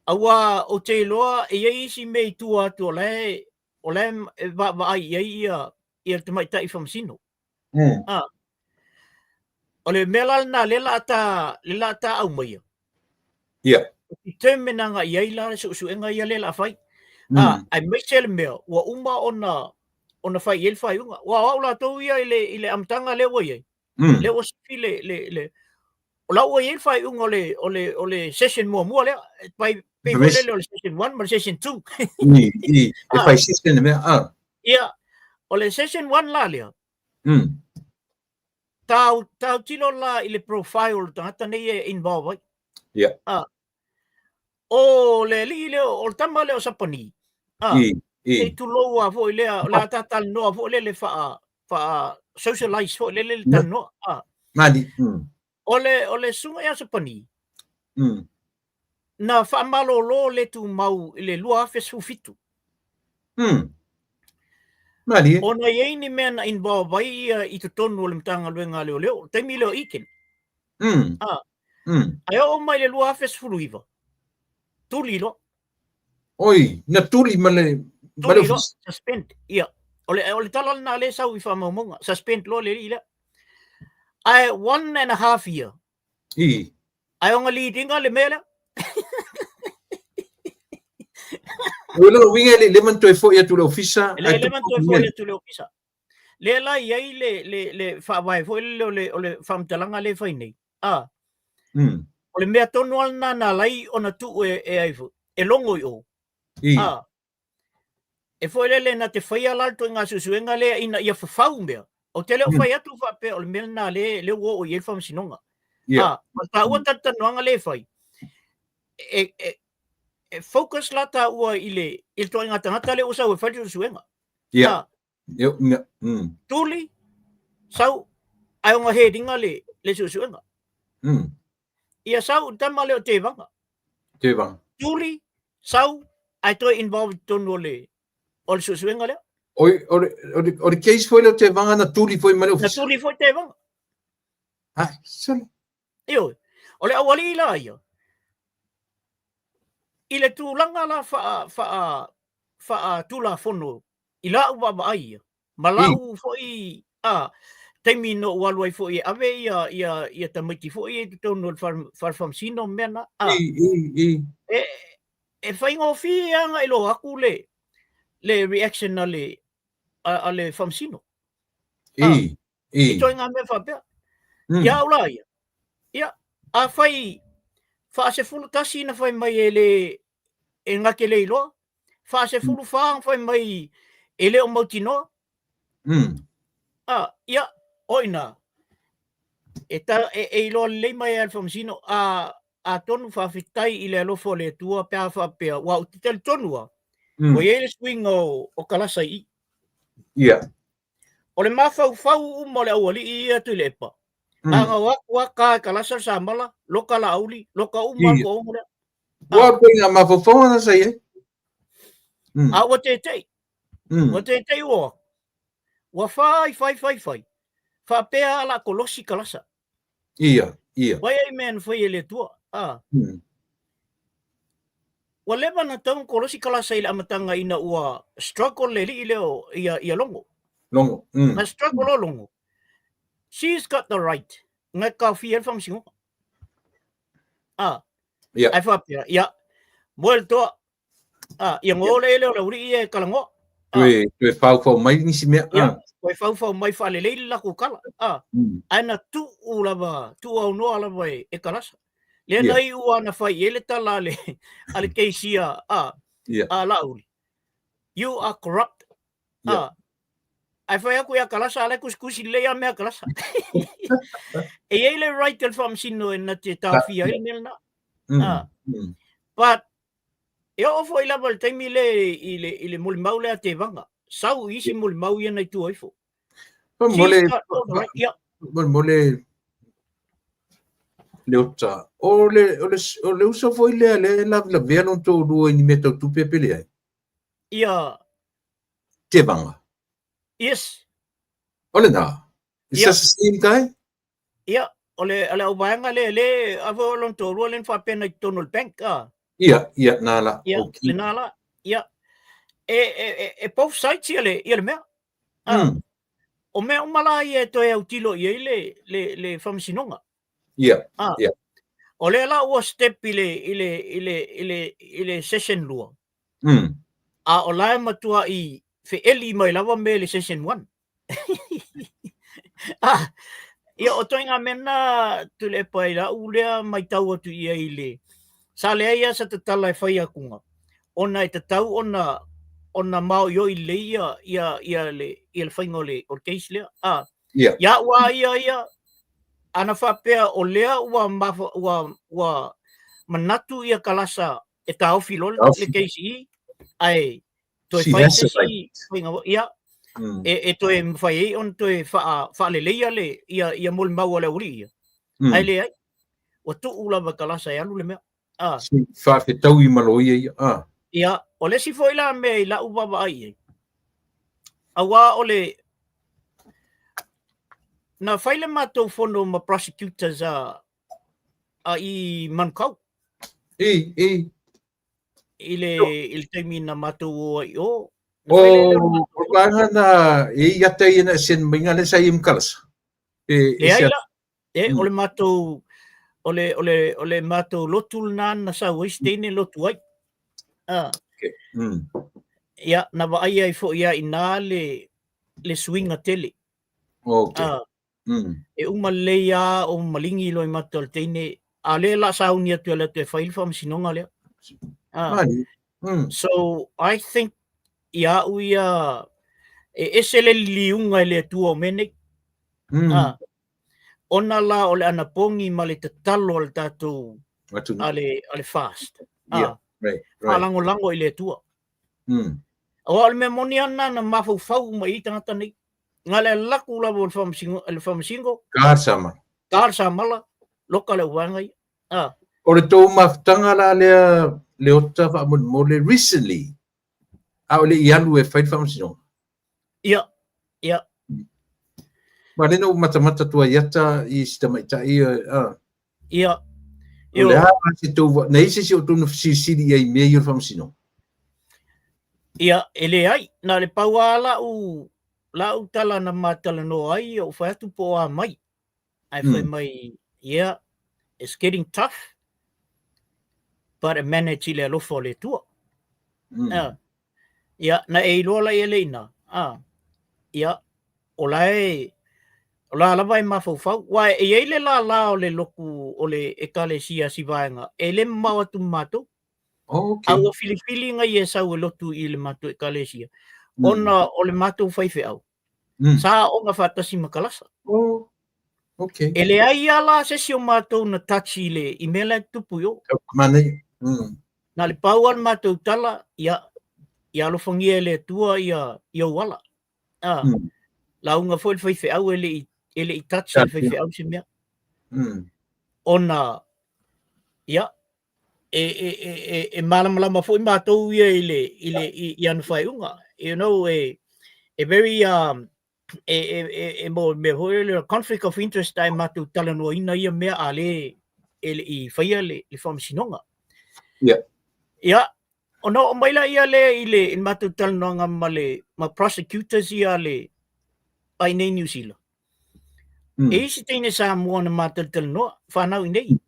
aua ou te iloa e i ai isi mea i tua atu o la e, o la e vaavaai i ai ia, ia le tamaitai faamasino. A, o le mea la lena lea la a ta, lea la a ta aumaia. Determine agai i ai la le suesuega ia lea la a fai. A, aemaise le mea ua uma ona ona fai i ai le faaiuga. Aua o au latou ia i le i le amataga lea ua i ai, lea ua sifi le le le o la ua i ai le faaiuga o le o le o le session muamua lea, pai pei foi lele o le session 1 ma le session 2. I, i, e fai session le mea, a. Ia, o le session 1 la lea, tau tautilo la i le profile o le tagata nei e involve ai. Yeah. A, o le alii lea, o le tama lea o Sapani. A, I, i. Se i tulou a foi lea, o le a ta talanoa foi lele faa, faa socialize foi lele le talanoa. A. Mani. O le, o le susuga ia Sapani, na faamalolo le tumau i le 2017. Malie. Ona e i ai ni mea na involve ai ia i totonu o le Matagaluega a Leoleo, o le taimi lea o Eakin. A. Ae oo mai i le 2019, tuli loa. Oi, na tuli ma le... Tuli loa, suspend. Ia. O le, o le tala lena lea e sau i faamaumauga, suspend loa le alii lea. Ae 1.5 year. I. Ae ona lead ina le mea lea. O lona uiga e le i leva ona toe foi atu i le ofisa. E le i leva ona toe foi atu i le ofisa. Lea la e i ai le, le, le faavae foi lele o le, o le faamatalaga lea e fai nei, a, o le mea tonu lava lena na ala ai ona tuu e, e ai foi, e logo i o. I. A, e foi lele na te faia la le ituaiga suesuega lea ina ia fafau mea. Ou te le o fai atu faapea o le mea lena lea, lea ua oo i ai le faamasinoga. Ia. A, o taua talatalanoaga lea e fai, e, e, e focus la taua i le, i le ituaiga tagata lea ua sau e fai le suesuega. Ia. A, Ia, ia. Tuli, sau, ae ona heading le, le suesuega. Ia sau i le tama lea o Tevaga. Tevaga. Tuli, sau, ae toe involve i totonu o le, o le suesuega lea. O, o, le, o, le, o le case foi lea o Tevaga na tuli foi ma le ofisa. Na tuli foi Tevaga. Ah, sole. Ioe. O le aualii la ia, i le tulaga la faa, faa, faatulafono i la'u vaavaai ia, ma la'u foi a taimi na ou alu ai foi e ave ia ia ia tamaiti foi ia i totonu o le fale fale faamasino ma mea na, a. I, i, i. E e faigofie lava ona iloa atu le le reaction a le a, a le faamasino. I, i. I ituaiga mea faapea. Ia au la ia, ia, afai faa-11 na fai mai e le e na te le iloa, faa-14 na fai mai e le o mautinoa. A, ia, o i ina, e, ta, e, e iloa lelei mai e le Faamasino, a, atonu faafetai i le alofa o le Atua pe a faapea, ua ou te talitonu lava, ua i ai le suiga o, o kalasa i i. Ia. O le mafaufau uma o le aualii ia Tuilaepa, a na o atu lava ta e kalasa le samala, loka Laauli, loka uma le toaono lea. Ua alu foi ngā mafaufauga na sa i ai. A ua tete'i. Ua tete'i ua o atu. Ua fai, fai, fai, fai. Faapea a la kolosi kalasa. Ia, ia. Vaai ai mea na fai e le Atua. A. Ua leva na tatau ona kolosi kalasa i le amataga ina ua struggle le alii lea o ia, ia Logo. Logo. Na struggle o Logo. She's got the right. Ngai taofia ai le faamasinoga. A. Ia. Ae faapea, ia, moe le toa. A, ia ngō le ele o le aualii ia e talanoa. A. Toe, toe faufau mai nisi mea. Ia, toe faufau mai faalelei le latou tala. A. Ae na tuu lava, tuu aunoa lava e, e Kalasa. Lea na iu lava na fai i ai le tala a le, a le keisia a, a Laauli. You are corrupt. A. Ae fai atu ia Kalasa, a la e tusitusi lelei lava mea a Kalasa. E i ai le right a le Faamasino e na te taofia ai le mea lena. A. But, e oo foi lava i le taimi lea i le, i le molimau lea a Tevaga, sau i isi molimau ia na i tua ifo. Mole, mole, Leota, o le, o le, o le uso foi lea lea e lavelavea lona toalua i ni mea tau tupe pe leai? Ia. Tevaga. Yes. O lena. Is that the same guy? Ia, o le, o le auvaega lea, le, a foi o lona toalua lea na faapea na i totonu o le bank, a. Ia, ia, na la. Ia, Okay. lena la. Ia. E, e, e, e both sides ia le, ia le mea. A. O mea uma la ia e toe autilo i ai le, le, le faamasinoga. Ia, A. ia. O lea la ua step i le, i le, i le, i le, i le session lua. A o la e matua'i feeli mai lava mea i le session one. Ah, ia o ituaiga mea na Tuilaepa i la'u lea maitau atu i ai i le sa leai lava sa tatala e fai atuga ona e tatau ona ona maoioi lelei ia ia ia le ia le faiga o le o le case lea. Ah, ia a'u lava ia ia ana faapea o lea ua mafa, ua ua manatu ia Kalasa e taofi loa le case i i ae toe fai se isi faiga, ia, e, e toe mafai ai ona toe faa, faaleleia le, ia, ia molimau a le aualii ia. Ae leai, ua tuu lava e Kalasa e alu le mea. Ah. Si faafetaui ma loia ia. Ah. Ia, o le isi foi la mea i la'u vaavaai i ai, auā o le, na fai le matou fono ma prosecutors a, a i Manukau. I, i. I le, i le taimi na matou o ai i o. O, o vaega na e i ata ia na send mai nga le sa i mkalasa. E, Leai la, e, o le matou, o le, o le, o le matou lotu lena na sau ai se teine lotu ai. Ah. Okay. Ia, na vaai ai foi ia i na le, le suiga tele. Okay. Ah, E uma lelei lava o maligi loimata o le teine, a o lea o le a sauni atu e alu atu e fai le faamasinoga lea. Ah. So I think ia au ia e ese le liliuga e le Atua o mea nei. Ah, ona la o le anapogi ma le tatalo a le tatou a le fast. Ah, yeah, right, right. Faalagolago i le Atua. Aua o le mea moni lava lena na mafaufau uma i ai tagata nei. Na le laku lava o le faamasino, le faamasino. Ka samala. Ka samala, loka le auvaega ia. Ah. O le tou mafutaga la lea Leota faamolemole recently, a o le i alu e fai le faamasinoga? Ia, ia. Ma lea na ou matamata atu ai ata i si tamaitai, ah. Ia. O le a la se tou, na i ai se isi o outou na fesilisili i ai i mea ia o le faamasinoga? Ia, e leai. Na o le pau lava la'u, la'u tala na ma talanoa ai, ou fai atu po o a mai. Ae fai mai, yeah, it's getting tough, but I manage i le alofa o le Atua. Ia, na e iloa la ia le ina, ia, o la e, o la lava e mafaufau. Aua e i ai le lālā o le lotu o le Ekalesia si vaega, e le mamao atu ma matou. Oh, okay. A ua filifili ngai e sau e lotu i le matou Ekalesia, ona o le matou faifeau, sa aoga faatasi ma kalasa. Oh, okay. E leai lava la se isi o matou na touch i le i mea la e tutupu i o. Manaia. Na o le pau lava le matou tala, ia, ia alofagia e le Atua ia i ou ala. Ah, lauga foi le faifeau e le i e le i touch e le faifeau se mea. Ona ia e e e e, e malamalama foi matou ia i le i le i, i ana faaiuga. You know, e e very e e e, e mo mea foi le conflict of interest ai matou talanoaina ia mea a le e le i faia le, le faamasinoga. Yeah. Ia, ona oo mai laia lea i le, i le matou talanoaga ma le ma prosecutors ia a le a i nei New Zealand. E i ai se teine Samoa na ma talatalanoa, fanau i nei.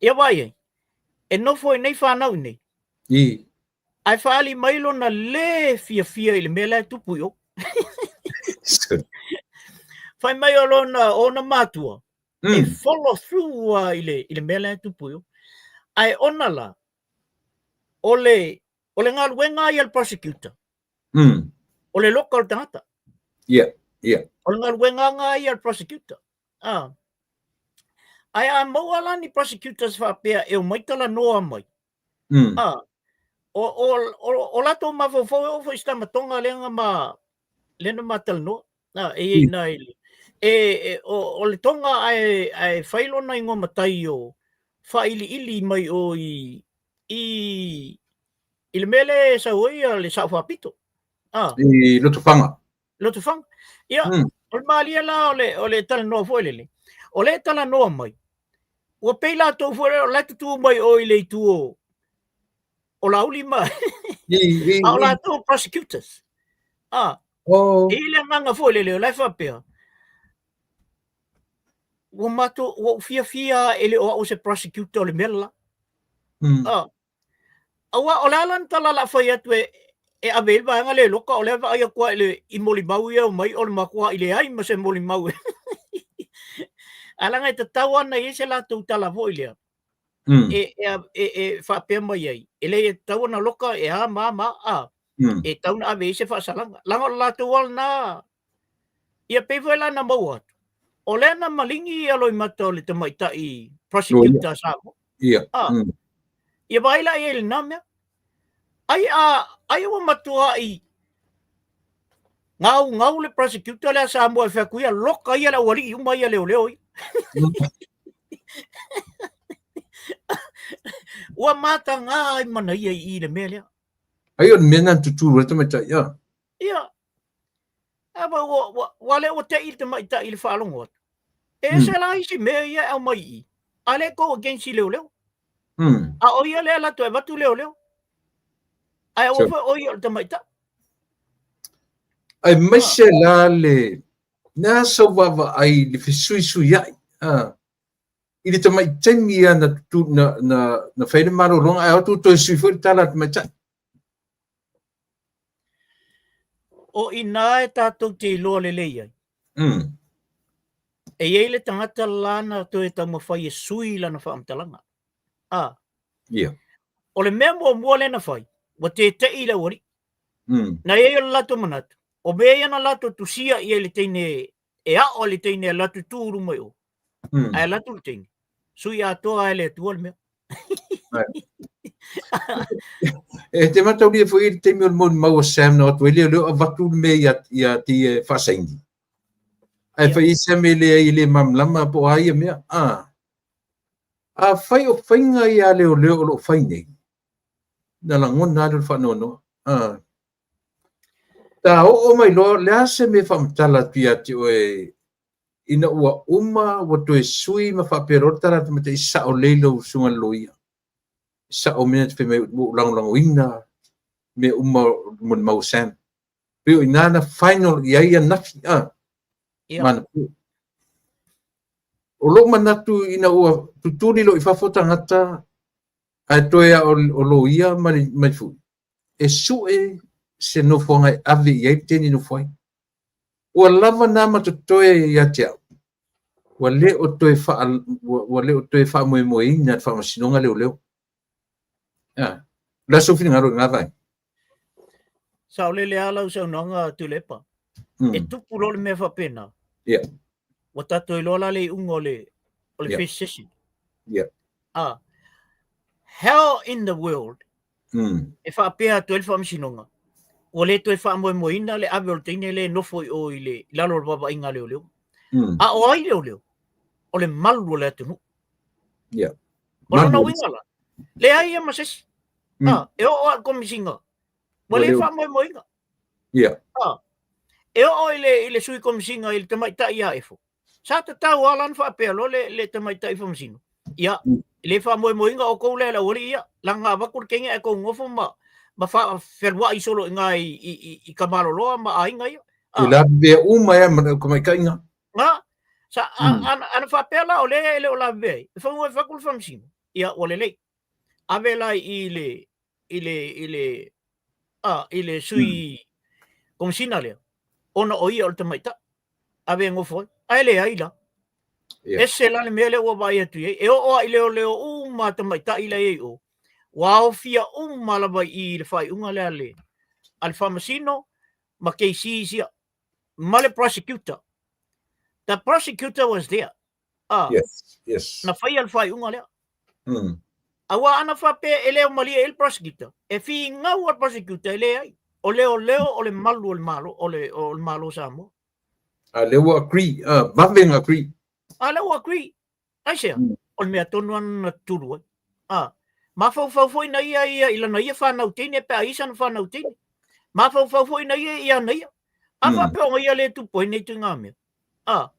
Ia vaai ai, e nofo i nei fanau i nei. Ae faaali mai lona lē fiafia i le mea la e tupu i o. Fai mai o lona ona matua, e follow through lava i le, i le mea la e tupu i o. Ae ona la, o le, o le galuega ia a le prosecutor, o le loka o le tagata. O le galuega lava ia a le prosecutor. Ah. Ae a maua la ni prosecutors faapea e omai talanoa mai, ah, o, o, o, o latou mafaufau e oo foi i se tamatoga lea na ma, lea na ma talanoa. Ah, e i ai ina i le, e, e, o, o le Tonga ae, ae fai lona igoa matai o faailiili mai o i, i, i le mea lea e sau ai le Sao Faapito. Ah. I Lotofaga. Lotofaga. Ia, o le malie la o le, o le talanoa foi lele, o le talanoa mai, ua pei latou foi lele, o la e tutū mai o i le itu o, o Laauli ma, a o latou prosecutors. Ah, oh. E i ai le agaga foi lele, o la e faapea, ua matou, ua ou fiafia e le o au se prosecutor o le mea le la. Ah, Aua o le a la ni tala o le a fai atu e e ave ai le vaega lea i loka, o lea e vaai atu lava i le i molimau ia e omai o le matuai leai ma se molimau e Ae leaga e tatau lava ona i ai se latou tala foi lea e e e e faapea mai ai, e leai e tatau ona loka e a ma a ma a, e tatau ona ave i ai se faasalaga. Leaga o le latou lava lena Ia pei foi la na maua atu, o lea na maligi ia loimata o le tamaitai prosecutor a Samoa. Ia. Ah. Ia vaai la i ai i lena mea. Ai a ai ua matuai gaugau le prosecutor lea a Samoa e fai atu ia, loka ia le aualii uma ia leoleo ia. Ua mataga ai mana ia i i le mea lea. Ai o le mea na tutū ai le tamaitai, ia. Ia, A ua, ua, ua, ua le ua te'i le tamaitai i le faalogo atu. E ese la isi mea ia e aumai i i. A le go against i leoleo. A o ia lea latou e avatu leoleo. Ae aua foi o ia o le tamaitai. Aemaise la le le a sau vaavaai i le fesuisuia'i i le tamai taimi ia na tutu na na na fai le malologa ae o atu toe sui foi le tala a le tamaitai. O i inā e tātou te iloa lelei ai. E i ai le tagata lana toe taumafai e sui lana faamatalaga. A. O le mea muamua lea na fai, ua tete'i le aualii. Na i ai o le latou manatu, o mea ia na latou tusia i ai le teine e a'o i le teine e alu atu tu i luma i o. Ae alu atu le teine, sui atoa lava e le Atua le mea. E te mataulia foi i le taimi o le molimau a Sam na o atu ai lea, o lea ua avatu le mea ia, ia te ia e faasaini. Ae fai ai Sam e leai e le malamalama po o a ia mea. A, afai o faiga ia a leoleo o lo o fai nei, na lagona lava lea o le faanoanoa. A, ta oo mai loa, o le a se mea e faamatala atu ia te oe ina ua uma ua toe sui ma faapea loa le tala a le tamaitai, sao lelei lau susuga i le loia. Sao mea na te fai mai ua ou lagolagoina mea uma mo le mau a Sam. Pei o i ina na final i ai ananafi, a. Mana po. O lou manatu ina ua tutuli loa i fafo tagata ae toe a o loia ma le fui, e sue se nofoaga e ave i ai le teine e nofo ai. Ua lava na ma totoe ia te au, ua le o toe faa, ua le o toe faamoemoeina le faamasinoga leoleo. A, o le a sou finagalo i lena vaega? Saolele lava lau saunoaga Tuilaepa. E tupu loa le mea faapena. Ua tatou iloa la le iuga o le o le first session. Ah. How in the world e faapea atu ai le faamasinoga ua le toe faamoemoeina le ave o le teine lea e nofo i o i le i lalo o le vaavaaiga a leoleo. A o ai leoleo? O le malu o le atunuu. O lona uiga la, leai ia ma se isi. Ah, e oo lava i le komesina, ua le faamoemoeina. Ah, e oo i le, i le sui komesina i le tamaitai ia Efo, sa tatau lava la ona faapea loa le, le tamaitai faamasino, ia, e le faamoemoeina outou lea le aualii ia, leaga na avatu le teine ae tou nofo ma, ma fealuai solo i ina i, i, i, i Kamaloloa ma aiga ia. Ah. E lavevea uma ai ma le tamaitaiga. Na, sa, a, ana faapea la o lea e le o lavevea ai, e fai atu le faamasino, ia ua lelei. Ave la i le, i le, i le, a, i le sui komesina lea, ona o ia o le tamaitai, ave e nofo ai. Ae leai la. Ese la le mea lea ua vaai atu i ai. E oo lava i leoleo uma a tamaitai la e i ai i o, ua aofia uma lava i i i le faaiuga lea a le, a le faamasino ma KCs ia, ma le prosecutor. The prosecutor was there. Ah, Yes, yes. Na faia le faaiuga lea. Aua ana faapea e le o malie i le prosecutor, e finau a le prosecutor e leai. O leoleo o le malu o le Malo, o le, o le Malo o Samoa. A lea ua agree, vave na agree. A lea ua agree. Aisea? O le mea tonu ana na tutulu ai. Ah, mafaufau foi na ia ia i lana ia whanau teine pe a i sana whanau teine. Mafaufau foi na ia i ana ia. A faapea o ia le tupu ai nei tui ngā mea. Ah.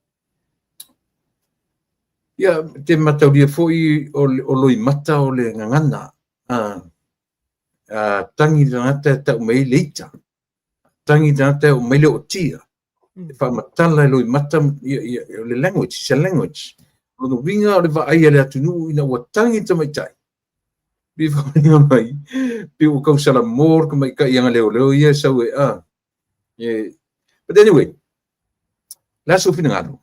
Ia, te mataulia foi o, o loimata o le gagana. Ah, ah, tangi le tagata e tau mai ai le ita. Tangi le tagata e oo mai le ootia. E faamatala e loimata ia, ia, o le language, it's a language. O lona uiga o le vaai a le atunuu ina ua tangi le tamaitai. Pei e foliga mai, pei ua tausalamo le tamaitai aga leoleo ia e sau e, ah, e, but anyway, le a sou finagalo?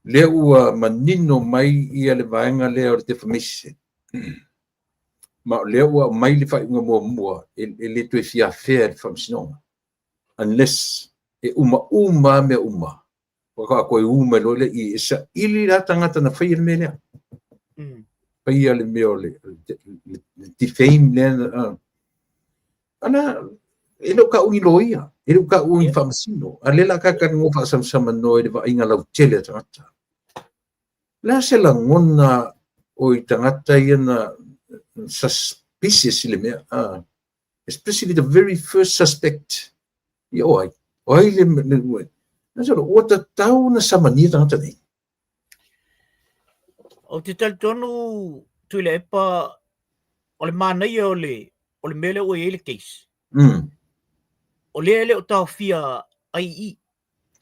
Lea ua manino mai ia le vaega lea o le defamation. Ma o lea ua aumai le faaiuga muamua e, e le toe fia afea e le faamasinoga. Unless e uma uma lava mea uma, faatoa toe u mai loa lea i e saili la tagata na faia le mea lea. Faia le mea o le, le, le defame lea. Ana, e le o taua ni loia, e le o taua ni faamasino. A lea la ta talanoa faasamsamanoa i le vaaiga lautele a tagata. O le a se lagona o i tagata ia na suspicious i le mea, especially the very first suspect. Ia o ai? O ai le, le, le, le, ua tatau ona samania tagata nei. Ou te talitonu Tuilaepa o le manaia o le o le mea lea ua i ai le case. O lea e le o taofia ai i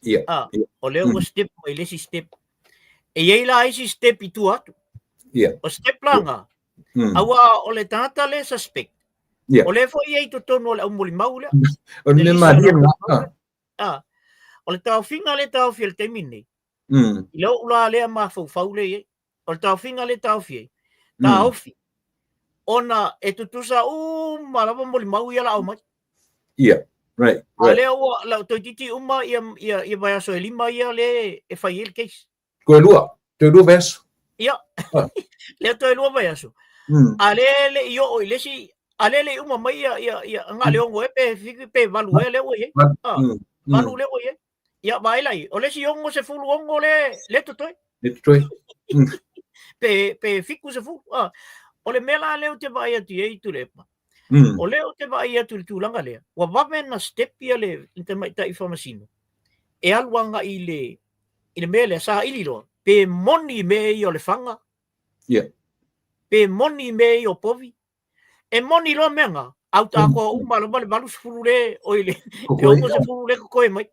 i. Ah, o lea ua step mai le isi step. E i ai la isi step i tua atu. O step la nga. Aua o le tagata lea suspect. O lea foi e i ai i totonu o le aumolimau lea. O le mea malie lena. A, o le taofiga lea e taofi ai i le taimi lenei, i lou la lea mafaufau lea i ai, o le taofiga lea e taofi ai, taofi, ona e tutusa uma lava molimau ia la aumai. Yeah, right, right. A lea ua la toeitiiti uma ia ia ia vaiaso e lima ia le e fai ai le case. Toe lua, toe lua vaiaso. Ia. Ah. Lea toe lua vaiaso. A lea le i oo i le isi, a lea le i uma mai ia ia ia nga le ono e pe fiku pe valu e lea ua i ai. Ah. Valu lea ua i ai. Ia vaai la i, o le isi 66 le le totoe. Le totoe. Pe pe 70. Ah. O le mea la lea ou te vaai atu i ai Tuilaepa. O lea ou te vaai atu i le tulaga lea, ua vave na step ia le tamaitai faamasino e alu agai i le i le mea lea, saili loa, pe moni mea ia o le fana, pe moni mea ia o povi, e moni loa mea na, au takoa uma lava le 80 le, oi le, le 60 le totoe mai.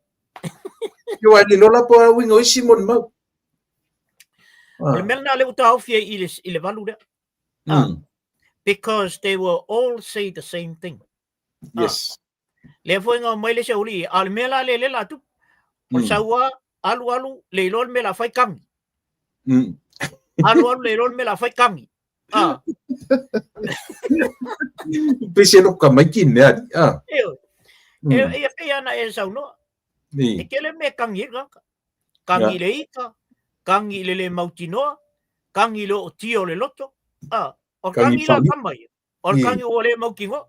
Io ai le lola po au ingo isi molimau. O le mea lena lea ua taofi ai i le valu lea. Because they will all say the same thing. Yes. Lea foi na omai le isi aualii, a o le mea la lea lea la tupu. O le sau lava, alu alu, le iloa le mea la fai, kagi. Alu alu, le iloa le mea la fai, kagi. Ah. Pei se loko ka mai ki mea ali. Ah. Ioe. E, e pei ana e saunoa. E tele mea e kagi ai le tagata. Kagi i le ika, kagi i le le mautinoa, kagi i le ootia o le loto. Ah. O le kagi la tama ia. O le kagi ua le mautinoa.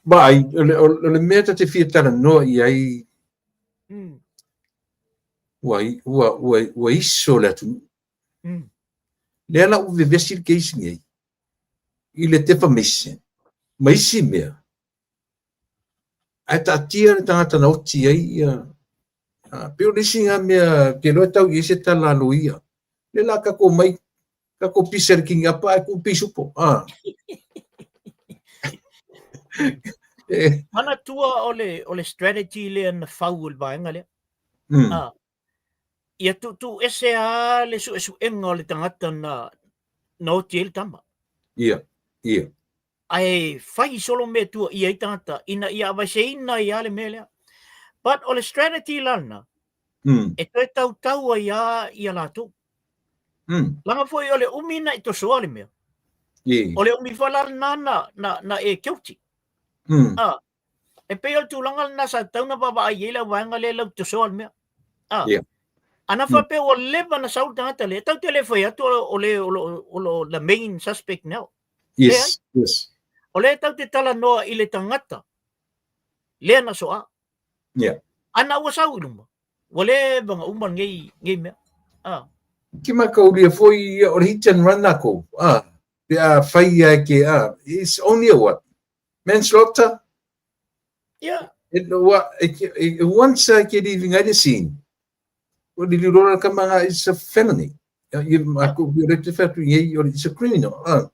Vaai, o le, o le mea ta te fia talanoa i ai, ua, ua, ua, ua iso le atunuu. Lea la ua vevesi le case nei, i le defamation, ma isi mea, ae taatia le tagata na oti ai ia, pei o le isi lena mea ou te iloa e tau i ai se tala a loia. Lea la tatou omai, tatou pisa i le kiniapa ae tuu pisupo. Manatua o le, o le strategy lea na fau e le vaega lea. Ia tuutuuese lava le suesuega o le tagata na, na oti ai le tama. Ia, ia. Ae fai solo mea e tuuaia ai tagata ina ia aveeseina ai lava le mea lea. But o le strategy la lena, e toe tautau ai lava ia latou. Leaga foi o le umi na e tosoa le mea. O le umi foi la lena na, na, na e guilty. Ah, e pei o le tulaga lena sa tatau ona vaavaai i ai le auvaega lea lau tosoa le mea. Ah. Ana faapea ua leva na sau le tagata lea, tatou te le fai atu o le o lo o lo the main suspect now. Yes, yes. O lea tatou te talanoa i le tagata lea na soa. Ana ua sau i luma, ua leva ona uma lenei, lenei mea. Ah. Ki makaulia foi ia o le hit and run ako. Ah, pe a fai ia ke ah, it's only a what? Manslaughter? It, wa, it, it, once I get leaving ai le scene, o le lilo ka manga it's a felony. Ia ako i le te whatu i o it's a criminal. Ah.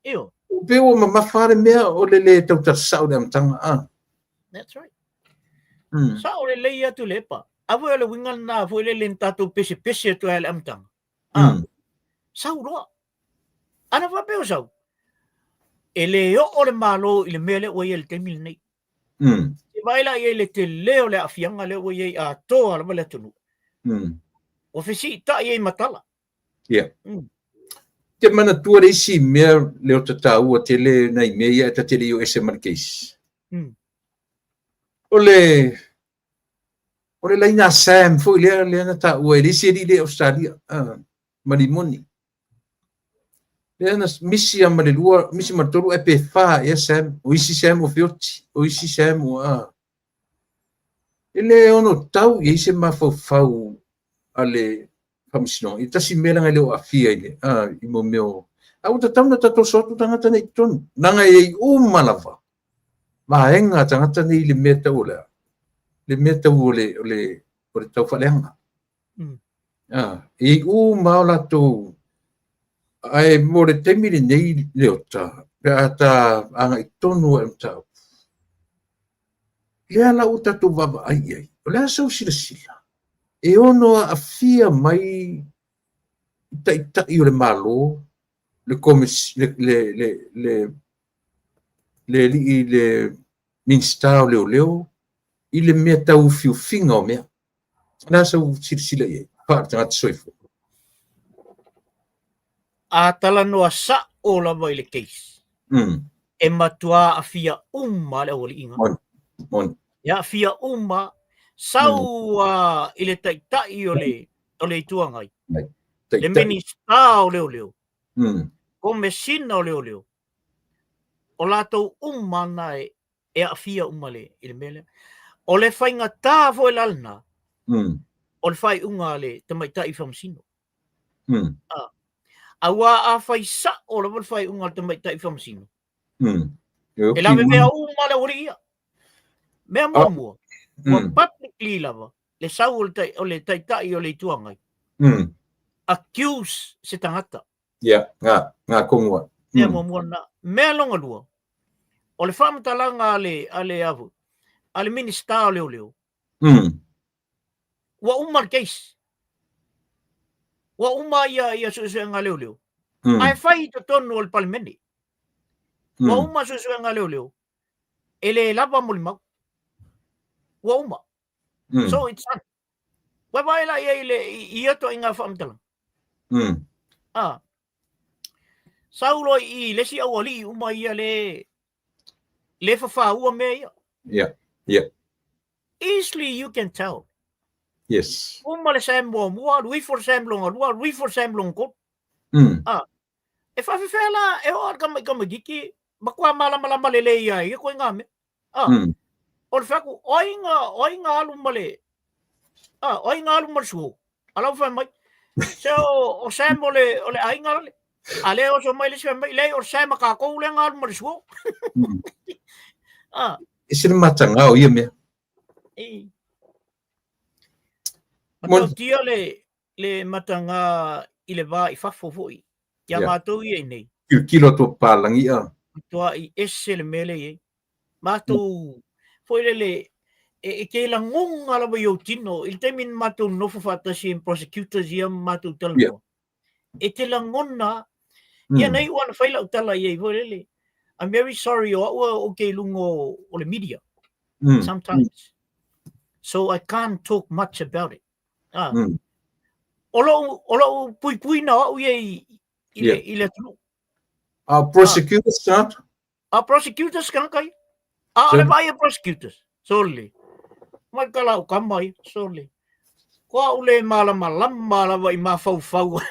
Io. O pe o mamafa le mea o le le tau tasau le amataga. Ah. That's right. Sao lelei atu le epa. A foi o le uiga lena foi lele na tatou pesepese atu ai i le amataga. Ah. Sau loa. Ana faapea o sau, e le oo le Malo i le mea lea ua i ai i le taimi lenei. E vaai la i ai le tele o le aafiaga lea ua i ai atoa lava le atunuu. Ua fesiitai ai ma tala. Ia. Te manatua le isi mea lea o ta taua tele nai mea ia e ta te le i o ese ma le case. O le o le laina Sam foi lea lea na taua e le isi alii lea i Australia ma Limoni. Lea na misi a ma le lua, misi ma le tolu ae pe fa ea Sam, o isi Sam ua feoti, o isi Sam ua a. E le ono tau i ai se mafaufau a le Faamasinoga i tasi mea leaga e le o aafia i le a i mo mea o a ua tatau ona tatou atu tagata nei i totonu leaga e i ai uma lava vaega a tagata nei i le mea tau o le a le mea tau o le o le o le tau faaleaga. A e i ai uma o latou ae mo le taimi lenei Leota pe a ta agai tonu ai i le mataupu lea la ua tatou vaavaai i ai o le a sau silasila e ono aafia mai i taitai o le Malo, le, le, le, le, le le alii le Minisita o Leoleo i le mea tau ufiufiga o mea. O le a sau silasila i ai, faale-tagata soifua? A talanoa sa'o lava i le case, e matua aafia uma le aualiiga. Moni, moni. E aafia uma, sau i le taitai o le, o le Itu Agai, le Minisita o Leoleo, Komesina o Leoleo, o latou uma na e, e aafia uma le, i le mea lea. O le faigata foi la lena, o le faaiuga a le tamaitai faamasino. Aua a fai sa'o lava le faaiuga a le tamaitai faamasino, e lavevea uma le aualii ia. Mea muamua, ua publicly lava le sau o le, o le taitai o le Itu Agai, accuse se tagata. Ia, ngā, ngā kongua. Mea muamua na. Mea longa lua, o le faamatalaga a le, a le, a le Minista o Leoleo, ua uma le case. Ua uma ia, ia suesuega a leoleo. Ae fai i totonu o le Palemene. Ua uma suesuega a leoleo. E le lava molimau. Ua uma. So it's done. Ua vaai la i le i ia ituaiga faamatalaga. Ah. Sau loa i le isi aualii uma ia le le fafaua mea ia. Easily you can tell. Uma le Sam muamua, alu ifo le Sam longa lua, alu ifo le Sam longa tolu. Ah. E faafefea la e oo le tama tamaititi matua malamalama lelei ia ia ituaiga mea. Ah. O le fai atu, o ai na, o ai na alu ma le, ah, o ai na alu ma le suo. A lau fai mai, se o, o Sam o le, o le aiga lale. A le oso mai le isi fai mai, leai o le Sam a kākou lea na alu ma le suo. Ah. E se le mataga o ia mea. E. Matautia le, le mataga i le va i fafo foi. Ia mātou ia i nei. Tilotilo atu o papalagi a. Matuai ese le mea lea e i ai. Mātou, foi lele, e, e te lagona lava i ou tino, i le taimi na mātou nofo faatasi ma prosecutors ia ma mātou talanoa. E te lagona, ia nei ua na fai lau tala i ai foi lele. I'm very sorry o au ou te i luga o, o le media. Sometimes. So I can't talk much about it. Ah. O lou, o lou puipuina o au ia i, i, le, i le atunuu. A prosecutors tagata? A prosecutors kanaka ia. A o le vaai a prosecutors. Sole. Mai ka lau kama ia. Sole. Ko au le malamalama lava i mafaufau.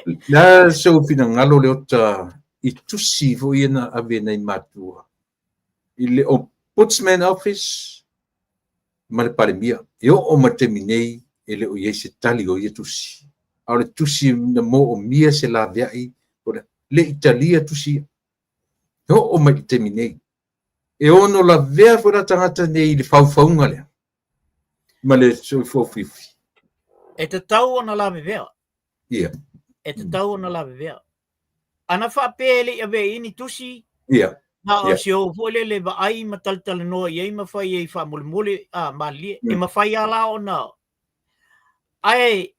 Le a sou finagalo le ota i tusi foi ia na ave nai matua i le Ombudsman Office ma le Palemia. E oo mai le taimi nei e le o i ai se tali o ia tusi. A o le tusi na moomia se laveai, o le le i talia tusi ia. E oo mai le taimi nei. E ono lavea foi la tagata nei i le faufauga lea ma le soifua ufiufi. E tatau ona lavevea. Ia. E tatau ona lavevea. Ana faapea e le i avea i ai ni tusi, na o se ou foi lele vaai ma talatalanoa i ai ma fai ai faamolemole, a, malilie, e mafai lava la ona, ae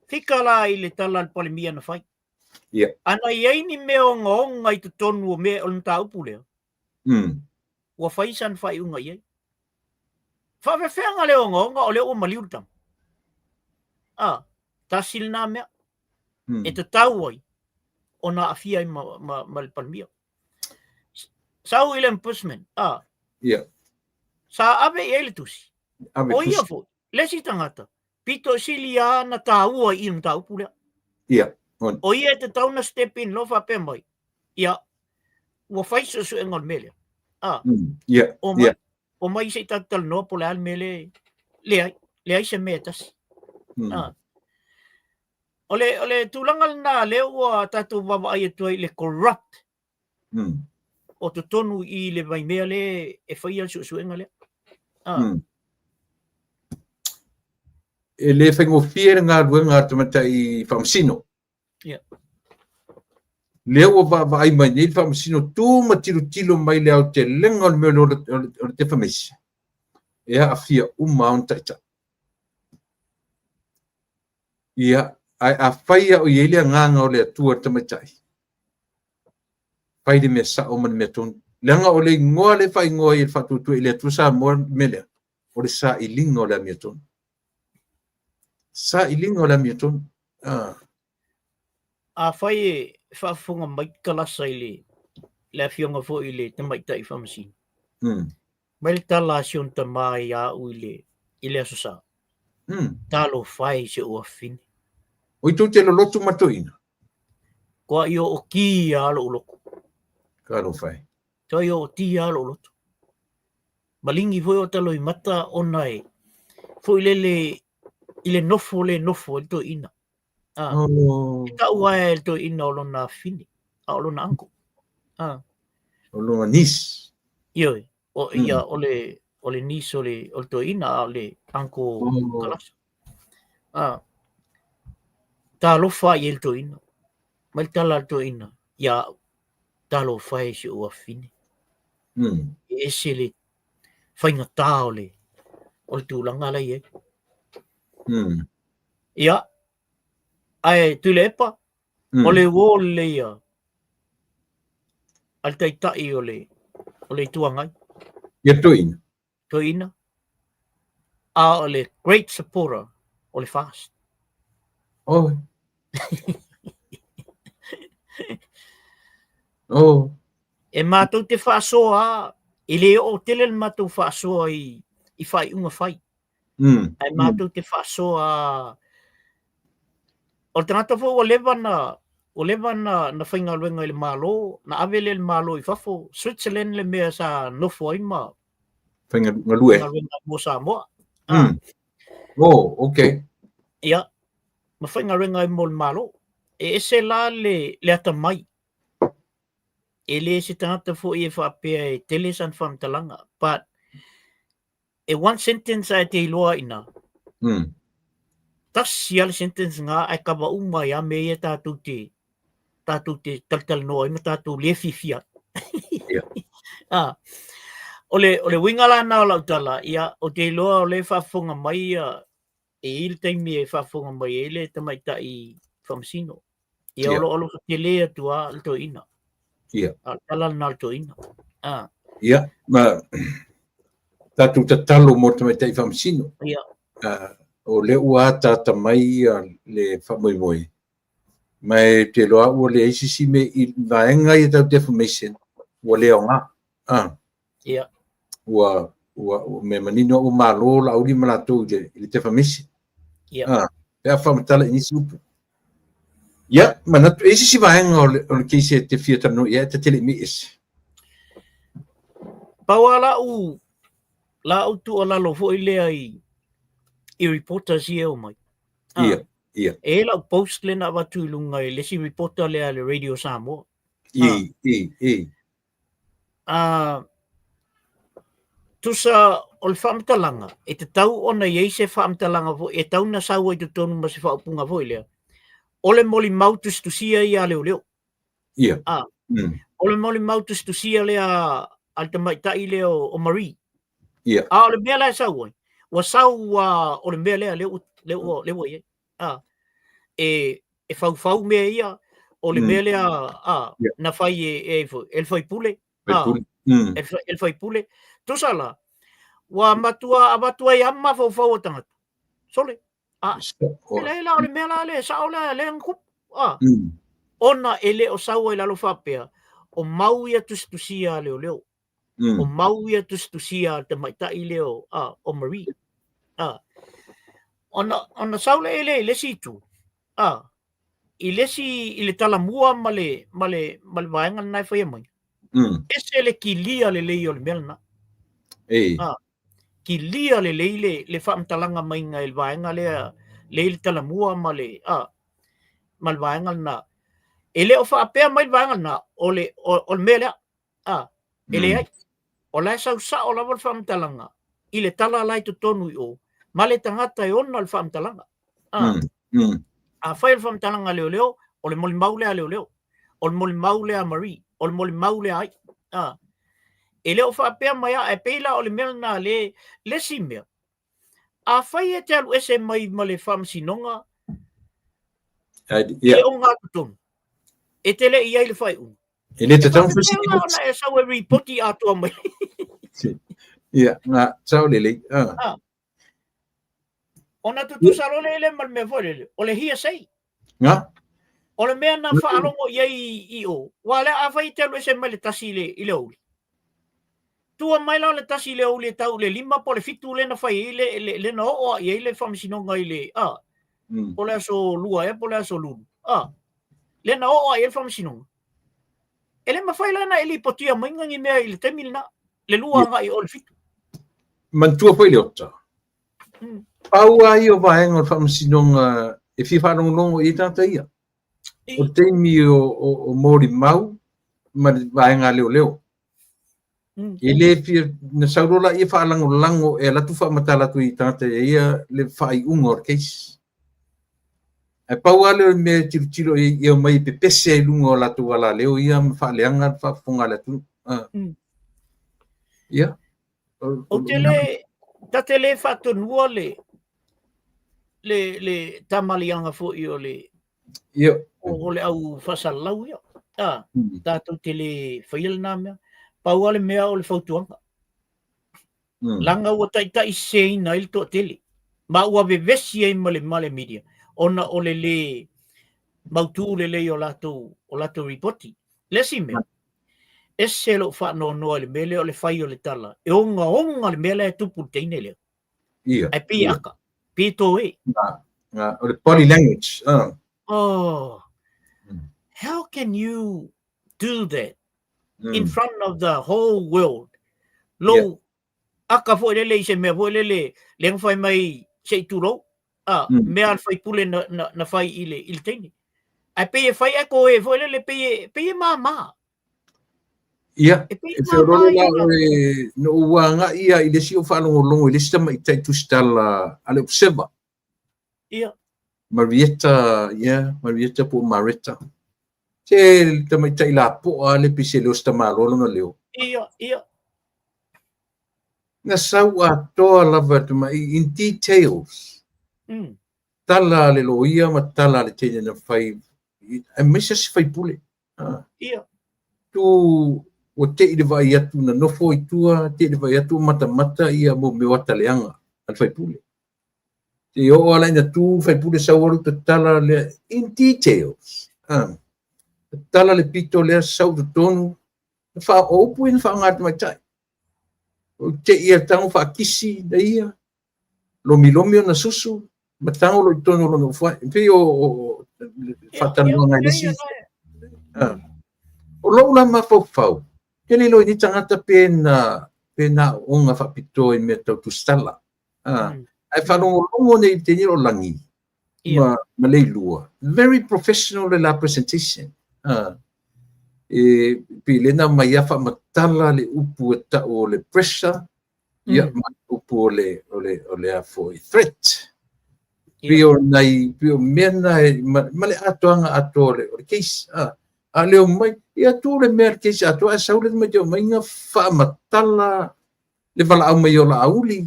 fika la i le tala a le Palemia na fai. Ana i ai ni mea ogaoga i totonu o mea o le mataupu lea, ua fai sana faaiuga i ai. Faafefeaga le ogaoga o lea ua maliu le tama. A, tasi lena mea. E tatau ai ona aafia ai ma, ma, ma le Palemia. Sau i le ombudsman, a. Sa ave i ai le tusi. Ave O ia tusi. foi, le isi tagata, pito sili lava na taua i le mataupu lea. On. O ia e tatau na step in loa faapea mai, ia, ua fai suesuega o le mea lea. A. O mai, o mai se i tatou talanoa po o le a le mea lea, leai, leai se mea e tasi. A. O le, o le tulaga lena lea ua tatou vaavaai atu ai i le corrupt o totonu i le vaimea lea e faia le suesuega lea. A. E le faigofie le galuega a le tamaitai faamasino. Lea ua vaavaai mai nei le faamasino tu ma tilotilo mai le aotelega o le mea o le defamation, e aafia uma ona taitai. Ia, ae afai lava o i ai le agaga o le Atua i le tamaitai, Fai le mea sao ma le mea tonu. Leaga o le igoa lea e faaigoa ai e le Faatuatua i le Atua Samoa le mea lea, o le sailiga o le amiotonu. Sailiga o le amiotonu. Ah. Afai e faafofoga mai Kalasa i le le afioga foi i le tamaitai faamasino, mai le tala a si ona tama ia au i le i le Aso Sa, talofa e i si ou afafine. Oi tou te lolotu ma toeaina? Toa i o ki a lou loto. Talofa e. Toa i o ti a lou loto. Maligi foi o taloimata ona e foi lele i le nofo le nofo ai le toeaina. Ah, Oh. E tau ae le toeaina o lona afafine, a o lona uncle. Ah. O lona niece. Ioe, o, ia, o le niece o le toeaina, a o le uncle Kalasa. Ah. Talofa i ai le toeaina. Mai le tala a le toeaina, ia au, talofa e i si ou afafine. E ese le faigata o le tulaga la i ai. Ia, ae Tuilaepa, o le uō lelei a le Taitai o le Itu Agai. Ia Toeaina. Toeaina. A o le great supporter o le FAST. Oh. Oh. E matou te faasoa, e le oo tele le matou faasoa i faaiuga fai. Ae matou te faasoa o le tagata foi ua leva na ua leva na faigaluega i le Malo, na ave lea e le Malo i fafo, Switzerland le mea sa nofo ai ma Faigalue. Faigaluega mo Samoa. Oh, okay. Ia, ma faigaluega ai mo le Malo. E ese la le atamai. E le se tagata foi e faapea e tele sana faamatalaga, but e one sentence ae te iloa ina. Tasi lava le sentence na ae kava uma ai lava mea ia tatou te talatalanoa ai ma tatou le fiafia ai. Ah. O le uiga la na o lau tala, ia, ou te iloa o lea e faafofoga mai ia, e i ai le taimi e faafofoga mai ai le tamaitai faamasino. Ia, o lo o alofa tele atu lava le toeaina. A o le tala lena a le toeaina. Ah. Ia, ma tatou tatalo mo le tamaitai faamasino. O lea ua ataata mai le faamoemoe, ma e te iloa ua leai se isi mea i vaega ia tau defamation, ua le aoga. Ah. Ua mea manino ua malo Laauli ma latou i le defamation. Ah, pe a faamatala i nisi upu. Ia, manatu, e i ai se isi vaega o le case e te fia talanoa i ai, ta te le i me'i ese. Pau lava la'u tuualalo foi lea i reporters ia e omai. Ah, Ia, ia. E i ai lau post lea na avatu i luga i le isi reporter lea a le Radio Samoa. I, i, i. Ah, tusa o le faamatalaga, e tatau ona i ai se faamatalaga foi, e tatau ona sau ai i totonu ma se faaupuga foi lea, o le molimau tusitusia ia a leoleo. Ia. Ah, o le molimau tusitusia lea a le tamaitai lea o Marie. Ia. A o le mea la e sau ai, ua sau o le mea lea lea ua i ai. Ah, e faufau mea ia, o le mea lea na fai e le faipule. Faipule. E le faipule. Tusa la, ua matua avatu ai lava mafaufau o tagata. Sole. Ah, e leai la, o le mea la lea, e sao lea, lea na tupu. Ah, ona e le o sau ai i lalo faapea, o mau ia tusitusia a leoleo. O mau ia tusitusia a le tamaitai lea o Marie. Ah, ona sau lea i le isi itu, ah, i le isi, i le talamua ma le vaega lena e faia mai. Ese le kilia lelei o le mea lena. Ah, kilia lelei le faamatalaga maiga i le vaega lea, lea i le talamua ma le vaega lena. E le o faapea mai le vaega lena, o le mea lea. Ah, e leai. O la e sau sao lava le faamatalaga i le tala la i totonu i o, ma le tagata e ona le faamatalaga. Ah, afai o le faamatalaga a leoleo, o le molimau lea a leoleo, o le molimau lea a Marie, o le molimau lea a ai. Ah, e le o faapea mai lava, e pei la o le mea lena le isi mea. Afai e te alu ese mai ma le faamasinoga, i le ogatotonu, e te le i ai le faaiuga. E le tatau ona faapefea la ona e sau e ripoti atoa mai. Ia, na, sao lelei. Ah. Ah. Ona tutusa loa lea ma le mea foi lele, o le hearsay. Nga? O le mea na faalogo i ai i o, aua lea afai e te alu ese mai le tasi i le, i le aoauli. Tua mai la o le tasi i le aoauli e tau i le lima po o le fitu lea na fai ai le, le, le na oo i ai le faamasinoga i le, a, po o le aso lua ea po o le aso lulu, a, lea na oo i ai le faamasinoga. E le mafai la ona e lipotia mai ni mea i le taimi lena, le lua agai o le fitu. Manatua foi Leota. Pau lava ia o vaega o le faamasinoga e fia faalogologo i ai tagata ia. O le taimi o, o, o molimau ma le vaega a leoleo. E le fia, na sau loa laia faalagolago e alu atu faamatala atu i tagata ia le faaiuga o le case. Ae pau lava lea o le mea e tilotilo i ai, ia omai e pepese ai i luga o latou alaleo ia ma faaleaga le faafofoga a le atunuu. Ah. Ia. Ou te le, ta te le faatonua le, le, le tamaliiaga foi o le, Ia. o le au faasalalau ia. Ah, tatou te le faia lena mea. Pau lava le mea o le fautuaga. Leaga ua taitai seseina ai le toatele, ma ua vevesi ai ma le ma le media, ona o le lē mautū lelei o latou, o latou ripoti. Le isi mea, ese lou faanoanoa i le mea lea o le fai o le tala, e ogaoga le mea la e tupu i le teine lea. Ia. Ae pei e aka, pei e toe. Nga, nga, o le body language. Oh, how can you do that in front of the whole world? Lou yeah. aka foi lele i se mea foi lele, le na fai mai se i tulou, a mea a le faipule na, na, na fai i le, i le teine. Ae pei e fai e koe foi lele, pei e, pei e māmā. Ia, e feoloolo la oe, na ou agai ia i le isi ou faalogologo i le isi tamaitai tusitala a le Observer. Ia. Marietta, yeah, Marietta po o Maretta. Se tamaitai lapoa le pei se leo se tamaloa lona leo. Ia, ia. Na sau atoa lava tamai in details. Tala a le loia ma tala a le teine na fai, aemaise se faipule. Ia. Tu ua te i le vaai atu na nofo i tua, te i le vaai atu o matamata ia mo mea o ata leaga a le faipule. Te oo ala ina tu faipule sau alu tatala lea in details. Tatala le pito lea sau totonu, na wha, o upu ia na whaonga a tamaitai. O te ia tango whaakisi na ia, lomilomi ona susu, ma tango lo i tonu o lona ufuai. E pei o, o, o whaatanoanga i le isi. O lou la mafaufau, ke le iloa i ni tagata pe na, pe na aooga faapitoa i mea tau tusitala. Ae faalogologo nei i le teine o Lagi ma, ma Leilua. Very professional le la presentation. E pei le na mai a faamatala le upu e tau o le pressure, ia ma le upu o le, o le, o le a foi, threat. Pei o nai, pei o mea na e, ma, ma le atoaga atoa o le, o le case. A leo mai, ia tu le mea le case atoa, ae sau le tamaiti o mai ga faamatala le valaau mai o Laauli,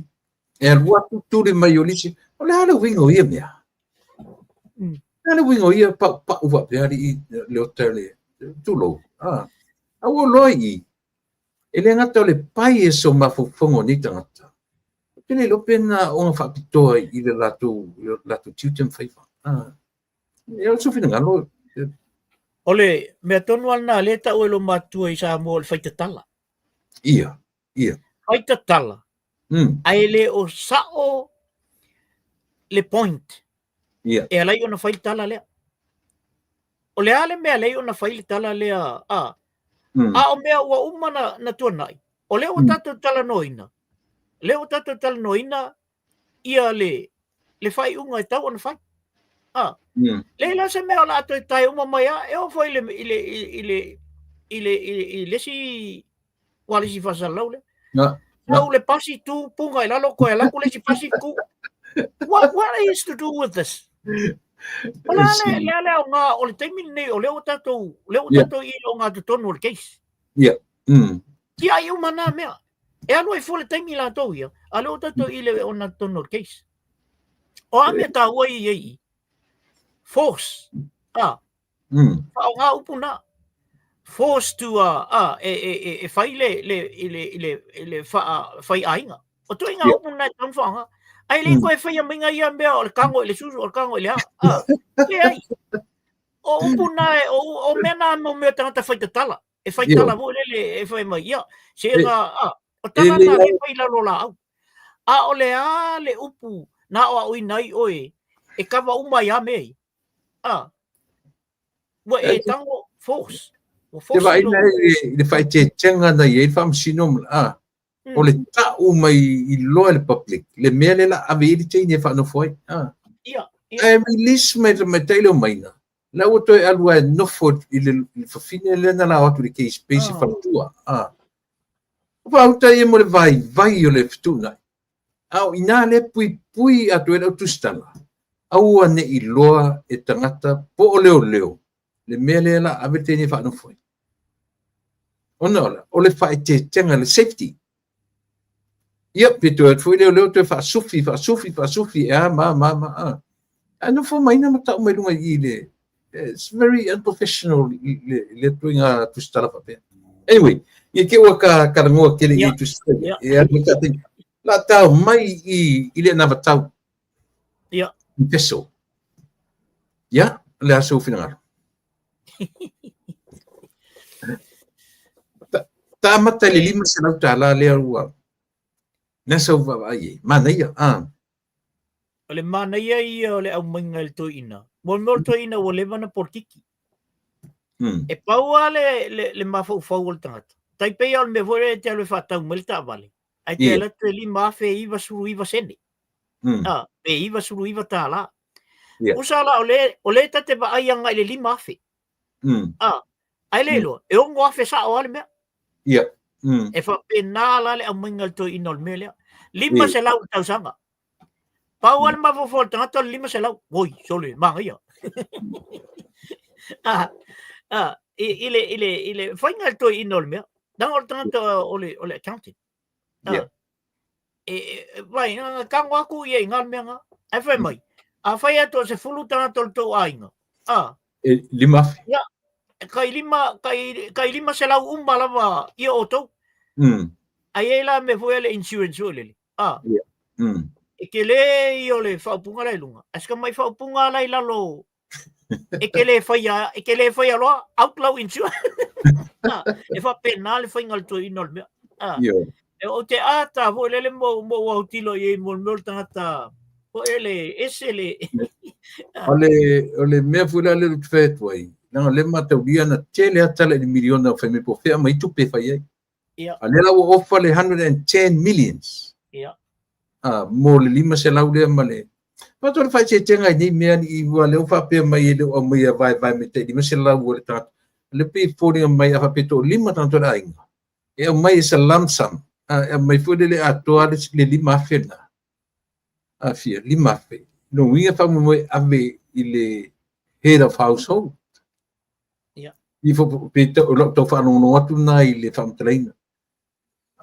e alu atu tuli mai o lisi, o le a le uiga o ia mea? O le a le uiga o ia paupau faapea alii Leota le tulou? A ua loa i i, e le gata o le bias o mafaufauga o nei tagata, ou te le iloa pe na aoga faapitoa i le latou, i le latou tiute ma faiva. Ia, o se finagalo. O le mea tonu lava lena lea e tau e lou matua i Samoa o le faitatala. Ia, ia. Faitatala, ae le o sao le point. Ia. E ala ai ona fai le tala lea. O le a le mea lea ona fai le tala lea, a? A o mea ua uma na, na tuanai, o lea ua tatou talanoaina, lea ua tatou talanoaina ia le, le faaiuga e tau ona fai. A, leai la se mea o le a toe tae uma mai a, e oo foi i le, i le, i le, i le, i le, i le isi, ua le isi faasalalau lea. Sau le pasi tu punga i lalo koe alu atu le isi pasi tu. What is to do with this? O le a le, le a le aoga o le taimi lenei o lea ua tatou, lea ua tatou i le ogatotonu o le case. Yeah. Tiai uma nā mea. E alu ai fua le taimi latou ia, a lea ua tatou i le ogatotonu o le case. O a mea taua ia i i? Force. A. Faaaoga upu na. forced to e e e e fai le le i le i le i le faa fai aiga. O tuiga upu na e tatau ona faaaoga. Ae le toe faia maiga ia mea o le tago i le susu, o le tago i le a. Leai. O upu na e, o, o mea na mo mea tagata fai tatala. E fai tala foi lele e fai mai, ia, se ga, a, o tala na le fai lalo laau. A o le a le upu na o au ina ai oe, e kava uma ai a mea ia. A, ua e tago force. Ua force. Te vaai i le faaeteetega na i ai le faamasino ma, a, o le ta'u mai iloa e le public le mea lea la ave i ai le teine e faanofo ai. Ah. Ia, ia. Ae release mai tamaitai lea o Maina, la ua toe alu lava e nofo i le fafine lea na lao atu i le case base i faletua. Ah. O faauta ia mo le vaivai o le fetuunai. A o ina lea puipui atu ai le au tusitala, aua ne i iloa e tagata po o leoleo le mea lea la ave le teine e faanofo ai. Ona o le, o le faaeteetega, le safety. Ia, pe toe atu foi leoleo toe faasufi, faasufi, faasufi, e a ma, ma, ma, a. Ae nofo mai na ma tau mai luga i le, it's very unprofessional le, le tuiga tusitala faapea. Anyway, ia ke ua ka, ka langoa kele i tusitala. E alu ka te, la tau mai i, i le anavatau. Ia. I peso. Ia, le aso finagalo. Ta amata i le $500 lea ua na sau vaavaai ai. Manaia, ah. O le manaia ia o le aumaiga i le toeaina. Mo le mea o le toeaina ua leva ona polokiki. E pau lava le, le, le mafaufau o le tagata. Tai pei lava o le mea foi lea e te alu e faatau mai le taavale, ae te alu atu e 5,099 sene. Ah, pe $99. Usa la o le, o le ta te vaai agai i le 5,000. Ah, ae le iloa, e 6,000 sao lava le mea. E faapena la le aumaiga i le toeaina o le mea lea. 500 i le tausaga. Pau lava le mafaufau o le tagata o le 500. Oi, sole, manaia. Ah, ah, i, i le, i le, i le faiga i le toeaina o le mea. Leaga o le tagata o le, o le accountant. Ah, E, e, vai, tago atu ia i ngā mea ngā. Ai whai mai, a whai atu o se fulu tagata o le tou aiga. A. E, 5,000. Ia, kai lima, kai, kai 500 uma lava ia outou. Ai ei la me foi le insurance foi lele. A. Ia. E ke le i o le whaupunga lai lunga. A sika mai whaupunga lai lalo e ke le whaia, e ke le whaia loa, out lau insurance. Ah, e whapena le whainga le toi ina o le mea. Ah. E o te ata foi lele mo mo au tilo i mo mo le tangata po ele ese le O le o le mea foi la le te whai atu ai, leaga le mataulia na tele a tala i le miliona o fai mai po o fea mai tupe e fai ai. Ia. A lea la ua ofa le 110 millions. Ia. A, mo le 500 lea ma le... Faatoa le faaeteetega i nei mea ni ua lea ua faapea mai e le o aumaia vaevae mai tai 500 o le tagata. Le pei e foliga mai a faapea toalima tagata o le aiga. E aumai as a lump sum. A, e aumai foi lele atoa le, le 5,000 lena. A fia, 5,000. Lona uiga faamoemoe ave i le head of household. Ia. I fo, pe o lau tau faalogologo atu lena i le faamatalaina.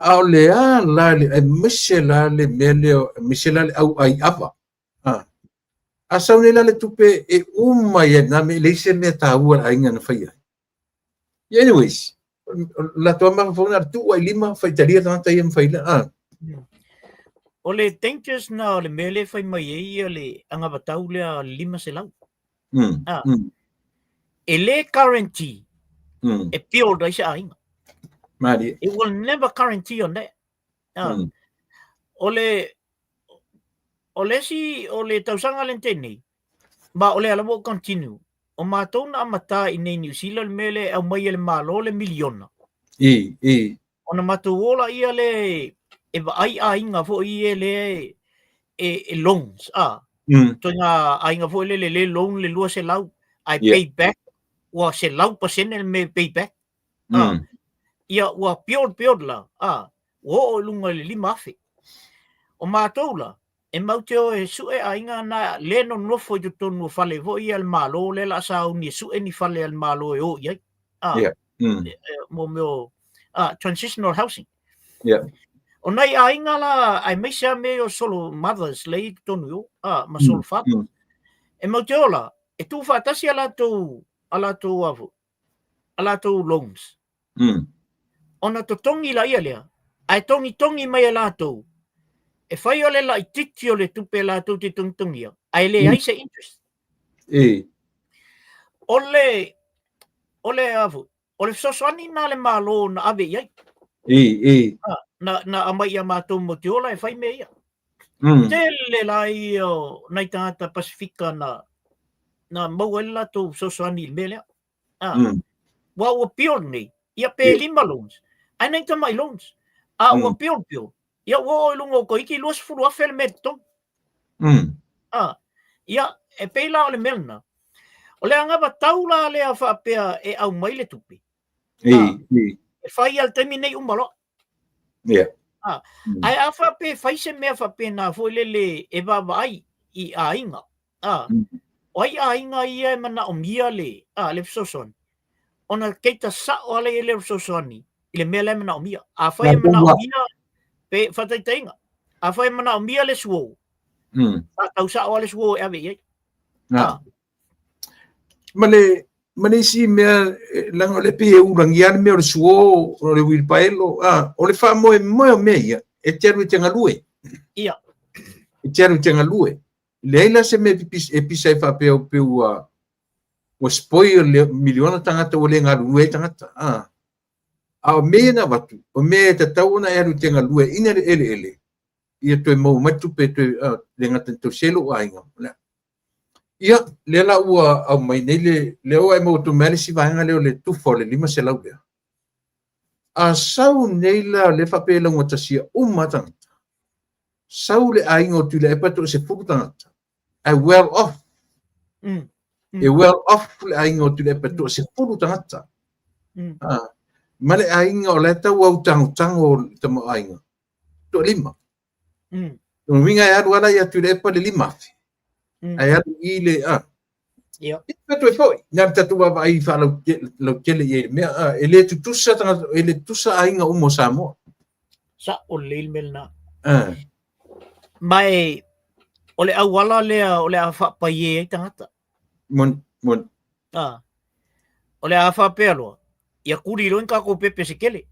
A o le a la le, aemaise la le mea lea, aemaise la le au ai ava. A, a sau nei la le tupe e uma ai na mea, e leai se mea taua a le aiga na faia ai. Yeah, anyways, la toa mafaufau na tuu ai lima, faitalia tagata ia ma fai la. A. O le dangers na o le mea lea e fai mai ai ia le anavatau lea 500. Ah. E le guarantee e build ai se aiga. Malie. It will never guarantee on that. Ah. O le o le isi o le tausaga le tēnei, ma o lea lava o continue. O mātou na amata i nei New Zealand le mea lea e aumai e le Malo le miliona. I, i. Ona matou ola ia le e vaai aiga foi ia le e, e loans a. Toi ngā aiga foi le le loan le 200 ai pay back ua 100% le me pay back. Ia ua build build la a ua oo i luga i le 5,000. O matou la e mau te o e su'e aiga na le nonofo i totonu o fale foi ia a le Malo lea la a sauni e su'e ni fale a le Malo e o i ai. A, mo mea o transitional housing. O nai aiga la aemaise a mea o solo mothers lea i totonu i o, a, ma solo fathers. E mau te o la, e tuufaatasi a latou, a latou a foi. a latou loans. Ona totogi laia lea, ae togitogi mai e latou, e fai o le laititi o le tupe latou te togitogia, ae leai se interest. O le, o le, a foi, o le fesoasoani na le Malo na ave i ai. Na aumai ia matou mo te ola e fai mea ia. Tele la ia o nai tagata Pasifika na, na maua ai le latou fesoasoani i le mea lea. Ua ua pio lenei, ia pe 5 loans, ae nai tamai loans. A ua pio pio, ia ua oo i luga o toeiti 20,000 le mea e totogi. Ia, e pei la o le mea lena. O le anavatau la lea faapea e aumai le tupe. E fai lava i le taimi nei uma loa. Ae a faapea e fai se mea faapena foi lele e vaavaai i aiga. O ai aiga ia e manaomia le, le fesoasoani, ona keita sao lava lea o le fesoasoani i le mea la e manaomia. Afai e manaomia, pe faataitaiga, afai e manaomia le suo, faatau sao lava le suo e ave i ai. Ma le, ma le isi mea, leaga o lea pei e ulagia le mea o le suo, o le uilipaelo, o le faamoemoe o mea ia, e te alu e te galue. E te alu e te galue. Leai la se mea e pisa ai faapea pe ua ua spoil le miliona tagata ua le galulue ai tagata. A o mea ia na avatu, o mea e tatau ona e alu e te galue ina le eleele, ia toe maua mai tupe toe le gata ina tausi ai lou aiga. Ia, lea la ua aumai nei le, lea ua e maua atu mai le isi vaega lea o le tufa o le 500 lea. A sau nei la lea faapea e laugatasia uma tagata, sau le aiga o Tuilaepa e toasefulu tagata, ae well off. E well off le aiga o Tuilaepa e toasefulu tagata. Ma le aiga o la e tau autagotago le tamaoaiga, toalima. Lona uiga e alu ala ia Tuilaepa le 5,000. Ae alu i le Ia. Ia toe foi, na le tatou vaavaai faalautele i ai le mea, e le tutusa tagata, e le tutusa aiga uma o Samoa. Sa'o lelei le mea lena. Ma e, o le auala lea o le a faapaie ai tagata. Moni, moni. O le a faapea loa, ia kuli loa ni tatou pepe se tele.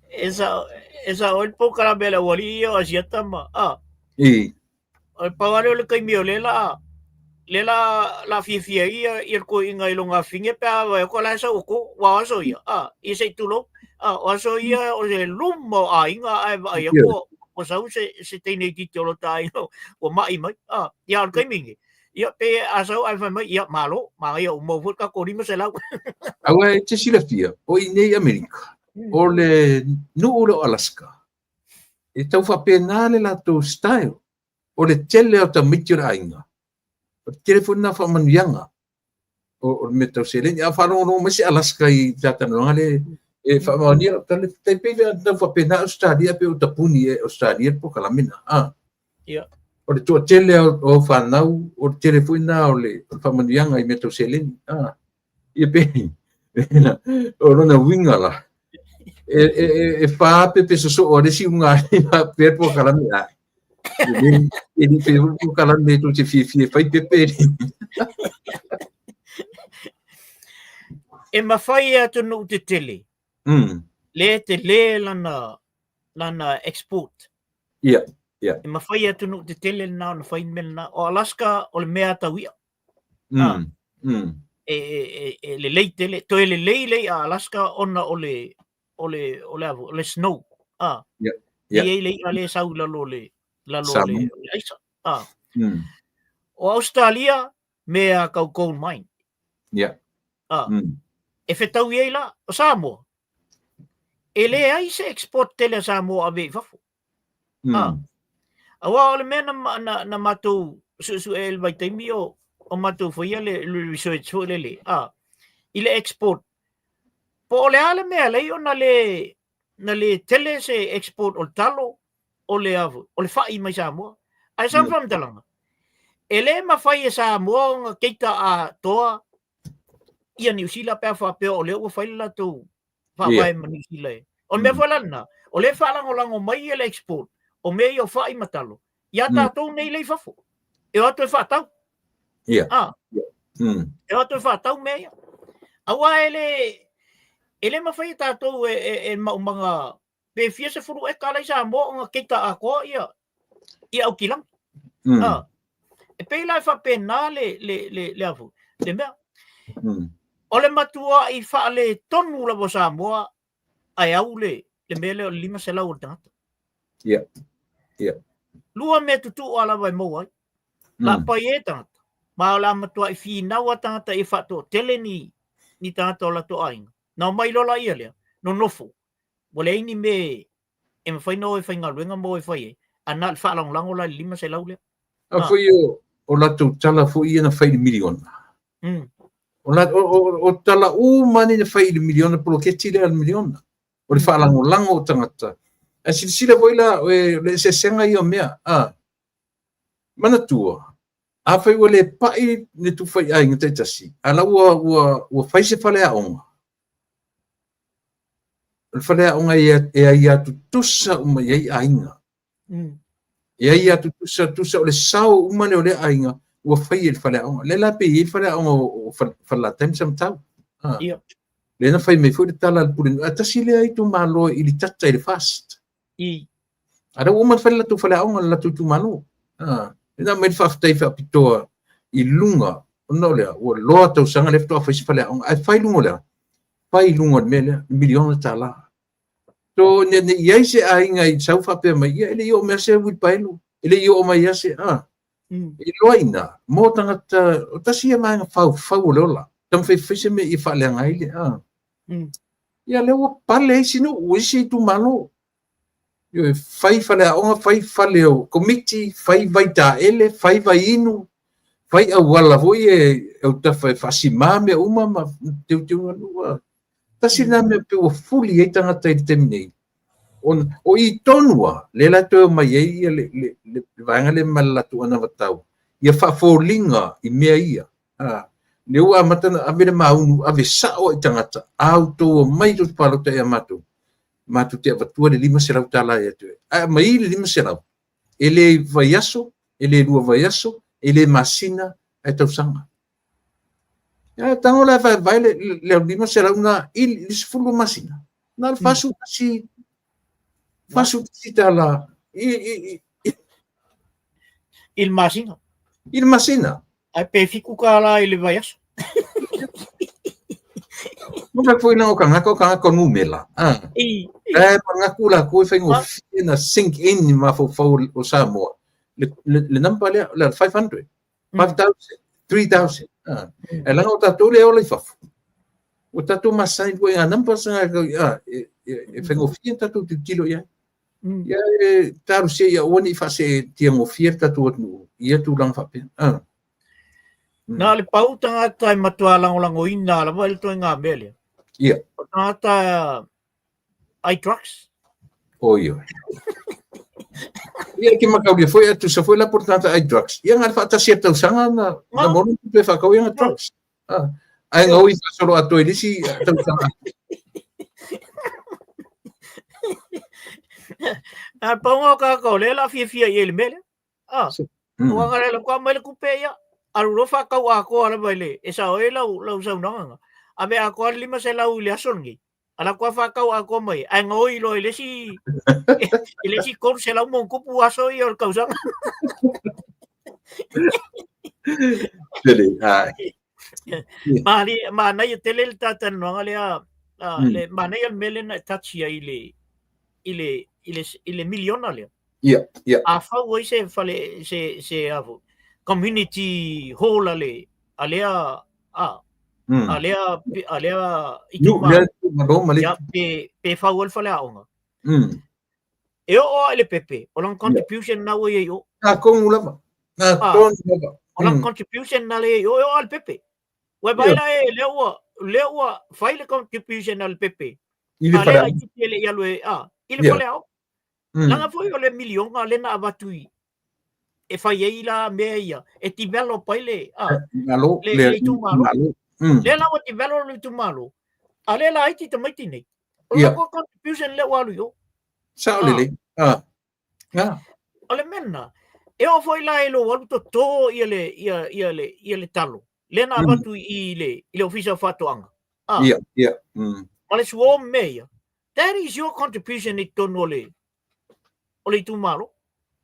E sao, e sao ai le polokalame a le aualii ia o Asiata ma, O le pau lava lea o le taimi o lea la, lea la, la fiafia ai ia, ia le toeaina i lona afine pe a vaai atu o la e sau o to, aua o aso ia, ia se i tulou, o aso ia o le luma o aiga ae vaai atu ua, ua sau se, se teine itiiti o lota aiga ua ma'i mai, ia a o le taimi lenei, ia pe a sau ae fai mai, ia malo, manaia ua maua foi le tatou 500. Aua e te silafia, o i nei Amerika, o le nuu lea o Alaska, e tau faapena le latou style. O le tele o tamaiti o le aiga, o le tele foi lena o faamanuiaga o le mea tau seleni. A faalogologo mai se Alaska i le talanoaga lea, e faamaonia lau tala, tai pei ona tau faapena Ausetalia pei ua tapuni e Ausetalia le polokalame lena. O le toatele o au fanau, o le tele foi lena o le faamanuiaga i mea tau seleni. Ia pei, o lona uiga la, e fa pepe sosoo a le isi ulugalima faapea le polokalame a. E le pei foi le polokalame tou te fiafia e fai pepe. E mafai e atunuu tetele lea e tele lana, lana export. Ia. E mafai e atunuu tetele lena ona fai le mea lena. O Alaska o le mea tau i'a. E, e, e, e lelei tele, toe lelei le i'a Alaska ona o le, o le, o le, o le snow. Ia. E i ai le i'a lea e sau i lalo o le, lalo o le, o le aisa. O Australia, mea tau gold mine. E fetaui ai la, o Samoa, e leai se export tele a Samoa ave i fafo. Aua o le mea na, na, na matou suesuea i le vaitaimi o, o matou faia le, le research foi lele, i le export. Po o le a le mea lei ona le, na le tele se export o le talo, o le, o le fa'i mai Samoa. Ae sau le faamatalaga, e le mafai e Samoa ona keita atoa ia Niu Sila pe a faapea o lea ua fai le latou faavae ma Niu Sila e. O le mea foi la lena, o lea e faalagolago mai ia le export o mea ia o fa'i ma talo ia tatou nei lea i fafo e o atu e faatau. Ia. Ah. E o atu e faatau mea ia. Aua e le, e le mafai e tatou e, e, e maumaga pe fia sefulu eka la i Samoa ona keita atoa ia, ia Aukilagi. Ah. E pei la e faapena le, le, le, le afu, le mea. O le matuai faaletonu lava o Samoa ae au le, le mea lea o le 500 o le tagata. Ia. Ia. Lua mea tutu'a lava e maua ai. Laapai e tagata, ma o le a matuai finau a tagata ia faatoatele ni, ni tagata o latou aiga. Na omai loa laia lea, nonofo, ua leai ni mea e mafai ona o e faigaluega ma o e fai ai, ae na o le faalagolago la i le 500 lea. A foi o, o latou tala foi ia na fai i le miliona. O, la, o, o, o tala uma nei na fai i le miliona, poloketi lea a le miliona. O le faalagolago o tagata. Ae silasila foi la, e, le eseesega ia o mea. A, manatua, afai ua le pai le tufaiaiga taitasi, a la ua, ua, ua fai se faleaoga, o le faleaoga e, e aia tutusa uma i ai aiga. E aia tutusa, tusa o le sao uma lea o lea aiga ua fai e le faleaoga. Lea la pe i ai le faleaoga o Falelatai ma Samatau. Ah. Ia. Lea na fai mai foi le tala a le Pulenuu. A tasi lea itumalo i Litata i le FAST. I. A lea ua uma ona fai le latou faleaoga le latou itumalo. Ah. Lea na aumai le faafetai faapitoa i luga ona o lea ua loa tausaga lea faatoa fai se faleaoga. Ae fai luga o lea, fai i luga o le mea lea, le miliona tala. So ne ne i ai se aiga i sau faapea mai, ia e le i oo mai se uilipaelo, e le i oo mai ia se, ah. E loa ina, mo tagata, o tasi ia vaega faufau o le ola, taumafai fai se mea ia faaleaga ai le, ah. Ia lea ua pale isi nuu, isi itumalo. Ioe, fai faleaoga, fai fale o komiti, fai vaitaele, fai vaiinu, fai auala foi e autafa e faasimā mea uma ma teuteuga nuu. Ah. Tasi lena mea pei ua fuli ai tagata i le taimi nei. Ona, o i tonu lava, lea la e toe omai ai ia le, le, le, le vaega lea ma le latou anavatau, ia faafoliga i mea ia. A, lea ua amata ona ave le maunu, ave sao i tagata, a outou omai tou te palota ia matou, matou te avatua le $500 ia te oe. Ae aumai le 500, e le vaiaso, e le lua vaiaso, e le masina, ae tausaga. Ia tago la e vaevae le, le, le 500 na i le 12 masina. Na o le 41, 41 tala i, i, i, I le masina. I le masina. Ae pe $7 i le vaiaso. Mo ka foi na o kangaka o kangaka o numela. Ah. I, E mangaku lakou e faigofie na sink in i mafaufau o Samoa. Le, le, le number lea, le 500, 5,000, 3,000. Ah. E laga o tatou lea e ola i fafo. Ua tatou masani foi i ngā numbers nga, ah, e, e, e faigofie na tatou tilotilo i ai. Ia e talosia ia aua ne i faaseetiagofie le tatou atunuu i ia tulaga faapea. Ah. Na o le pau tagata e matua lagolagoina lava i le ituaiga mea lea. Ia. O tagata ai drugs. Oi oi. Ia ke makaulia foi a tusa foi la po le tagata ai drugs. Ia nga le faatasi a tausaga na na molu tupe faakau ia nga drugs. Ah. Ae gaoi faasolo atoa i le isi tausaga. A paunga o kākou, lea la fiafia i ai le mea lea. Ah, ua ngare la kua mai le kupe ia. Alu loa faatau atoa lava i le, e sao ai lau, lau saunoaga nga. Ave atoa le 500 i le aso lenei. A la kua faatau atoa mai, ae gaoi loa i le isi, i le isi 300 ma ona tupu aso ia o le tausaga. Tele, ai. Mali, manaia tele le talatalanoaga lea, le manaia le mea lea na e touch ai i le, i le, i le, i le miliona lea. Ia, ia. A fau ai se fale, se, se a foi, community hall a le, a lea, a, a lea, a lea itumalo. Lea itumalo ma le. Ia, pe, pe fau ai le faleaoga. E oo lava i le pepe, o lana contribution na ua i ai i o. Na tonu lava. Na tonu lava. O lana contribution na le i o, e oo lava i le pepe. Ua vaai la e, lea ua, lea ua fai le contribution a le pepe. I le A lea faleaoga. laitiiti e le i alu e, a, i le faleaoga. Leaga foi o le miliona lea na avatu i, e fai ai la mea ia, e develop ai le, a, Malo, le, le le itumalo. itumalo. Lea la ua develop le itumalo, a lea laiti tamaiti nei. O le latou contribution lea ua alu i o. Sao lelei. Ah. Ah. O le mea lena, E oo foi la i lou alu toto ia le ia ia le ia le talo lea na avatu i le i le ofisa o faatoaga. Ah. Ia, ia. Ma le suo ma mea ia. That is your contribution i totonu o le o le itumalo.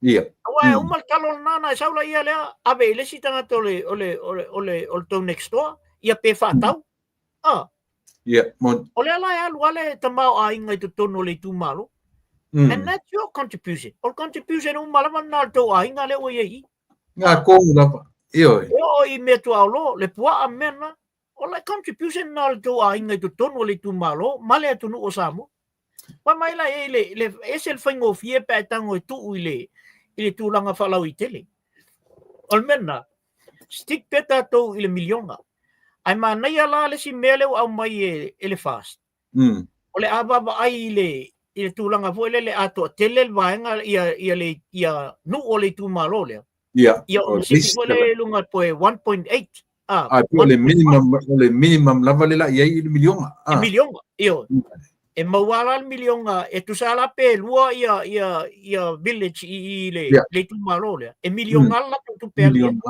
Ia. Aua e uma le talo lena na e sau la ia lea ave i le isi tagata o le o le o le o le o le tou next door ia pe faatau. Ah. Ia, moni. O lea la e alu lava le tamaoaiga i totonu o le itumalo. And that's your contribution. O le contribution uma lava lena o le tou aiga lea ua i ai i i. Ngā kōu lava. Ioe. E oo i mea tuaolo, le puaa ma mea na. O le contribution lena o le tou aiga i totonu o le itumalo ma le atunuu o Samoa. Fai mai la e le, le ese le faigofie pe a e tago e tuu i le, i le tulaga faalauaitele. O le mea lena, stick pea tatou i le miliona. Ae manaia la le isi mea lea ua aumai e, e le FAST. O le a vaavaai i le, i le tulaga foi lele a toatele le vaega ia, ia, le, ia nuu o le itumalo lea. Ia, Ia ona sii foi lea i luga toe 1.8. Ah, Ai, po o le minimum, o le minimum lava le la i ai i le miliona. Ah. E miliona, ioe. E maua la le miliona, e tusa la pe lua ia, ia, ia village i, i le, yeah. le itumalo lea. E miliona mm. la latou tupe alu.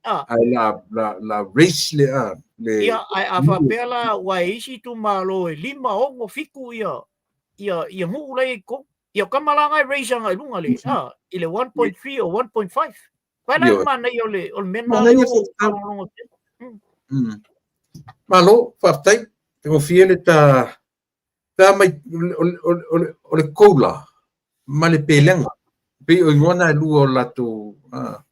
Ah. Ai la, la, la race le, ah, le... Ia, ai, a faapea la, ua e isi itumalo e lima, ono, fitu ia, ia, ia nuu la i totonu. Ia o tama la na e raise agai i luga le, ah, i le 1.3 o 1.5. Vai la le manaia o le, o le mea lena lea ua ou faalogologo atu ai. Malo, faafetai. Taugofie le ta, ta mai, o, o, o, o le koula ma le pelega. Pei o igoa na e lua o latou, ah.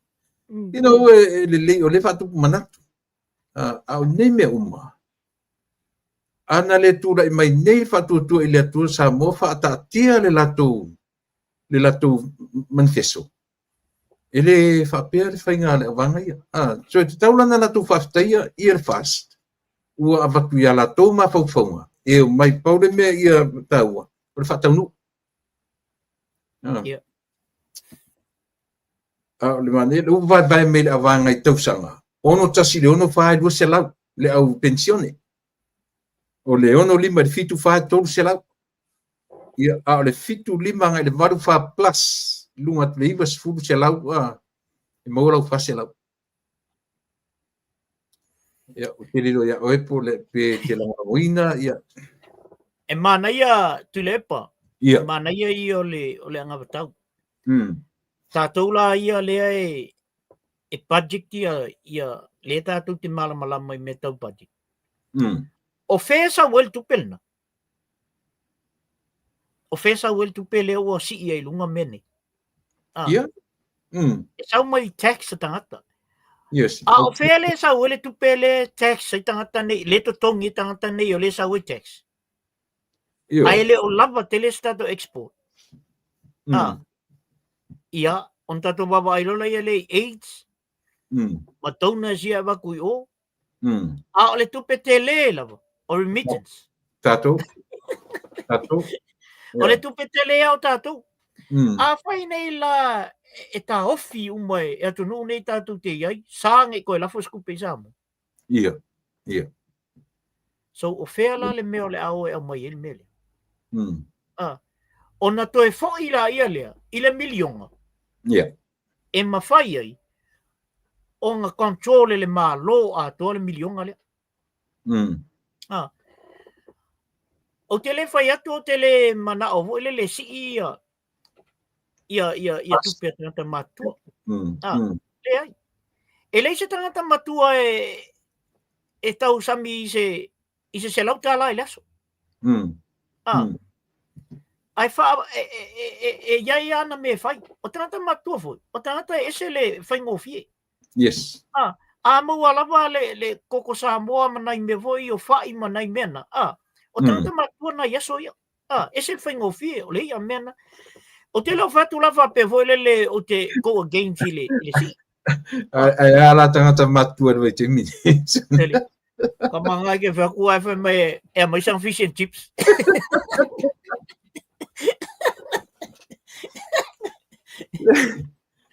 You know, e, e lelei, o lea e faatupu manatu. Ah, a o nei mea uma, a na le tulai mai nei le faatuatua i le Atua Samoa faataatia le latou, le latou manifesto, e le faapea le faiga a le auvaega ia. Ah, so e tatau la ona latou faafetaia ia le FAST ua avatu ia latou mafaufauga e omai pau le mea ia taua o le faataunuu. Ah. Yeah. A o le manaia, lea ua vaevae mai le auvaega i tausaga, 61 i le 64 e 200 le au penisione. O le 65 i le 74 e 300. Ia, a o le 75 agai i le 84 plus, i luga atu i le 90, 100, a, e maua lau 400. Ia, ou te le iloa ia oe po le, pe te lagolagoina, ia. E manaia Tuilaepa, Ia. e manaia ia o le, o le anavatau. Tatou la ia lea e, e budget ia, ia lea tatou te malamalama i mea tau budget. O fea e sau ai le tupe lena? O fea e sau ai le tupe lea ua sii ai i luga mea nei? Ah. Ia. E sau mai i tax a tagata. Yes. A o fea lea e sau ai le tupe lea e tax ai tagata nei, lea e totogi ai tagata nei o lea e sau ai tax? Ioe. Ae le o lava tele se tatou export. Ah. Ia, ona tatou vaavaai loa lea i AIDS, ma donors ia e avatu i o. A o le tupe tele lava, o remittance. Tatou. Tatou. O le tupe tele lava o tatou. Afai nei la e taofi uma e atunuu nei tatou te i ai, sa nei toe lafo se tupe i Samoa. Ia, ia. So o fea la le mea o le a o e aumai ai le mea lea? Ah, ona toe foi la ia lea i le miliona. Ia. E mafai ai ona control e le Malo atoa le miliona lea. Ah. Ou te le fai atu, ou te le manao foi lele e sii ia ia ia ia tupe a tagata matua. Ah, leai. E leai se tagata matua e e tausami i se i se $100 i le aso. Ah. Ae wha, e, e, e, e, e iai ana mea e whai. O tagata matua foi, o tagata e ese le whaingofie. Yes. Ah, a maua lava le, le koko Samoa ma nai mea foi o whai ma nai mea na. Ah, o tagata matua nai aso ia. Ah, ese le whaingofie, o le ia mea na. O te leo whatu la whapea foi lele o te go against i le, i le si. Ai a la tagata matua le vaitaimi. Tele. Ka mangai ke whaku ai whai mai e a mai sang fish and chips.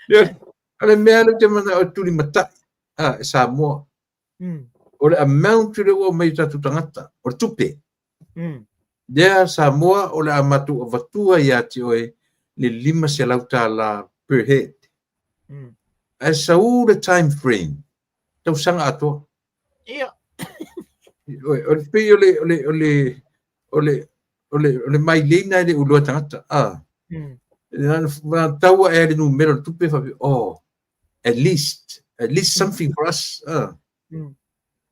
Yes. O le mea lea ou te manao e tulimatai a, e Samoa. O le amount lea ua aumai i tatou tagata, o le tupe. Lea Samoa o le a matou avatua ia te oe le $500 per head. Ae sau le time frame, tausaga atoa. Ia. O le pei o le o le o le o le o le o le mailei na e le uloa tagata. Ah. Na tau e le numera o le tupe faapea, oh, at least something for us. Ah.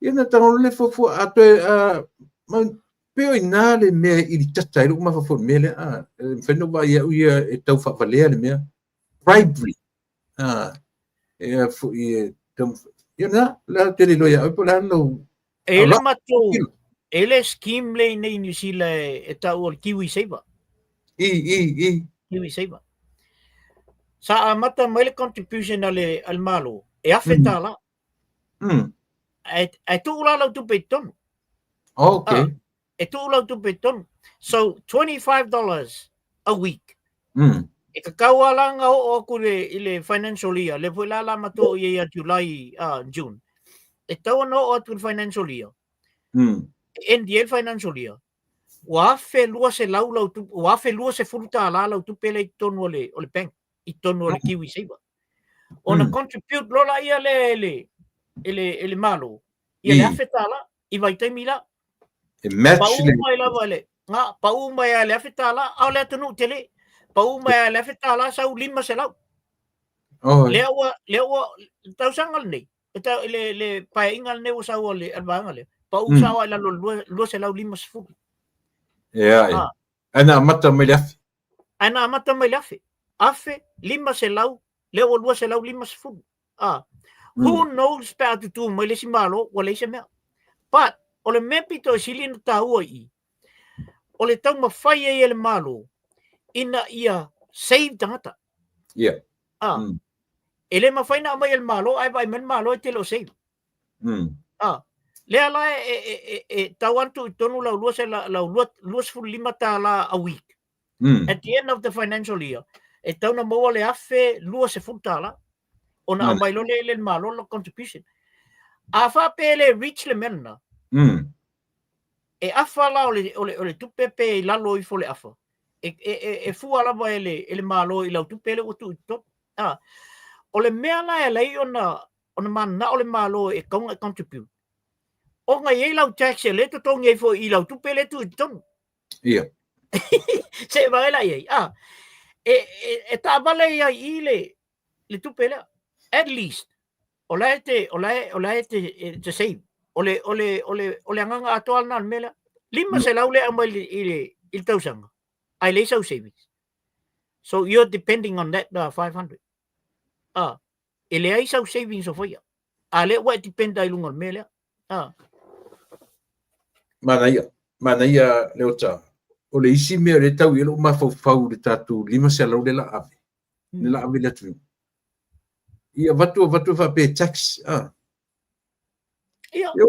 Ia na tago le fuafua a toe ma pe o ina le mea i li tata i lou mafaufau i le mea lea. Ah, e mafai ona ou vaai au ia e tau faavalea le mea. Bribery. Ah, e foi e taumafai. Ia na, la te le iloa ia oe po o le a lou. E le matou, e le scheme le i nei New Zealand e tau o le Kiwi Saver. I, i, i. Kiwi Saver. Sa amata mai le contribution a le, a le Malo, e afe tālā. Ae tuu la lau tupe i totonu. Okay. E tuu lau tupe i totonu. So, $25 a week. E kakau a la nga oo aku i le financial year. Le foi la la mato i ia July, June. E tau ana oo atu i le financial year. E end i le financial year. Ua 1200 lau tupe, ua $1020 lau tupe le i totonu o le bank, i totonu o le Kiwi Saver. Ona contribute loa la ia le le e le e le Malo ia le $1000 i vaitaimi la. E match Pau mai lava le nga pau mai a le $1000 a o le atunuu tele. Pau mai a le $1000 sau 500. Oh. Lea ua tausaga lenei. E tau, le paeaiga lenei ua sau o le vaega lea. Pau sao ai lalo 250. Ia, e. Ae na amata mai le 1000. Ae na amata mai le 1000. 1500, lea ua 250. Ah. Who knows pe a tutū mai le isi Malo, ua leai se mea. But, o le mea pito e sili na tāua i, o le taumafai ai e le Malo, ina ia save tagata. Ah. E le mafai na aumai e le Malo, ae vaai mai le Malo e te le o save. Ah. Lea la e tau atu i tonu lau lua se lau $25 a week. At the end of the financial year, e tau na maua le $1020. Ona aumai loa le Malo la contribution. A faapea e le reach le mea lena, e afa la o le tupe pe i lalo ifo le afa. E fua lava e le Malo i lau tupe le ua tuu i totonu. Ah. O le mea la e alai ona mananao le Malo e kaunga e contribute. Ona i ai lau tax e le totogi ai foi i lau tupe le tuu i totonu. Se vaai la i ai. Ah. E taavale ai i le tupe lea. At least o la e te save. O le agaga atoa lena o le mea lea. 500 le aumai i le tausaga. Ai leai sau savings. So you're depending on that 500. Ah, e leai sau savings o faia. A le ua e depend ai lunga o le mea lea. Ah. Manaia, manaia Leota. O le isi mea o le tau i lou mafaufau i le tatou 500 le la ave. Le la ave le atunuu. Ia avatu avatu faapea tax. Ah. Ia. Ia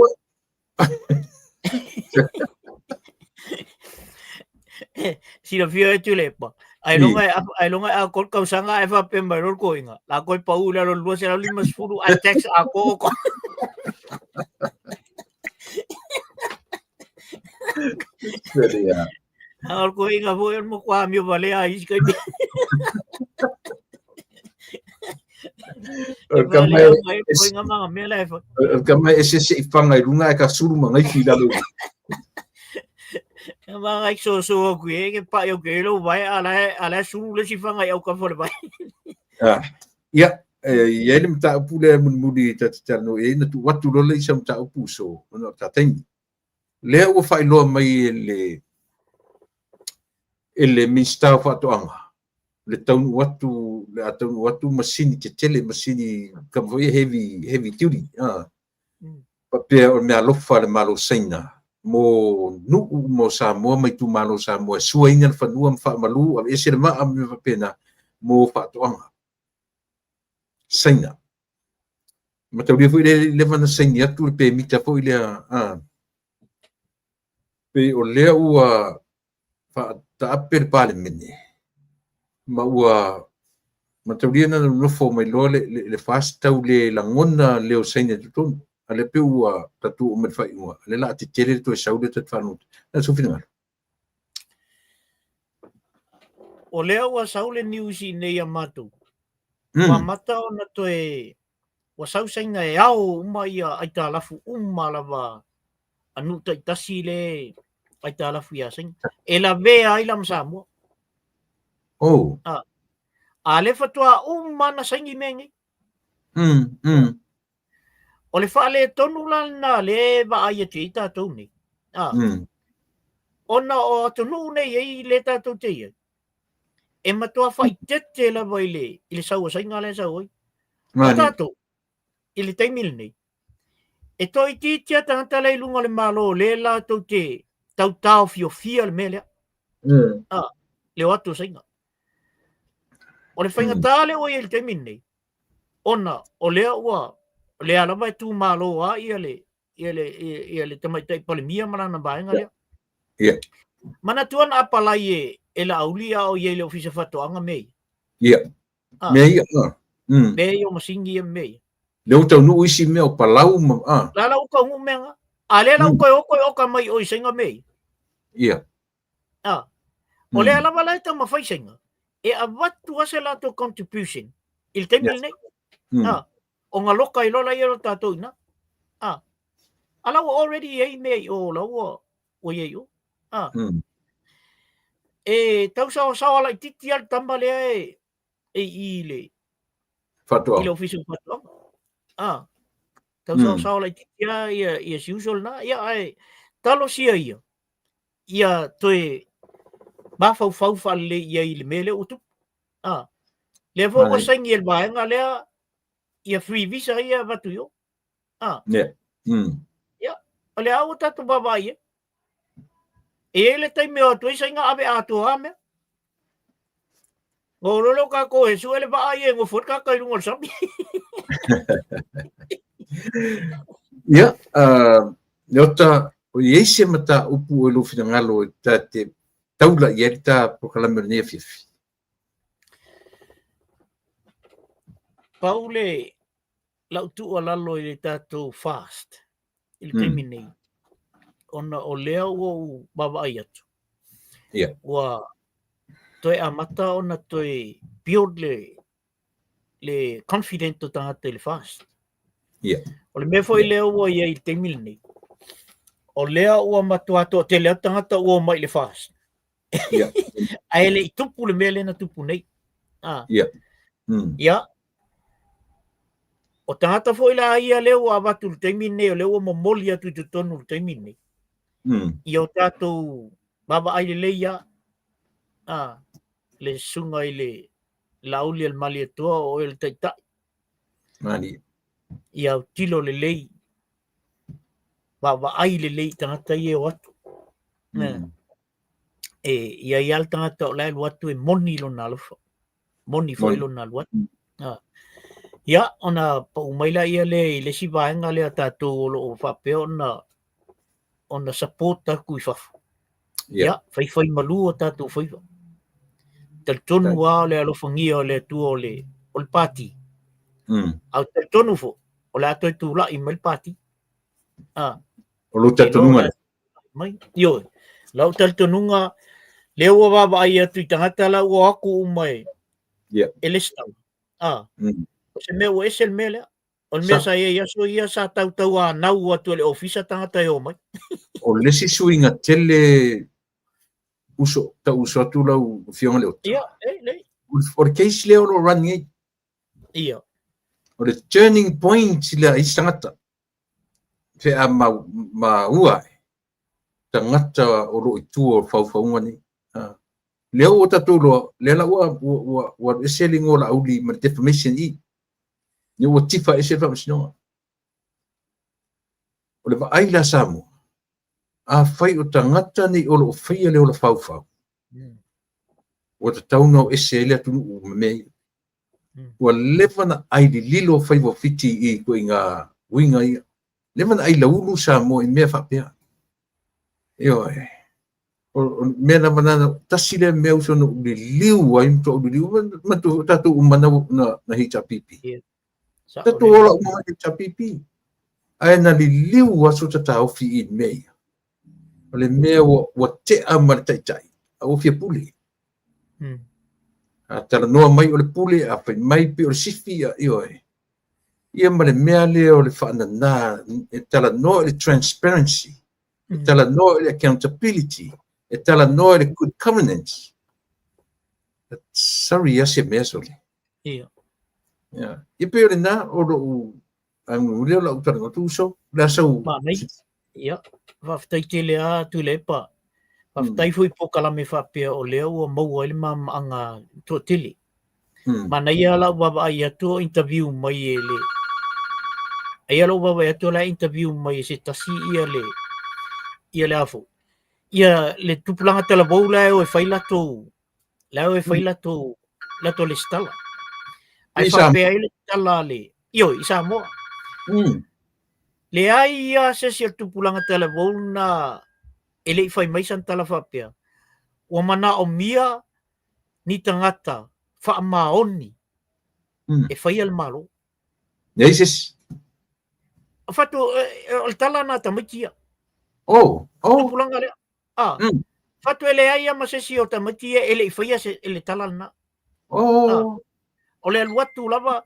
Silafia e Tuilaepa. Ai longa e ai longa e a kol tausaga e faapea mai loa le toeaina. La koe pau i lalo 250 ae tax a ko ko. Seria. A o le toeaina foi o le matua amio valea a isi taimi. O le tama e koinga ma mea la e fai. O le tama e sese i fanga i lunga e ka sulu ma ngai fi lalo. Ma ngai so so ku e ke pa yo ke lo vai ala sulu le si fanga i au ka fo le vai. Ah. Ia, e i ai le mataupu lea mulimuli ta te talanoa i ai, na tuu atu loa le isa mataupu so, ona o le ta taimi. Lea ua faailoa mai e le Minisita o Faatoaga, le taunuu atu, le a taunuu atu masini tetele, masini kama foi heavy duty. Ah. Faapea o le mea alofa a le Malo Saina mo nuu uma o Samoa ma itumalo o Samoa e suaina le fanua ma faamalu, aveese le maa ma mea faapena mo faatoaga. Saina. Mataulia foi le leva na saini atu le pemita foi lea. Ah. Pei o lea ua faataape le Palemene ma ua mataulia na nofo mai loa le FAST tau le lagona leo Saina i totonu. A lea pe ua tatou oo mai le faaiuga, lea la a tetele le toe sau lea tatou faalogologo. Na sou finagalo. O lea ua sau le news i nei a matou. Ua amata ona toe, ua sau Saina e ao uma ia aitalafu uma lava a nuu taitasi le aitalafu ia Saina. E lavea ai la ma Samoa. Oh. A, a lea faatoa uma na saini mea nei. O le faaletonu la lena lea e vaai atu ai tatou nei. A, Ona o atunuu nei ei le tatou te i ai, e matua faaeteete lava i le, i le sau a Saina lea e sau ai. O tatou, i le taimi lenei, e toaitiiti lava tagata la i luga o le Malo o lea latou te tautaofiofia le mea lea. A, le o atu o Saina. O le faigata lea ua i ai i le taimi lenei, ona o lea ua, o lea lava e tumalo lava ia le, ia le, ia, ia le tamaitai Palemia ma lana vaega lea. Manatua na apalai e, e Laauli a o i ai i le Ofisa Faatoaga mea ia. Ah. Mea ia. Ah. Mea ia o masini ia mea ia. Lea ua taunuu isi mea o palau ma... Ah. La la ua taunuu mea nga. A lea la ua toe o toe oka mai o i Saina mea ia. Ah. O lea lava la e taumafai Saina e avatu lava se latou contribution i le taimi lenei. Ah. Ona loka ai loa laia o tatou i ina. Ah. A la ua already i ai mea i o la ua ua i ai i o. Ah. E tausaosaoa laitiiti lava le tama lea e e i le Faatoaga. I le ofisa o faatoaga. Ah. Tausaosaoa laitiiti lava ia ia si uso lena. Ia ae talosia ia ia toe mafaufau faalelei i ai i le mea lea ua tupu. Ah. Lea foi ua saini e le vaega lea ia free visa ia avatu i o. Ah. Yeah. Ia, o lea ua tatou vaavaai i ai. E i ai le taimi e o atu ai Saina ave atoa lava mea. O lolo kākou e sue le vaa ia e nofo ai le tagata i luga o le sami. Ia, Leota, o i ai se mataupu o i lou finagalo e ta te taula i ai le ta polokalame o lenei afiafi? Pau le lau tuualalo i le tatou fast i le taimi nei, ona o lea ua ou vaavaai atu, ua toe amata ona toe build le, le confident o tagata i le fast. O le mea foi lea ua i ai i le taimi lenei, o lea ua matua toatele atu tagata ua omai i le fast. Ae le i tupu le mea lea na tupu nei. Ah. Ia. O tagata foi la ia lea ua avatu i le taimi lenei, o lea ua momoli atu i totonu i le taimi lenei. Ia o tatou vaavaai lelei lava. Ah, le susuga i le Laauli a le Malietoa o oe o le taitai. Mani. Ia autilo lelei, vaavaai lelei i tagata ia e o atu. E i ai lava le tagata o la e alu atu e moni lona alofa, moni foi lona alu atu. Ia, ona pau mai laia lea i le isi vaega lea a tatou o lo o faapea ona ona support atu i fafo. Ia, faifai malu o tatou faiva. Talitonu lava o le alofagia o le Atua o le, o le pati. A ou te talitonu foi, o le a toe tulai mai le pati. O lou talitonuga lea? Mai. Ioe. Lau talitonuga, lea ua vaavaai atu i tagata la ua o atu uma e, e lesitala. O se mea ua ese le mea lea. O le mea sa i ai i aso ia, sa tautauanau atu e le ofisa tagata e omai. O le isi suiga tele uso, tau uso atu lau Afioga Leota. Ia, e, lei. O le case lea o lo o run nei. Ia. O le turning point lea i isi tagata. Fe a ma, maua e tagata o lo o i tua o faufauga nei. Lea ua tatou iloa, lea la ua, ua, ua, ua alu ese le igoa o Laauli ma le defamation i i. Lea ua tifa ese le faamasinoga. O le vaai la Samoa, afai o tagata nei o lo o faia le ola faufau, ua tatau ona o ese ai le atunuu ma mea ia. Ua leva ona ai lililo faiva o Fiti i ituaiga uiga ia. Leva ona ai laulu Samoa i mea faapea. Ioe. O le mea lava lena, tasi lea mea uso na ou liliu ai, matua ou liliu, manatua foi o tatou uma na, na, na HRPP. Tatou ola uma mai HRPP. Ae na liliu aso ta taofi i mea ia. O le mea ua, ua tea ma le taitai, a ua fia pule. A talanoa mai o le pule, a fai mai pei o le sifi, ia, ioe. Ia ma le mea lea o le faanana, e talanoa i le transparency, e talanoa i le accountability, e talanoa i le good governance. Sorry ia se mea sole. Ia. Ia. Ia pei o lena o lou auguli o lau talanoa atu uso. Le a sau. Manaia. Ia. Faafetai tele lava Tuilaepa. Faafetai foi i polokalame faapea o lea ua maua ai le malamalamaaga toatele. Manaia lau vaavaai atu o interview mai e le aia lou vaavaai atu o la e interview mai e se tasi ia le ia le a foi ia le tupulaga talavou la e o e fai latou la e o e fai latou latou lesitala. Ae faapea ai le tala a le ioe i Samoa. Leai lava se isi o le tupulaga talavou na e le i fai mai sana tala faapea, ua manaomia ni tagata faamaoni e faia le Malo. Leai se isi. Fatu, o le tala na tamaiti ia. Oh, oh. Tupulaga lea. Ah. Fatu e leai lava ma se isi o tamaiti ia e le i faia se, le tala lena. Oh. Ah. O le alu atu lava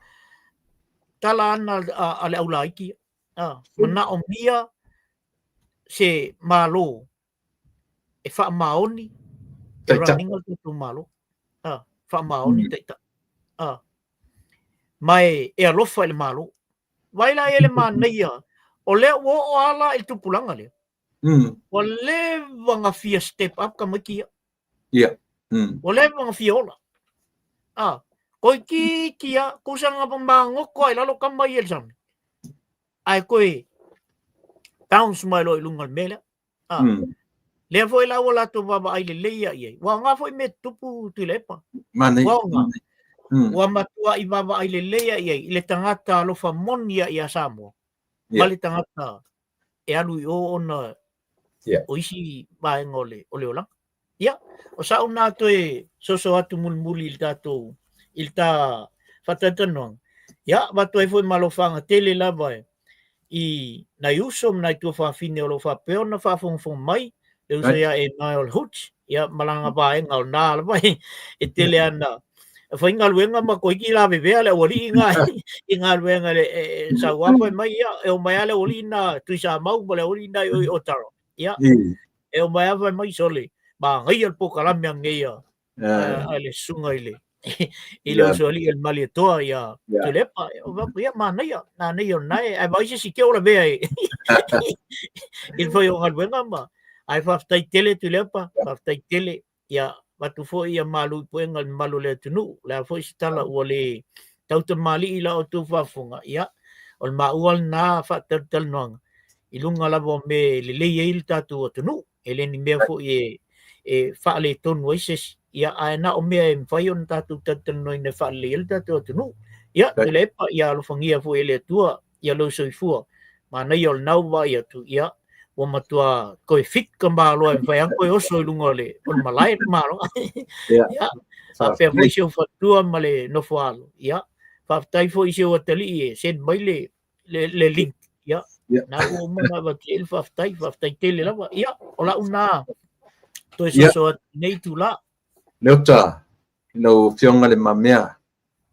tala ana a, a le aulaiti ia. Ah. Manaomia se Malo e faamaoni e run ina le tatou Malo. Ah, faamaoni taitai. Ah. Ma e, e alofa i le Malo. Vaai la i ai le manaia, o lea ua oo lava la i le tupulaga lea. Ua leva ona fia step up tamaiti ia. Ia. Ua leva ona fia ola. Ah, toeitiiti lava, tusa na magoto lava i lalo tama ia i le sami. Ae toe bounce mai loa i luga o le mea lea. Ah. Lea foi la ua latou vaavaai lelei lava i ai. Ua aoga foi mea tutupu Tuilaepa. Manaia. Ua aoga. Ua matuai vaavaai lelei lava i ai i le tagata alofa moni lava ia Samoa ma le tagata e alu i o ona o isi vaega o le, o le olaga. Ia, o sa'u na toe soso atu mulimuli i le tatou, i le ta faatalatalanoaga. Ia, avatu ai foi ma alofaga tele lava i nai uso ma nai tuafafine o lo o faapea ona faafogafoga mai, le uso ia e Niall Hooch, ia ma lana vaega o lena lava e tele ana faigaluega ma toeitiiti lavevea le aualii na i galuega e sau lava fai mai, ia, e omai lava le aualii na Tuisamau ma le aualii na i Otago. Ia, e omai lava fai mai, sole, manaia le polokalame anei a a le susuga i le i le usoalii a le Malietoa ia Tuilaepa. Ia, manaia, manaia o lena e, ae vaai se isi te o lavea i le fai o galuega ma, ae faafetai tele Tuilaepa, faafetai tele. Ia, avatu foi ia malu i puega i le mamalu o le atunuu. O le a foi se tala ua le tautamalii i la outou faafofoga, ia, o le maua lena faatalatalanoaga i luga lava o mea e lelei ai le tatou atunuu. E le ni mea foi e, e faaletonu ai se isi, ia, ae na o mea e mafai ona tatou talatalanoaina e faalelei ai le tatou atunuu. Ia, Tuilaepa, ia alofagia foi e le Atua ia lou soifua. Manaia o lena ua vaai atu, ia, ua matua toe fit ka malo e mafai lava ona toe oso i luga o le, o le malae le malo. Ia, faapea foi si ou faletua ma le nofo alo. Ia, faafetai foi i si ou atalii e send mai le, le, le link. Ia, na ua uma ona avatu i ai le faafetai, faafetai tele lava. Ia, o lau na toe soso atu i nei itula. Leota, i lau Afioga Le Mamea,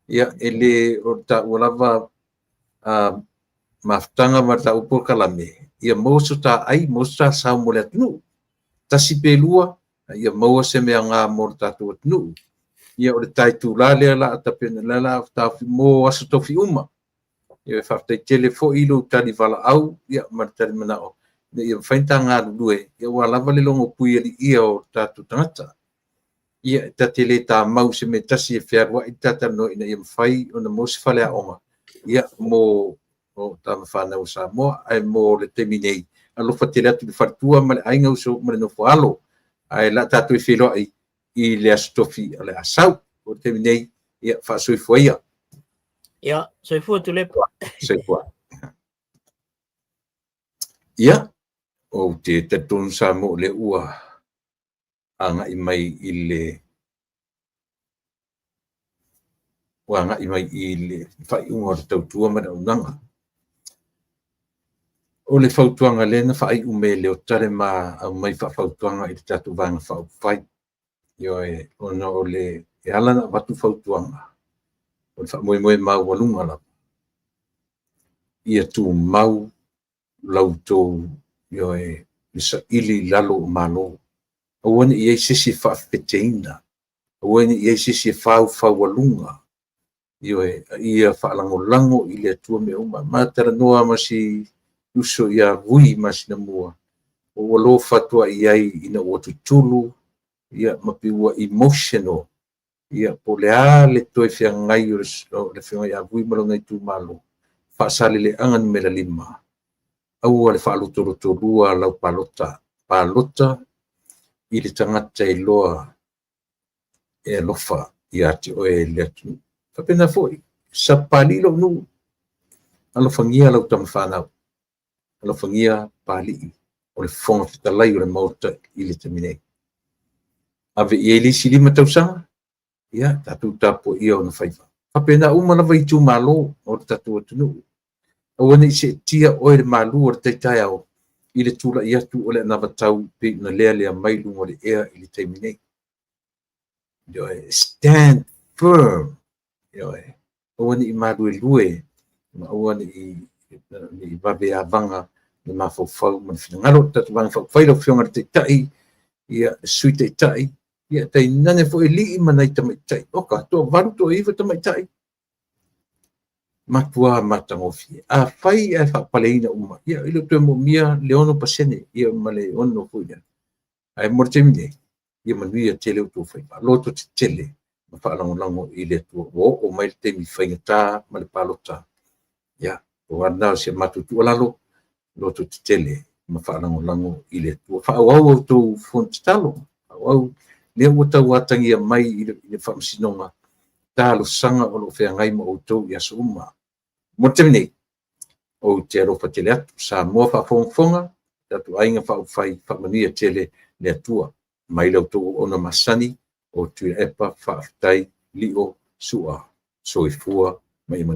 ia, e le o le taua lava mafutaga ma le taua polokalame, ia maua so ta ai, maua so ta sao mo le atunuu. Tasi pe lua, a ia maua se mea aoga mo le tatou atunuu. Ia o le ta itula lea la a tapena, lea la a taofi mo aso tofi uma. Ia e faafetai tele foi i lou tali valaau ia ma le tali manao ina ia mafai ona ta galulue ia aua lava le logo puialiia o le tatou tagata. Ia, ta te le tamau i se mea tasi e fealuai le ta talanoa ina ia mafai ona maua se faleaoga ia mo o tama fanau o Samoa. Ae mo le taimi nei, alofa tele atu i le faletua ma le aiga uso ma le nofo alo. Ae la tatou e feiloai i le aso tofi o le a sau. O le taimi nei, ia, faasoifua ia. Ia, soifua Tuilaepa. Soifua. Ia, ou te talitonu Samoa o lea ua agai mai i le ua agai mai i le faaiuga o le tautua ma le auaunaga. O le fautuaga lea na faaiu mai e Leota le ma aumai faafautuaga i le tatou Vaega Faaupufai. Ioe, ona o le E ala ona avatu fautuaga, o le faamoemoe maualuga lava ia tumau la outou, ioe, le saili i lalo o Malo. Aua ne i i ai se isi e faafeteina, aua ne i i ai se isi e faufaualuga, ioe, a ia faalagolago i le Atua mea uma. Ma talanoa ma si uso ia Vui i masina mua, ua ou alofa atu lava i ai ina ua tutulu ia ma pei ua emotional, ia po o le a le toe feagai o le Afioga ia Vui ma lona itumalo, Faasaleleaga Nu.5, aua le faalotolotolua lau palota. Palota i le tagata e iloa e alofa ia te oe le atunuu. Faapena foi, Sapapalii lou nuu, alofagia lau tama fanau, alofagia Papalii o le Fofoga Fetalai o le Maota i le taimi nei. Ave i ai le isi 5 tausaga, ia tatou tapuaia ona faiva. Faapena uma lava itumalo o le tatou atunuu. Aua ne i seetia oe i le malu o le tai taeao i le tulai atu o le anavatau pei ona lealea mai luga o le ea i le taimi nei. Ioe, stand firm. Ioe, aua ne i maluelue ma aua ne i vave avaga le mafaufau ma le finagalo. O le tatou Vaega Faaupufai, lau Afioga i le Taitai, ia, le Sui Taitai, ia, tainane foi alii ma nai tamaitai. Oka, toa-8, toa-9 tamaitai. Matua matagofie. Afai ae faapaleina uma, ia, e le o toe moomia le 6%, ia ma le 6 foi lea. Ae mo le taimi nei, ia manuia tele outou faiva. Loto tetele ma faalagolago i le Atua. Ua oo mai le taimi faigata ma le palota. Ia, pau lava lena o si a matou tuualalo, loto tetele ma faalagolago i le Atua. Faaauau a outou fono tatalo, faaauau. Lea ua tau atagia mai i le Faamasinoga talosaga o lo o feagai ma outou i aso uma. Mo le taimi nei, ou te alofa tele atu. Samoa faafogafoga, tatou aiga faaupufai, faamanuia tele le Atua mai la outou auauna masani o Tuilaepa. Faafetai Lio Sua. Soifua ma ia manuia.